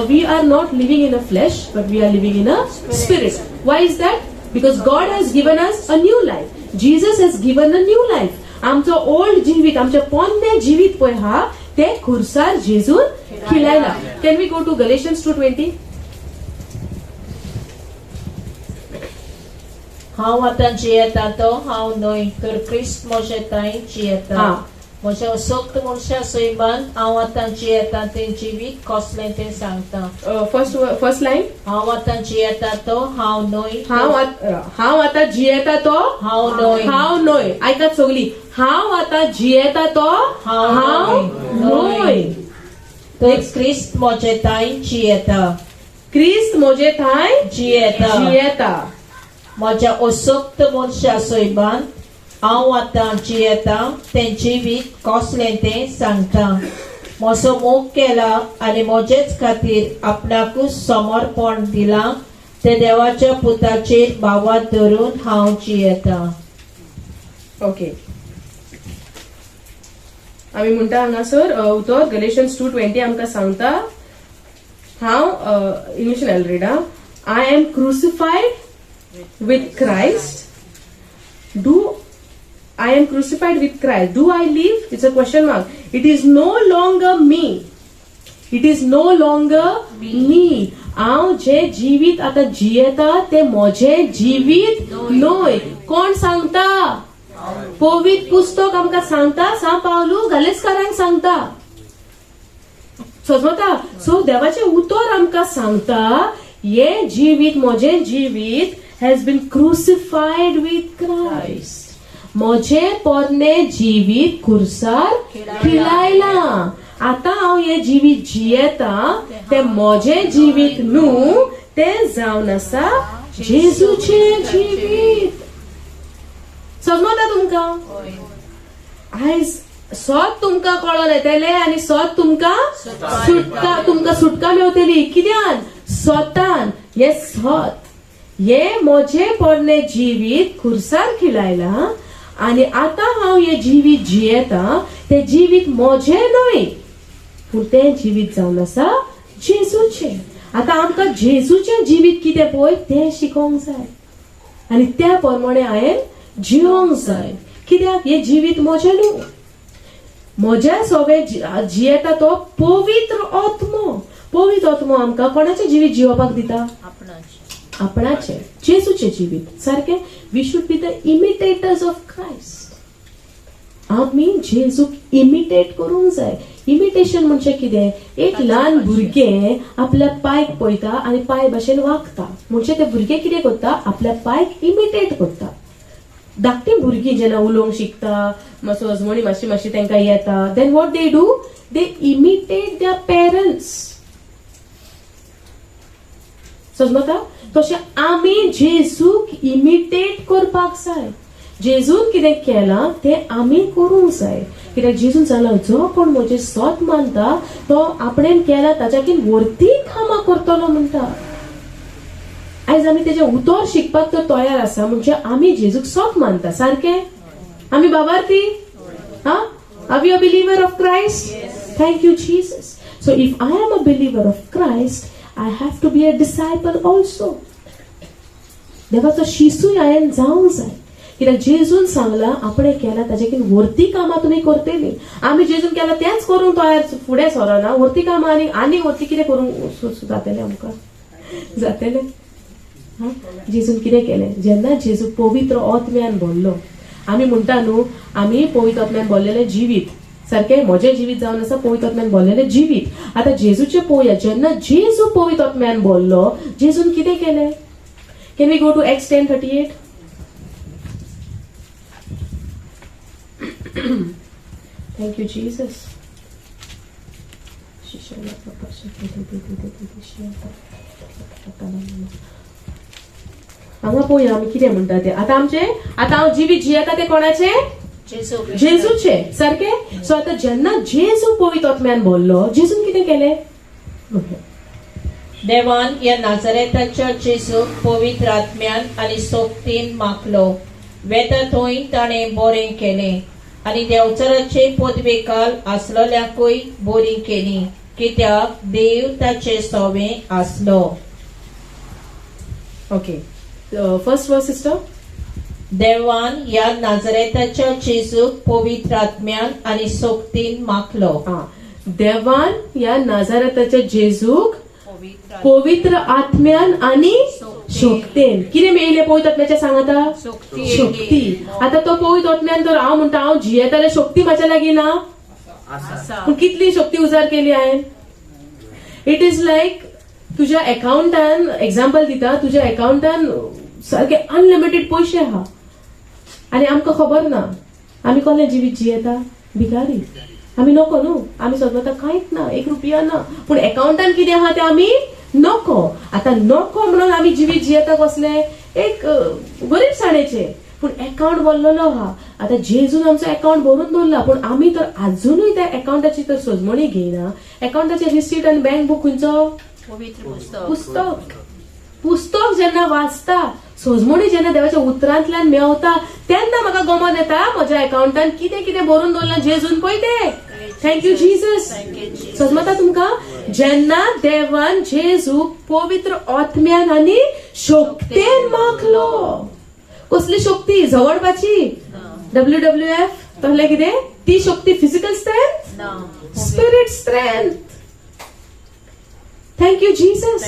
we are not living in a flesh but we are living in a spirit. Why is that? Because God has given us a new life. Jesus has given a new life. आमचो old जिवीत, आमचें पोन्नें जिवीत पळय हा तें खुर्सार जेजून खिलायला. Can we go to Galatians 2:20? हांव आतां जियेता तो हांव न्हय, तर क्रिस्त म्हजे तांय जियेता. म्हज्या असक्त मनशा सैमान हांव आतां जियेता तें जिवीत कसलें तें सांगता. फर्स्ट लायन, हांव आतां जियेता तो हांव न्हय, हांव आतां जियेता तो हांव न्हय, हांव न्हय. आयकात सगळी, हांव आतां जियेता तो हांव न्हय, तर क्रिस्त म्हजे तांय जियेता. क्रिस्त म्हजे थांय जियेता. जियेता. म्हज्या असक्त मनशा सैमान हांव आतां जियेता तें जिवीत कसलें तें सांगता. म्हजो मोग केला आनी म्हजेच खातीर आपणाकूच समर्पण दिलां ते देवाच्या पुताचेर भावात धरून हांव जियेता. ओके, आमी म्हणटा हांगासर उतर गलेशन्स 2:20 आमकां सांगता. हांव इंग्लिशीन I read. I am crucified with Christ. Do I am crucified with Christ. Do I live? It's a question mark. It is no longer me. It is no longer me. हांव जे जिवीत आतां जियेता ते म्हजें जिवीत न्हय. कोण सांगता? पवित्र पुस्तक आमकां सांगता. सांव पावलू गालेस्कारांक सांगता. समजता? सो देवाचें उतर आमकां सांगता हें जिवीत म्हजें जिवीत has been crucified with Christ. म्हजें पोरणें जिवीत खुर्सार खिलायलां. आतां हांव हें जिवीत जियेता तें म्हजें जिवीत न्हू, तें जावन आसा जेजूचें जिवीत. समजता तुमकां? आयज सत तुमकां कळोन येतलें आनी सत तुमकां सुटका, तुमकां सुटका मेवतली. कित्यान? सतान. हें सत, हें म्हजें पोरणें जिवीत खुर्सार खिलायलां आनी आतां हांव हें जिवीत जियेता तें जिवीत म्हजें न्हय, पूण तें जिवीत जावन आसा जेजूचें. आतां आमकां जेजूचें जिवीत कितें पळय तें शिकोवंक जाय आनी त्या प्रमाणे हांवें जिवंक जाय. कित्याक? हें जिवीत म्हजें न्हू, म्हज्या सोवे जियेता तो पवित्र आत्मो. पवित्र आत्मो आमकां कोणाचें जिवीत जिवपाक दिता? आपणाचें, जेजूचें जिवीत. सारकें? We should be the imitators of Christ. आमी जेजूक इमिटेट करूंक जाय. इमिटेशन म्हणजे कितें? एक ल्हान भुरगें आपल्या पायक पळयता आनी पाय भाशेन वागता. म्हणजे ते भुरगें कितें करता? आपल्या पायक इमिटेट करता. धाकटीं भुरगीं जेन्ना उलोवंक शिकता, मातसो अजमणी मातशी मातशी तांकां येता, then what they do? They imitate their parents. समजता? तशें आमी जेजूक इमिटेट करपाक जाय. जेजून कितें केलां तें आमी करूंक जाय. कित्याक जेजून सांगलां, जो कोण म्हजें सत मानता तो आपणें केला ताच्याकीन वरती कामां करतलो म्हणटा. आयज आमी तेजें उतर शिकपाक तर तयार आसा, म्हणजे आमी जेजूक सत मानता. सारकें? आमी बाबार्थी? हा? Are we a believer of Christ? Thank you Jesus. So if I am a believer of Christ, I have to be a disciple also. देवाचो शिसूय हांवें जावंक जाय. कित्याक जेजून सांगलां आपणें केलां ताच्याकीन वरती कामां तुमी करतली. आमी जेजून केलां तेंच करूंक तयार फुडें सरना, वरती कामां आनी आनी वरती कितें करूंक जातलें आमकां? जातलें? जेजून कितें केलें? जेन्ना जेजू पवित्र आत्म्यान भरलो, आमी म्हणटा न्हू आमी पवित्र आत्म्यान भरलेलें जिवीत. सारकें? म्हजें जिवीत जावन आसा पवित्र आत्म्यान भरलेलें जिवीत. आतां जेजूचें पळोवया. जेन्ना जेजू पवित्र आत्म्यान भरलो, जेजून कितें केलें? Can we go to Acts 10:38? Thank you Jesus. हांगा पळोवया आमी कितें म्हणटा तें. आतां आमचें, आतां हांव जिवीत जियेता तें कोणाचें? जेजूचें. सारकें? सो आतां जेन्ना जेजू पवित्र आत्म्यान भरलो, जेजून कितें केलें? ओके. देवान ह्या नाझरेताच्या जेजूक पवित्र आत्म्यान आनी सोबतीन मागलो वेता थंय ताणें बरें केलें आनी देंवचाराचे पदवेकाल आसलेल्यांकूय बरी केली कित्याक देव ताचे सोवे आसलो. ओके, फर्स्ट वर्स सिस्टर. देवान ह्या नाझरेताच्या जेजूक पवित्र आत्म्यान आनी सोबतीन मागलो. आ, देवान ह्या नाजाराताच्या जेजूक पवित्र आत्म्यान आनी शक्तेन कितें मेळिल्लें? पवित्र आत्म्याच्या सांगाता शक्ती. आतां तो पवित्र आत्म्यान तर हांव म्हणटा हांव जियेताले शक्ती म्हाज्या लागीं ना, पूण कितली शक्ती उजार केली हांवें? It is like तुज्या एकाउंटान, एग्जाम्पल दिता, तुज्या एकाउंटान सारके अनलिमिटेड पयशे आहा आनी आमकां खबर ना. आमी कसलें जिवीत जियेता? भिकारी. आमी नको न्हू, आमी सदवता कांयच ना, एक रुपया ना, पूण एकाउंटान कितें आहा तें आमी नको. आतां नको म्हणून आमी जिवीत जियेता कसलें? एक गरीबसाणेचें, पूण एकाउंट भरलेलो आहा. आतां जेजून आमचो एकाउंट भरून दवरला, पूण आमी तर आजुनूय त्या एकाउंटाची तर सजमणी घेयना. एकाउंटाचे रिसीट आनी बँक बूक खंयचो? पुस्तक. पुस्तक जेन्ना वाचता, सजमणी जेन्ना देवाच्या उतरांतल्यान मेवता, तेन्ना म्हाका गमन येता म्हज्या एकाउंटान कितें कितें बरोवन दवरलां जेजून पळय तें. Thank you Jesus. सजमता तुमकां? जेन्ना देवान जेजूक पवित्र आत्म्यान आनी शक्तेन माखलो. कसली शक्ती? झगडपाची, WWF तसलें कितें ती शक्ती? Physical strength, spirit strength. Thank you Jesus.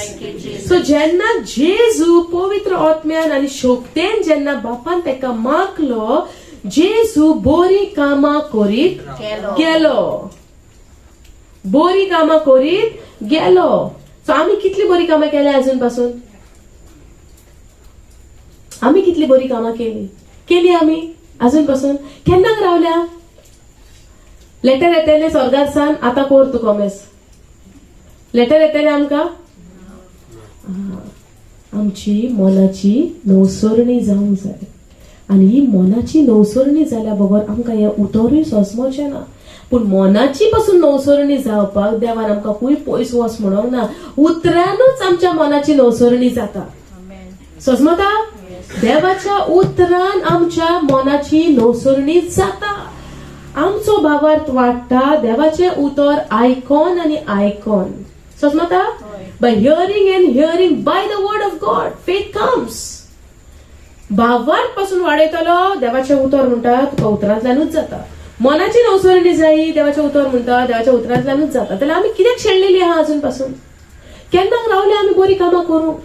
So जेन्ना जेजू पवित्र आत्म्यान आनी शक्तेन जेन्ना बापान तेका मागलो, जेजू बरी कामां करीत गेलो, बरी कामां करीत गेलो. सो आमी कितली बरी कामां केल्या अजून पासून? आमी कितली बरी कामां केली केली आमी अजून पासून? केन्ना रावल्या? लेटर येतले स्वर्गार सान, आतां कोर तूं कॉमेस, लेटर येतले आमकां. आमची मनाची नवसरणी जावंक जाय आनी ही मनाची नवसरणी जाल्या बगर आमकां हें उतरूय सोंसमचें ना. पूण मनाची पासून नवसरणी जावपाक देवान आमकां खूंय पयस वच म्हणूंक ना, उतरानूच आमच्या मनाची नवसरणी जाता. सोजमता? देवाच्या उतरान आमच्या मनाची नवसरणी जाता, आमचो भावार्थ वाडटा देवाचें उतर आयकोन आनी आयकोन. सोजमता? By hearing and hearing by the word of God, faith comes. भावार्थ पासून वाडयतलो देवाचें उतर म्हणटा तुका उतरांतल्यानूच जाता. मनाची नवसरणी जायी देवाचें उतर म्हणटा देवाच्या उतरांतल्यानूच जाता. जाल्यार आमी कित्याक शेणलेली आहा अजून पासून? केन्ना रावले आमी बरी कामां करूंक?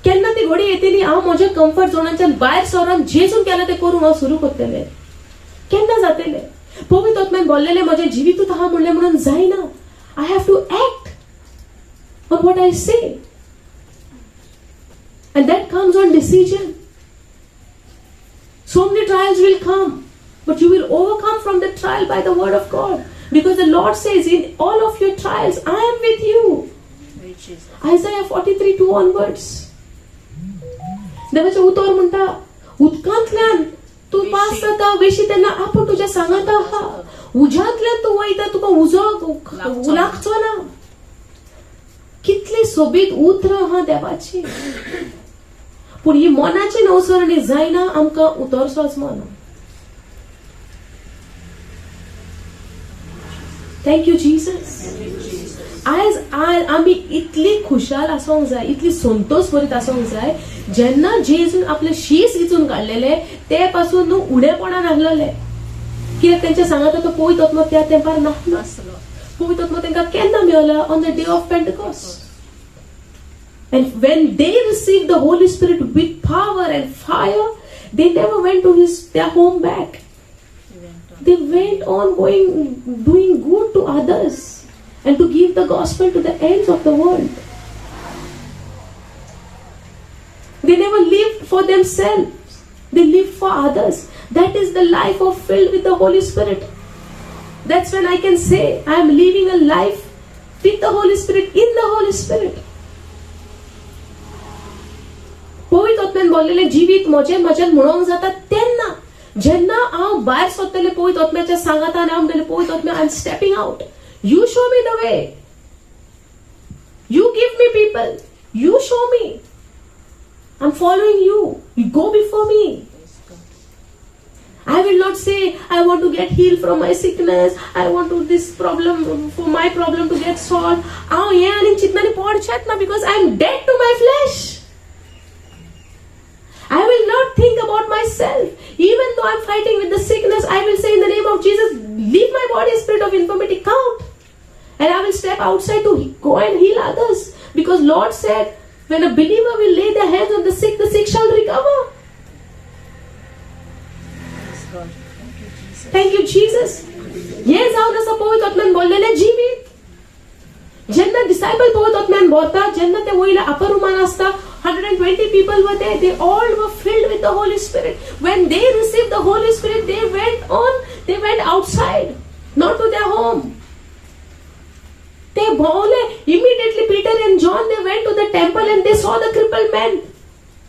केन्ना ती घडी येतली हांव म्हज्या कम्फर्ट झोनाच्यान भायर सरोन जेजून केलां तें करूंक हांव सुरू करतलें? केन्ना जातलें? पवित्र आत्म्यान बोल्लेलें म्हजें जिवितूच आहा म्हणलें म्हणून जायना. I have to act on what I say, and that comes on decision. So many trials will come, but you will overcome from the trial by the word of God, because the Lord says, in all of your trials I am with you. Isaiah 43:2 onwards. देवाचें उतर म्हणटा उदकांतल्यान तूं pass जाता वेशी तेन्ना आपूण तुज्या सांगाता आहा, उज्यांतल्यान तूं वयता तुका उजो लागचो ना. कितली सोबीत उतरां आहा देवाची, पूण ही मनाची नवसरणी जायना आमकां उतर सोजमना. Thank you Jesus. आयज आमी इतली खुशाल आसूंक जाय, इतली संतोष भरीत आसूंक जाय, जेन्ना जेजून आपले शीस विचून काडलेले ते पासून न्हू उणेपणान आसलेले, कित्याक तेंच्या सांगाता तो पवित्र आत्मो त्या तेंपार नासलो. पवित्र आत्मो तेंकां केन्ना Mewla? On the day of Pentecost. And when they received the Holy Spirit with power and fire, they never went to their home back. They went on going, doing good to others and to give the gospel to the ends of the world. They never lived for themselves. They lived for others. That is the life of filled with the Holy Spirit. That's when I can say, I am living a life with the Holy Spirit, in the Holy Spirit. पवित्र आत्म्यान बोल्लेलें जिवीत म्हजें म्हज्यान म्हणोंक जाता तेन्ना, जेन्ना हांव भायर सोदतलें पवित्र आत्म्याच्या सांगातान, हांव म्हणटलें पवित्र आत्म्या, I am stepping out, you show me the way. You give me people, you show me, I am following you, you go before me. I will not say I want to get healed from my sickness, I want to this problem, for my problem to get solved. हांव हें आनी चिंतनांनी पडचेंच ना, because I am dead to my flesh. I will not think about myself. Even though I am fighting with the sickness, I will say in the name of Jesus, leave my body, spirit of infirmity, count. And I will step outside to go and heal others. Because Lord said, when a believer will lay their hands on the sick shall recover. Thank you, Jesus. हें जावन आसा पवित्र आत्म्यान बोल्लेलें जिवीत. जेन्ना disciple पवित्र आत्म्यान भरता, जेन्ना ते वयल्या अपर रुमान आसता, 120 people were there. They all were filled with the Holy Spirit. When they received the Holy Spirit, they went on, they went outside, not to their home. They भोंवले. Immediately Peter and John, they went to the temple and they saw the crippled man.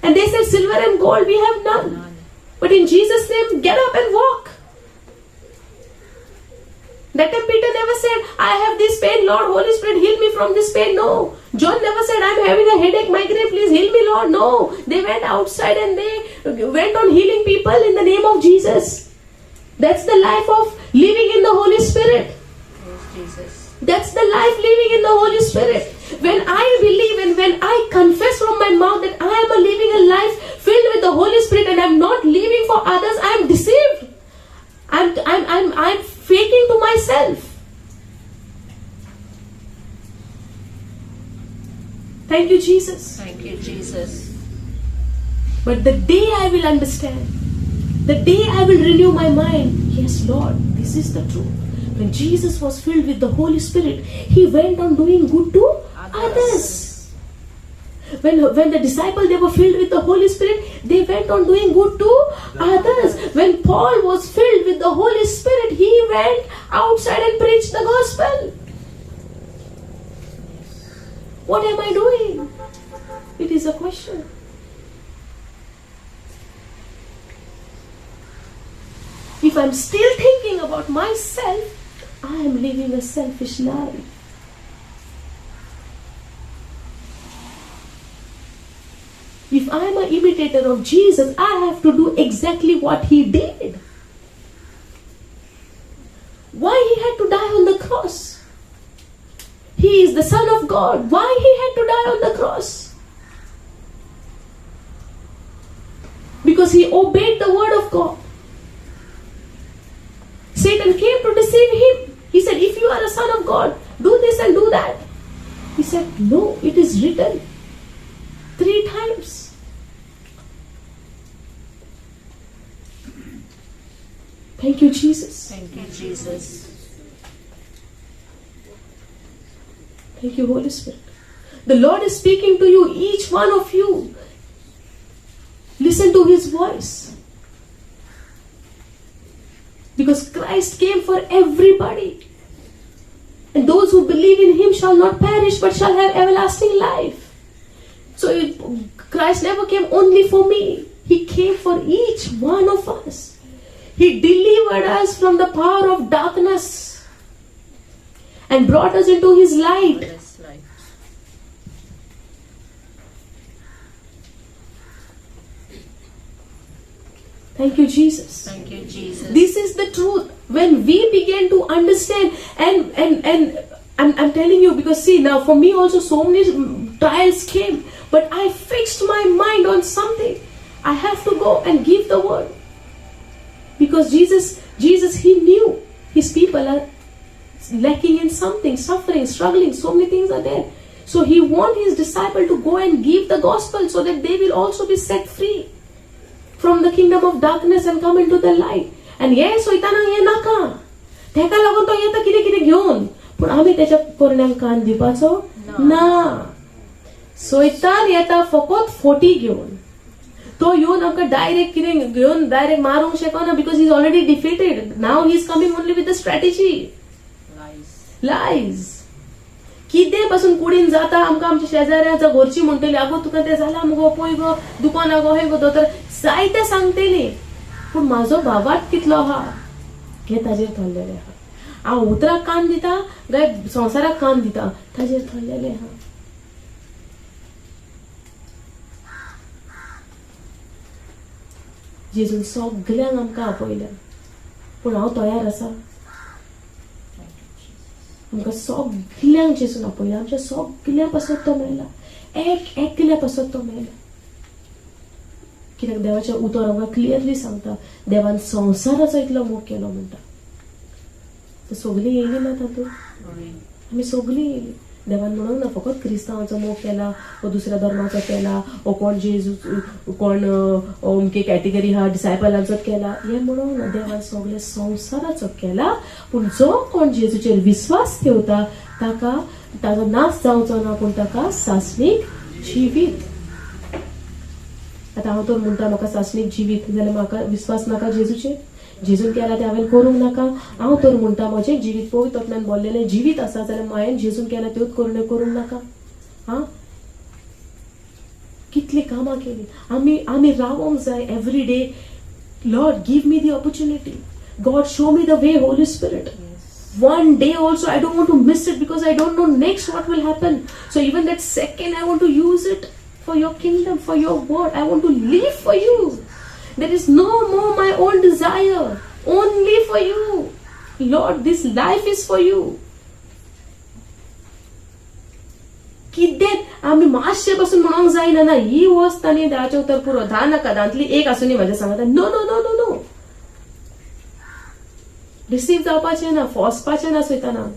And they said, silver and gold we have none. But in Jesus' name, get up and walk. That time Peter never said, I have this pain, Lord, Holy Spirit, heal me from this pain. No. John never said, I'm having a headache, migraine, please heal me, Lord. No. They went outside and they went on healing people in the name of Jesus. That's the life of living in the Holy Spirit. Yes, Jesus. That's the life living in the Holy Spirit. When I believe and when I confess from my mouth that I am living a life filled with the Holy Spirit and I'm not living for others, I am deceived. I'm faking to myself. Thank you, Jesus. Thank you, Jesus. But the day I will understand, the day I will renew my mind, yes, Lord, this is the truth. When Jesus was filled with the Holy Spirit, he went on doing good to others. When the disciples, they were filled with the Holy Spirit, they went on doing good to others. When Paul was filled with the Holy Spirit, he went outside and preached the gospel. What am I doing? It is a question. If I'm still thinking about myself, I am living a selfish life. If I am an imitator of Jesus, I have to do exactly what he did. Why he had to die on the cross? He is the Son of God. Why he had to die on the cross? Because he obeyed the word of God. Satan came to deceive him. He said, if you are a son of God, do this and do that. He said, no, it is written. 3 times. Thank you, Jesus. Thank you, Jesus. Thank you, Holy Spirit. The Lord is speaking to you, each one of you. Listen to his voice. Because Christ came for everybody. And those who believe in him shall not perish but shall have everlasting life. So Christ never came only for me. He came for each one of us. He delivered us from the power of darkness and brought us into his light. Thank you, Jesus. Thank you, Jesus. This is the truth. When we begin to understand, and I'm telling you, because see, now for me also so many trials came, but I fixed my mind on something. I have to go and give the word. Because Jesus, he knew his people are lacking in something, suffering, struggling, so many things are there. So he wants his disciple to go and give the gospel so that they will also be set free from the kingdom of darkness and come into the light. And हे सोयताना हे नाका, तेका लागून तो येता कितें कितें घेवन, पूण आमी तेच्या कोरण्यांक कान दिवपाचो ना. सोयतान येता फकत फोटी घेवन, तो येवन आमकां डायरेक्ट कितें घेवन डायरेक्ट मारूंक शकना, because he is already defeated. Now he is coming only with the strategy, lies. कितें पासून कुडीन जाता आमकां, आमच्या शेजाऱ्या घरची म्हणटली, आगो तुका तें जालां मुगो, पळय गो दुकान गो, हें गो दोतोर, जायते सांगतली. पूण म्हाजो भावार्थ कितलो आहा हें ताजेर थरलेलें आहा. हांव उतराक कान दिता काय संवसाराक कान दिता ताजेर थरलेलें आहा. जेजून सगल्यांक आमकां आपयल्या, पूण हांव तयार आसा. आमकां सगल्यांक जेजून आपयल्या, आमच्या सगल्या पासत तो मेला, एक एकल्या पासत तो मेला. कित्याक देवाचें उतर आमकां क्लियरली सांगता, देवान संवसाराचो इतलो मोग केलो म्हणटा. तर सगलीं येयली ना तातूंत, आमी सगलीं येयली. देवान म्हणूंक ना फकत क्रिस्तांवाचो मोग केला वो दुसऱ्या धर्माचो केला वो कोण जेजू कोण अमके कॅटेगरी हा डिसायपलांचो केला, हें म्हणूंक ना. देवान सगळे संवसाराचो केला, पूण जो कोण जेजूचेर विस्वास ठेवता ताका ताजो नाश जावचो ना, पूण ताका सासणीक जिवीत. आतां हांव तर म्हणटा म्हाका सासणीक जिवीत, जाल्यार म्हाका विस्वास नाका जेजूचेर? जेजून केला तें हांवें करूंक नाका? हांव तर म्हणटा म्हजें जिवीत पवित्र आत्म्यान बोल्लेलें जिवीत आसा, जाल्यार हांवें जेजून केला त्योच करण्यो करूंक नाका? आं, कितलीं कामां केली आमी. आमी रावोंक जाय every day. Lord, give me the opportunity. God, show me the way. Holy Spirit, one day also I don't want to miss it, because I don't know next what will happen. So even that second I want to use it for your kingdom, for your word. I want to live for you. There is no more my own desire, only for you. Lord, this life is for you. कितें आमी मातशे पासून म्हणूंक जायना ना ही वस्त आनी देवाचें उतर पुरो, धा नाका, धांतली एक आसूनी म्हाज्या सांगता. No no no no no, receive जावपाचें ना, फसपाचें ना सैताना.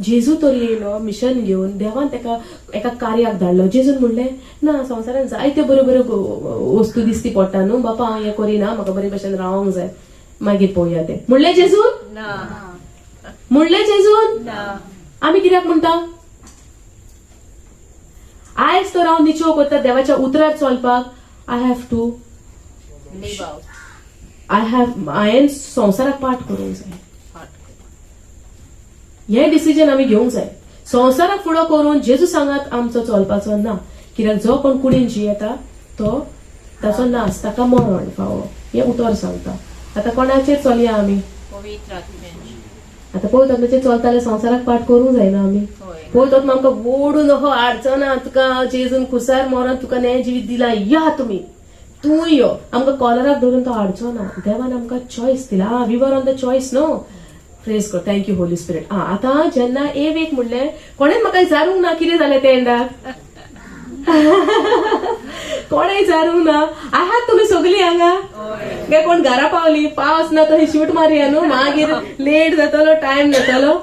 जेजू तर येयलो मिशन घेवन, देवान ताका एका कार्याक धाडलो. जेजून म्हणलें ना संवसारान जायत्यो बऱ्यो बऱ्यो वस्तू दिसती पडटा न्हू बापा, हांव हें करिना, म्हाका बरे भशेन रावंक जाय, मागीर पळोवया तें. म्हणलें जेजून? म्हणलें जेजून? आमी कित्याक म्हणटा? आयज तर हांव निचो करता देवाच्या उतरार चलपाक. I have to I have हांवें संवसाराक पाठ करूंक जाय. हें डिसिजन आमी घेवंक जाय. संवसाराक फुडो करून जेजू सांगात आमचो चलपाचो ना, कित्याक जो कोण कुडीन जियेता तो ताचो नास, ताका मरण फावो, हें उतर सांगता. आतां कोणाचेर चलया आमी? आतां पळयत आमचेर चलताले संवसाराक पाठ करूंक जायना आमी. पळयत आमकां ओडून अहो अडचना, तुका जेजून खुसार मरण तुका न्याय जिवीत दिला, या तुमी, तूं यो. आमकां कॉलराक धरून तो हाडचो ना. देवान आमकां चॉयस दिला. We were on the choice no. Praise God, thank you Holy Spirit. आं, आतां जेन्ना एवेक म्हणलें, कोणें म्हाका विचारूंक ना कितें जालें तें एंडाक, कोणें विचारूंक ना. आहात तुमी सगलीं हांगा काय कोण घरा पावली? पावस ना तशी शूट मारया न्हू, मागीर लेट जातलो, टायम जातलो.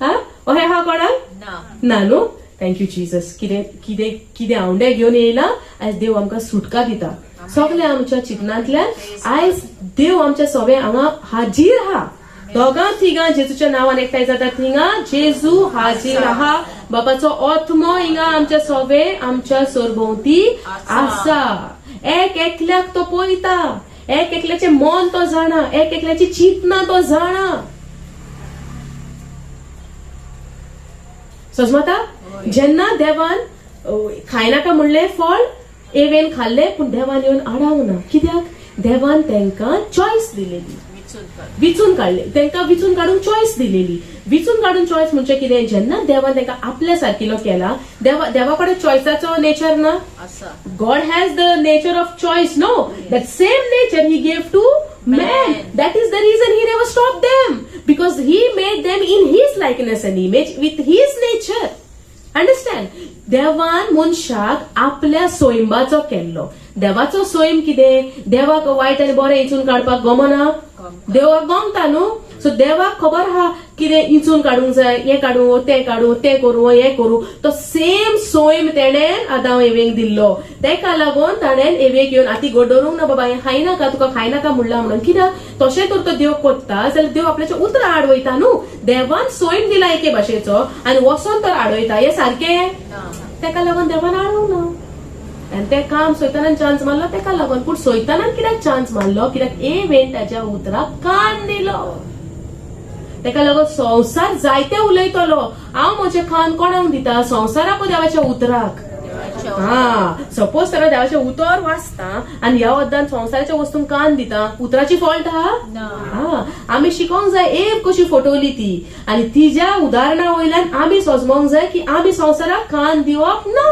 हा, अहें आहा कोणाक ना न्हू? Thank you Jesus. कितें कितें कितें आवंडे घेवन येयला आयज देव आमकां सुटका दिता सगल्या आमच्या चिंतनांतल्यान. आयज देव आमच्या सगळे हांगा हाजीर आहा. दोगां तिगां जेजूच्या नांवान एकठांय जाता थिंगा जेजू हाजीर आहा. बापाचो आत्मो हिंगा आमच्या सवे आमच्या सरभोंवती आसा. एक एकल्याक तो पळयता, एक एकल्याचें मन तो जाणा, एक एकल्याची चिंतना तो जाणा. सजमता? जेन्ना देवान खायनाका म्हणलें फळ एवेन खाल्लें, पूण देवान येवन आडावंक ना. कित्याक? देवान तांकां चॉयस दिलेली, विचून काडले, तांकां विचून काडून चॉयस दिलेली. विचून काडून चॉयस म्हणजे कितें? जेन्ना देवान तांकां आपल्या सारकिलो केला, देवा कडेन चॉयसाचो नेचर ना. God has the nature of choice, no? That same nature he gave to man. That is the reason he never stop them, because he made them in his likeness and image with his nature. Understand? देवान मनशाक आपल्या सोयंबाचो केल्लो. देवाचो सोयम कितें? देवाक वायट आनी बरें इंचून काडपाक गमना, देवाक गमता न्हू. सो देवाक खबर आहा कितें इंचून काडूंक जाय, हें काडूं तें काडूं, तें करूं हें करूं. तो सेम सोयम तेणें आदांव एवेक दिल्लो. तेका लागून ताणें एवेक येवन आती गोड दवरूंक ना, बाबा हें खायनाका, तुका खायनाका म्हणलां म्हणून. कित्याक तशें तर तो देव कोत्ता जाल्यार देव आपल्याच्या उतरां आडवयता न्हू. देवान सोयम दिला एके भाशेचो आनी वचोन तर आडवयता, हें सारकें? तेका लागून देवान आडोवंक ना. आनी तें काम सैतानान चान्स मारलो तेका लागून. पूण सैतानान कित्याक चान्स मारलो? कित्याक एवेन ताच्या उतराक कान दिलो. तेका लागून संवसार जायते उलयतलो. हांव म्हजें कान कोणाक दिता? संवसाराक देवाच्या उतराक? हा, सपोज तर देवाचें उतर वाचता आनी ह्या वद्दान संवसाराच्या वस्तूंक कान दिता, उतराची फॉल्ट आहा? हा, आमी शिकोंक जाय एव कशी फटवली ती, आनी तिज्या उदाहरणा वयल्यान आमी सोजमोंक जाय की आमी संवसाराक कान दिवप ना.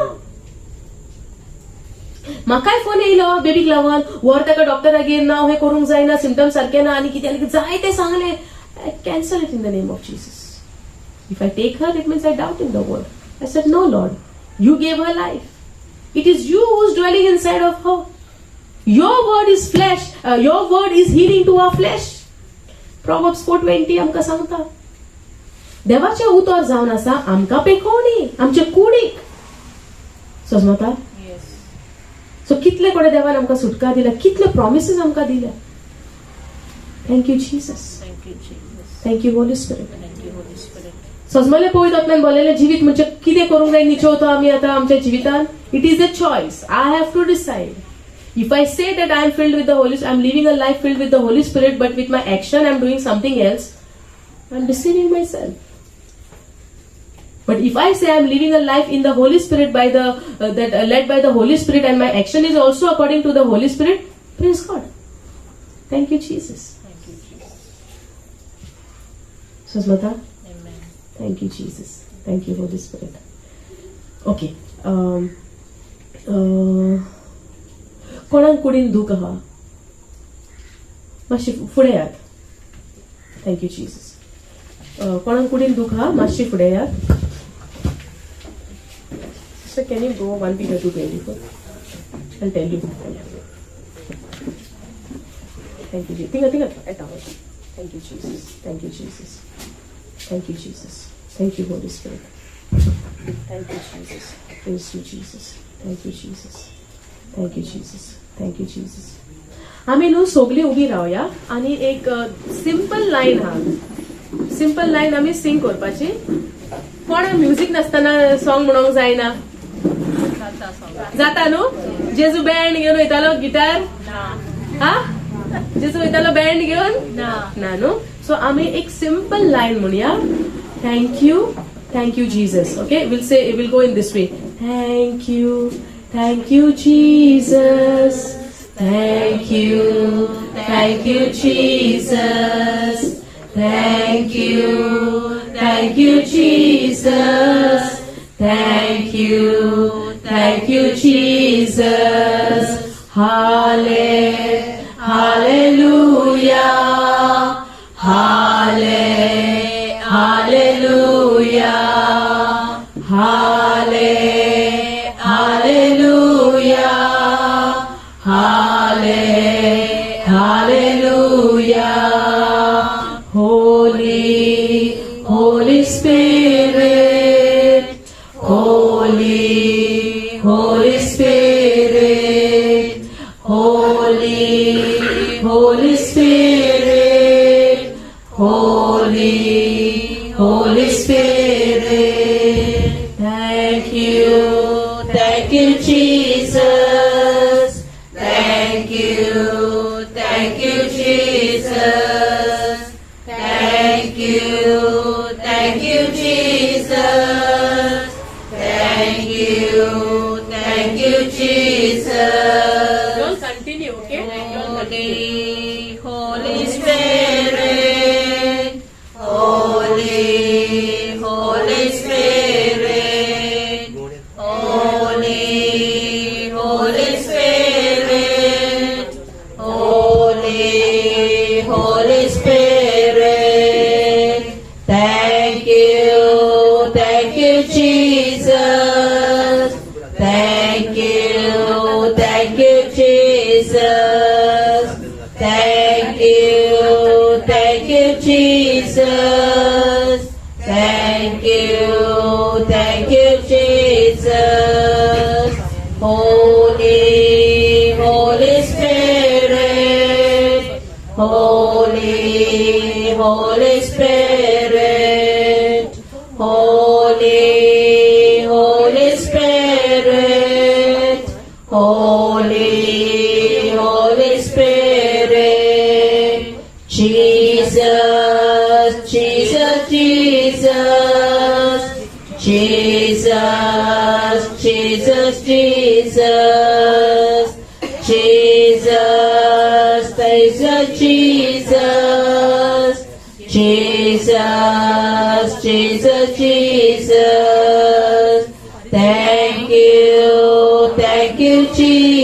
म्हाकाय फोन येयलो बेबीक लागून, व्हर ताका डॉक्टरागेर, ना हें करूंक जायना, सिमटम्स सारके ना आनी कितें आनी जाय तें सांगलें. I cancel it in the name of Jesus. If I take her, it means I doubt in the word. I said, "No, Lord, you gave her life. It is you who is dwelling inside of her. Your word is flesh. Your word is healing to our flesh." Proverbs 4:20 आमकां सांगता, देवाचें उतर जावन आसा आमकां पेखोवणी आमचे कुडीक. सजमता? Yes. So कितले कडेन देवान आमकां सुटका दिल्या, कितले प्रॉमिसीस आमकां दिल्या. Thank you, Jesus. Thank you, Jesus. Thank you, Holy Spirit. Thank you, Holy Spirit. सजमले पवित्र आत्म्यान बोललेलें जिवीत म्हणजे कितें करूंक जाय निचेवतो आमी आतां आमच्या जिवितान. It is a choice. I have to decide. If I say that I am filled with the Holy, I am living a life filled with the Holy Spirit, but with my action I am doing something else, I am deceiving myself. But if I say I am living a life in the Holy Spirit by the that led by the Holy Spirit and my action is also according to the Holy Spirit, praise God. Thank you, Jesus. Thank you, Jesus. Susmata? Amen. Thank you, Jesus. Thank you, Holy Spirit. Okay. कोणाक कुडीन दूख आहा, मातशी फुडें यात. Thank you, Jesus. कोणाक कुडीन दूख आहा, मातशी फुडें यात. Sister, can you go 1 Peter 2:24? I'll tell you. Thank you, Jesus. थिंगा थिंगा येता. Thank you, Jesus. Thank you, Jesus. Thank you, Jesus. Thank you, Holy Spirit. Thank you, Jesus. Praise you, Jesus. Thank you, Jesus. Thank you, Jesus. Thank you, Jesus. आमी न्हू सोगली उबी रावया आनी एक simple line आहा, simple line आमी सिंग करपाची. कोण music नासतना सॉंग म्हणूंक जायना? जाता न्हू? जेजू बँड घेवन वयतालो, गिटार हा, जेजू वयतालो बँड घेवन? ना न्हू? सो आमी एक सिंपल लायन म्हणया. Thank you, thank you, Jesus. Okay, we'll say, we'll go in this way. Thank you, thank you, Jesus. Thank you, thank you, Jesus. Thank you, thank you, Jesus. Thank you, thank you, Jesus. Hallelujah. Hallelujah. Hallelujah. Hallelujah. Holy, Holy Spirit, Holy, Holy Spirit, Holy, Holy Spirit, Holy, Holy Spirit. Thank you, Jesus. Thank you, Jesus. Thank you, Jesus. Thank you, Jesus. Don't continue, okay? Holy, Holy Spirit, Holy, Holy Spirit, Holy, Holy Spirit, Holy, Holy Spirit. Thank you, Jesus. Thank you, Jesus. Thank you, Jesus. Thank you, Jesus. Holy, Holy Spirit, Holy, Holy Spirit, Holy, Holy Spirit, Holy, Holy Spirit, Jesus, Jesus, Jesus, Jesus, Jesus, Jesus, Jesus, Jesus, Jesus, Jesus, Jesus, Jesus. Thank you, Jesus.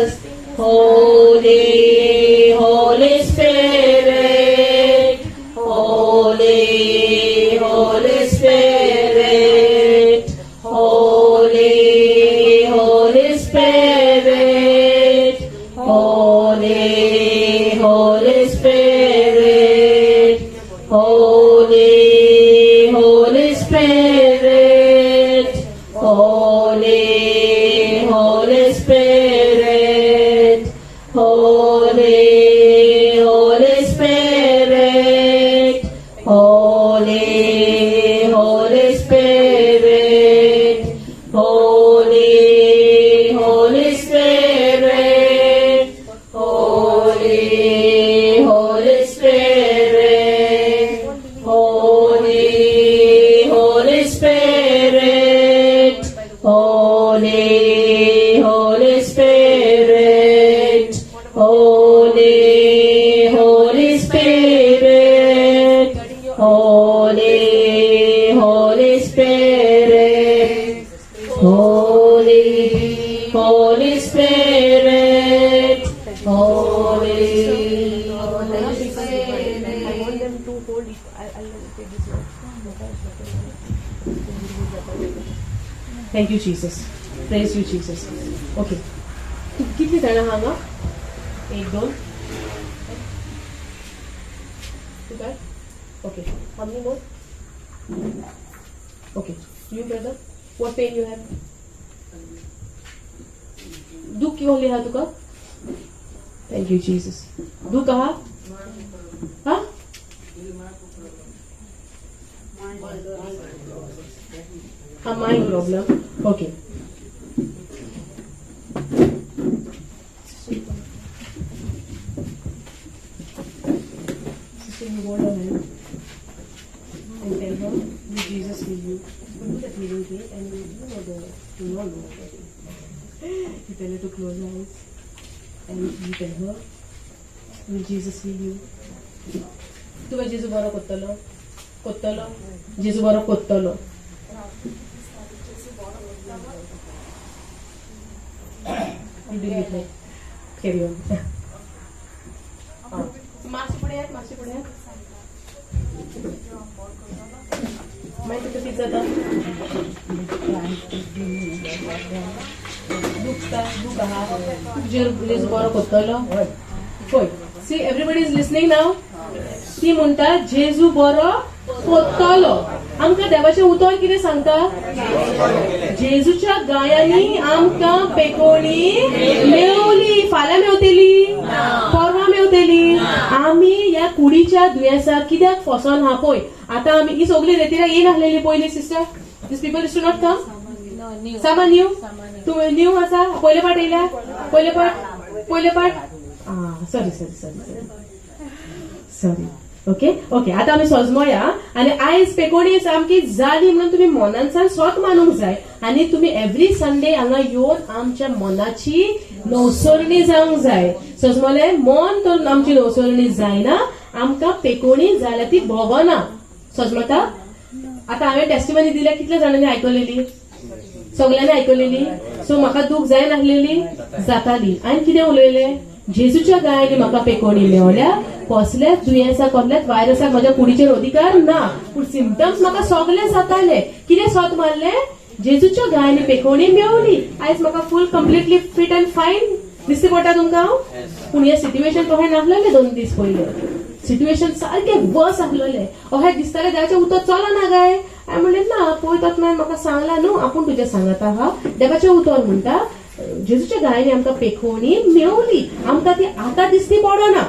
Holy, Holy Spirit, Holy, Holy Spirit, Holy, Holy Spirit, Holy, Holy Spirit, Holy, Holy Spirit, Holy, Holy Spirit, Holy, Holy Spirit, Holy, Holy Spirit. I want them to hold each, I'll take this one. Thank you, Jesus. Praise you, Jesus. Okay. कितली जाणां हांगा? एक, दोन. तुका? Okay. How many more? Okay. You, brother? What pain you have? दुख क्यों लिहा तुका? Thank you, Jesus. दुख आहा? हा? A mind problem. Okay. Sister, you hold her hand and tell her, will Jesus heal you? You do that healing thing and you know the, you all know already. You tell her to close her eyes and you tell her, will Jesus heal you? तुका जेजू बरो कोत्तलो? कोत्तलो? जेजू बरो कोत्तलो. You deal with her. Carry on. मातशें फुडें येत, मातशें फुडें येत. मागीर तुका कितें जाता? दुखता, दुख आहा. जेजू बरो कोत्तलो. पळय, see everybody is listening now. ती म्हणटा जेजू बरो कोत्तलो. आमकां देवाचें उतर कितें सांगता? जेजूच्या गायांनी आमकां पेकोणी मेवली. फाल्यां मेवतली, परवां मेवतली. आमी ह्या कुडीच्या दुयेंसाक कित्याक फसोन हा पळय. आतां आमी ही सगळी रेतीरा येयनासलेली पयलीं. Sister, this people is to not come. सामान न्यू, तूं न्यू आसा? पयले पाट येयल्या? पयले पाट, पयले पाट. आं, sorry sorry sorry sorry sorry. Okay okay. आतां आमी सजमोया आनी आयज पेकोणी सामकी जाली म्हणून तुमी मनानसान स्वत मानूंक जाय. आनी तुमी एवरी संडे हांगा येवन आमच्या मनाची नवसरणी जावंक जाय. सजमोले मन तर आमची नवसरणी जायना, आमकां पेकोणी जाल्या ती भोगना. सजमता? आतां हांवें टेस्टिमनी दिल्या, कितल्या जाणांनी आयकलेली? सगल्यांनी आयकलेली. सो म्हाका दूख जायनासलेली, जाताली. हांवें कितें उलयलें? जेजूच्या गायांनी म्हाका पेकोणी मेवल्या. कसल्याच दुयेंसाक, कसल्याच व्हायरसाक म्हज्या कुडीचेर अधिकार ना. पूण सिमटम्स म्हाका सगळे जाताले. कितें सोत मारलें? जेजूच्या गायांनी पेकोणी मेवली. आयज म्हाका full completely fit and fine दिसती पडटा तुमकां हांव. पूण हें सिट्युएशन तशें नासलेलें. 2 दीस पयलें सिट्युएशन सारकें वर्स आसलेलें. अशें दिसतालें देवाचें उतर चलना काय. हांवें म्हणलें ना, पळय तोच म्हाका सांगलां न्हू, आपूण तुजें सांगता आहा. देवाचें उतर म्हणटा जेजूच्या गायांनी आमकां पेकोणी मेवली. आमकां ती आतां दिसती पडना,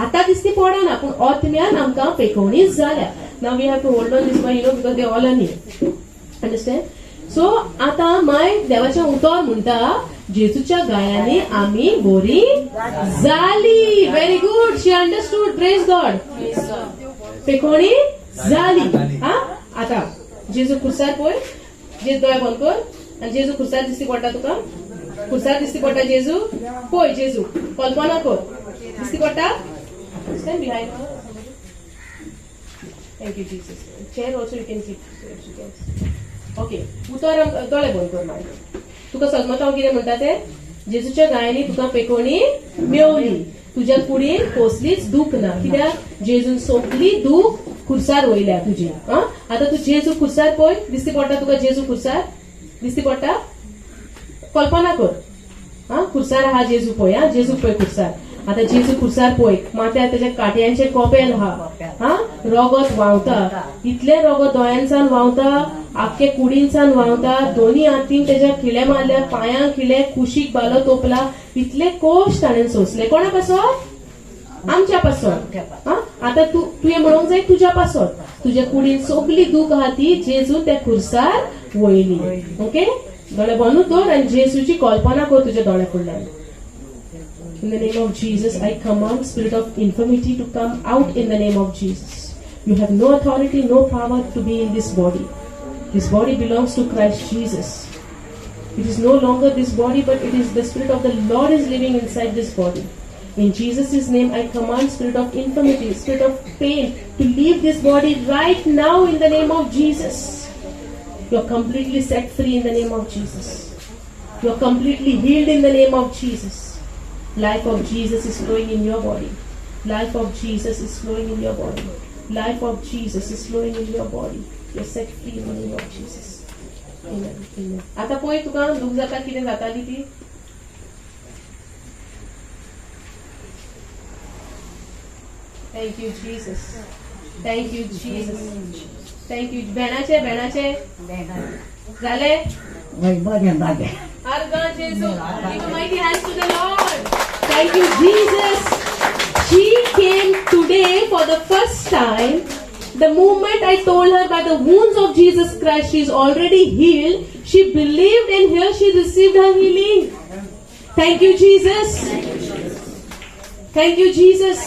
आतां दिसती पडना, पूण ओतम्यान आमकां पेकोणी जाल्या. Now we have to hold on this one, you know, because they all are new. Understand? So आतां माय देवाचें उतर म्हणटा जेजूच्या गायांनी आमी बरी जाली. Very good, she understood. Praise God. पेकोणी जाली. हा, आतां जेजू खुर्सार पळय. जेजू दोळे बंद कर आनी जेजू खुर्सार दिसती पडटा तुका? खुर्सार दिसती पडटा जेजू? पळय जेजू, कल्पना कर, दिसती पडटा? Stand behind her. Thank you, Jesus. Chair also you can keep. Okay. उतर दोळे बंद कर मागीर. तुका सजमता हांव कितें म्हणटा तें? जेजूच्या गायांनी तुका पेकोणी मेवली. तुज्या कुडीन कसलीच दूख ना. कित्याक? जेजून सगली दूख खुर्सार वयल्या तुजी. आतां तूं जेजू खुर्सार पळय, दिसती पडटा तुका जेजू खुर्सार? दिसती पडटा? कल्पना कर. हा, खुर्सार आहा जेजू पळय. हा, जेजू पळय खुर्सार. आतां जेजू खुर्सार पळय, माथ्यार तेच्या काट्यांचें कोपेल आहा. हा, रोगत व्हांवता, इतलें रोगत दोळ्यांसान व्हांवता, आख्खे कुडीनसान व्हांवता. दोनी हातीन तेज्या खिळे मारल्या, पांयांक खिळे, कुशीक बालो तोपला. इतले कश्ट ताणें सोंसले. कोणा पासत? आमच्या पासत. हा, आतां तूं तुवें म्हणूंक जाय तुज्या पासत. तुज्या कुडीन सगली दूख आहा ती जेजून त्या खुर्सार वयली. ओके. दोळे बंदूच दवर आनी जेजूची कल्पना कर तुज्या दोळ्या फुडल्यान. In the name of Jesus, I command spirit of infirmity to come out in the name of Jesus. You have no authority, no power to be in this body. This body belongs to Christ Jesus. It is no longer this body, but it is the Spirit of the Lord is living inside this body. In Jesus' name, I command spirit of infirmity, spirit of pain to leave this body right now in the name of Jesus. You are completely set free in the name of Jesus. You are completely healed in the name of Jesus. Life of Jesus is flowing in your body. Life of Jesus is flowing in your body. Life of Jesus is flowing in your body. You are set free in the name of Jesus. Amen. Amen. आता पळय तुका दूख जाता कितें जाताली ती. Thank you Jesus. Thank you Jesus. Thank you. भेणाचे भेणाचे जाले. बरें बरें. आर्गां जेजू. Give a mighty hands to the Lord. Thank you Jesus. She came today for the first time. The moment I told her by the wounds of Jesus Christ she is already healed, she believed and here she received her healing. Thank you Jesus. Thank you Jesus.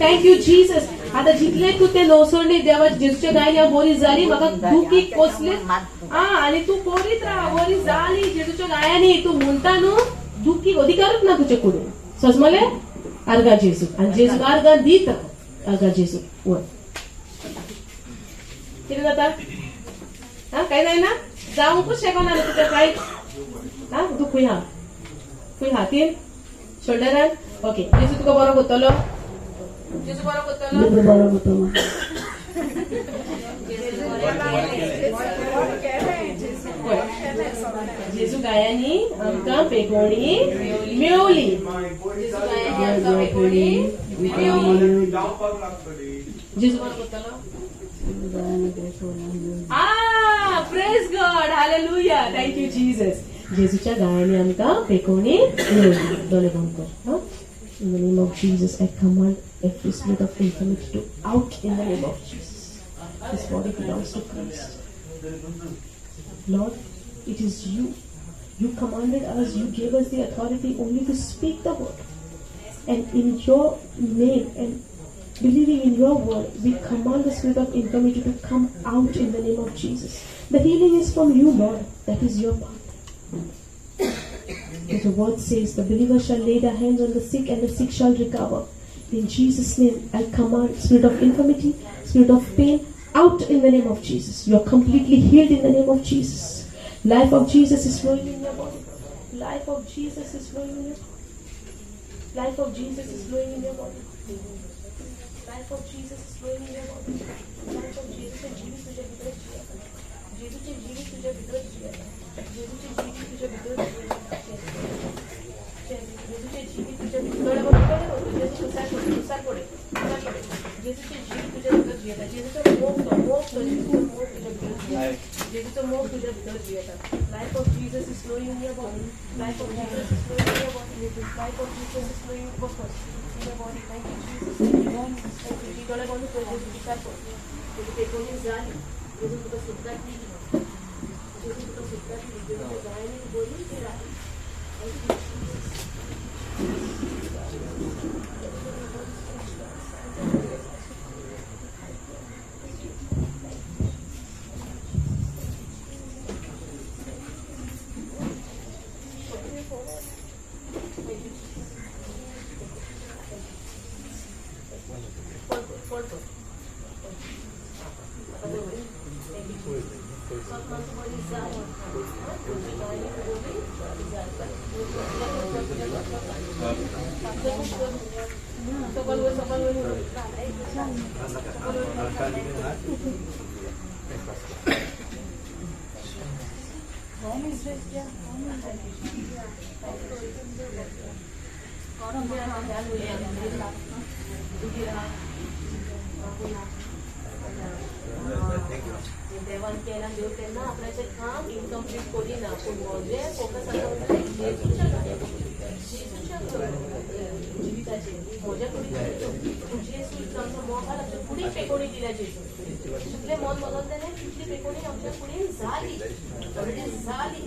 Thank you Jesus. आता जितले तूं ते नवसोडली देवा जेजूच्या गायन हांव बरी जाली, म्हाका दुखी कसली आ आनी तूं करीत राव, बरी जाली जेजूच्या गायांनी तूं म्हणटा न्हू, दुखी अधिकारच ना तुजे कुडून. सजमले आर्गां जेजू आनी जेजूक आर्गां दित आर्गां जेजू. वय कितें जाता? आं कांय जायना, जावंकूच शकना न्हू तुका कांय. आं तूं खंय आहा? खंय हातीन शोल्डरान? ओके, जेजू तुका बरो करतलो. जेजू बरो करतलो. बरो करतलो. जेजू गायांनी आमकां पेकोणी मेवली. जेजू गायांनी आमकां पेकोणी मेवली. जेजू बरो करतलो. Ah, praise God, hallelujah, thank you Jesus. जेजूच्या गायांनी आमकां पेकोणी मेवली. दोळे बंद कर. In the name of Jesus, I command every spirit of infirmity to out in the name of Jesus. This body belongs to Christ. Lord, it is you. You commanded us, you gave us the authority only to speak the word. And in your name and believing in your word, we command the spirit of infirmity to come out in the name of Jesus. The healing is from you, Lord. That is your part. Because the word says, the believer shall lay their hands on the sick and the sick shall recover. In Jesus' name, I command spirit of infirmity, spirit of pain, out in the name of Jesus. You are completely healed in the name of Jesus. Life of Jesus is flowing in your body. Life of Jesus is flowing in your body. Life of Jesus is flowing in your body. Life of Jesus is flowing in your body. Life of Jesus and Jesus तुझ्या भितर जियेता. जेजूचे जिवीत तुझ्या भितर जियेता. जेजूचे जिवीत तुझ्या भितर जियेता. जेजूचे जिवीत तुझ्या भितर जेजू तुसार पडे, तुसार पडे, तुसार पडे. जेजूचे जिवीत तुझ्या भितर जियेता. जेजूचो मोग तो मोग तो जेजूचो मोग तुझ्या भितर जियेता. जेजूचो मोग तुझ्या भितर जियेता. Life of Jesus is flowing in your body. Life of Jesus is flowing in your body. Life of Jesus is flowing in your body. Thank you Jesus. Thank you Jesus. Thank you. दोळे बंद कर. जेजू तुसार पड. तुजी पेकोणी जाली. जेजू तुका सुटका दिली. जेजू तुका सुटका दिली. जेजूच्या गायांनी बरी जाली. Thank you Jesus. देवान केला देव केन्ना आपल्याचें काम इनकम्प्लीट करिना, पूण म्हजें फोकस आसा जेजूच्या जेजूच्या जिविताचेर, म्हज्या कुडीन पूण जेजू आमचो मोगान आमच्या कुडीक पेकोणी दिल्या. जेजू जितलें मन बदलतलें तितली पेकोणी आमच्या कुडीन जाली, ऑलरेडी जाली.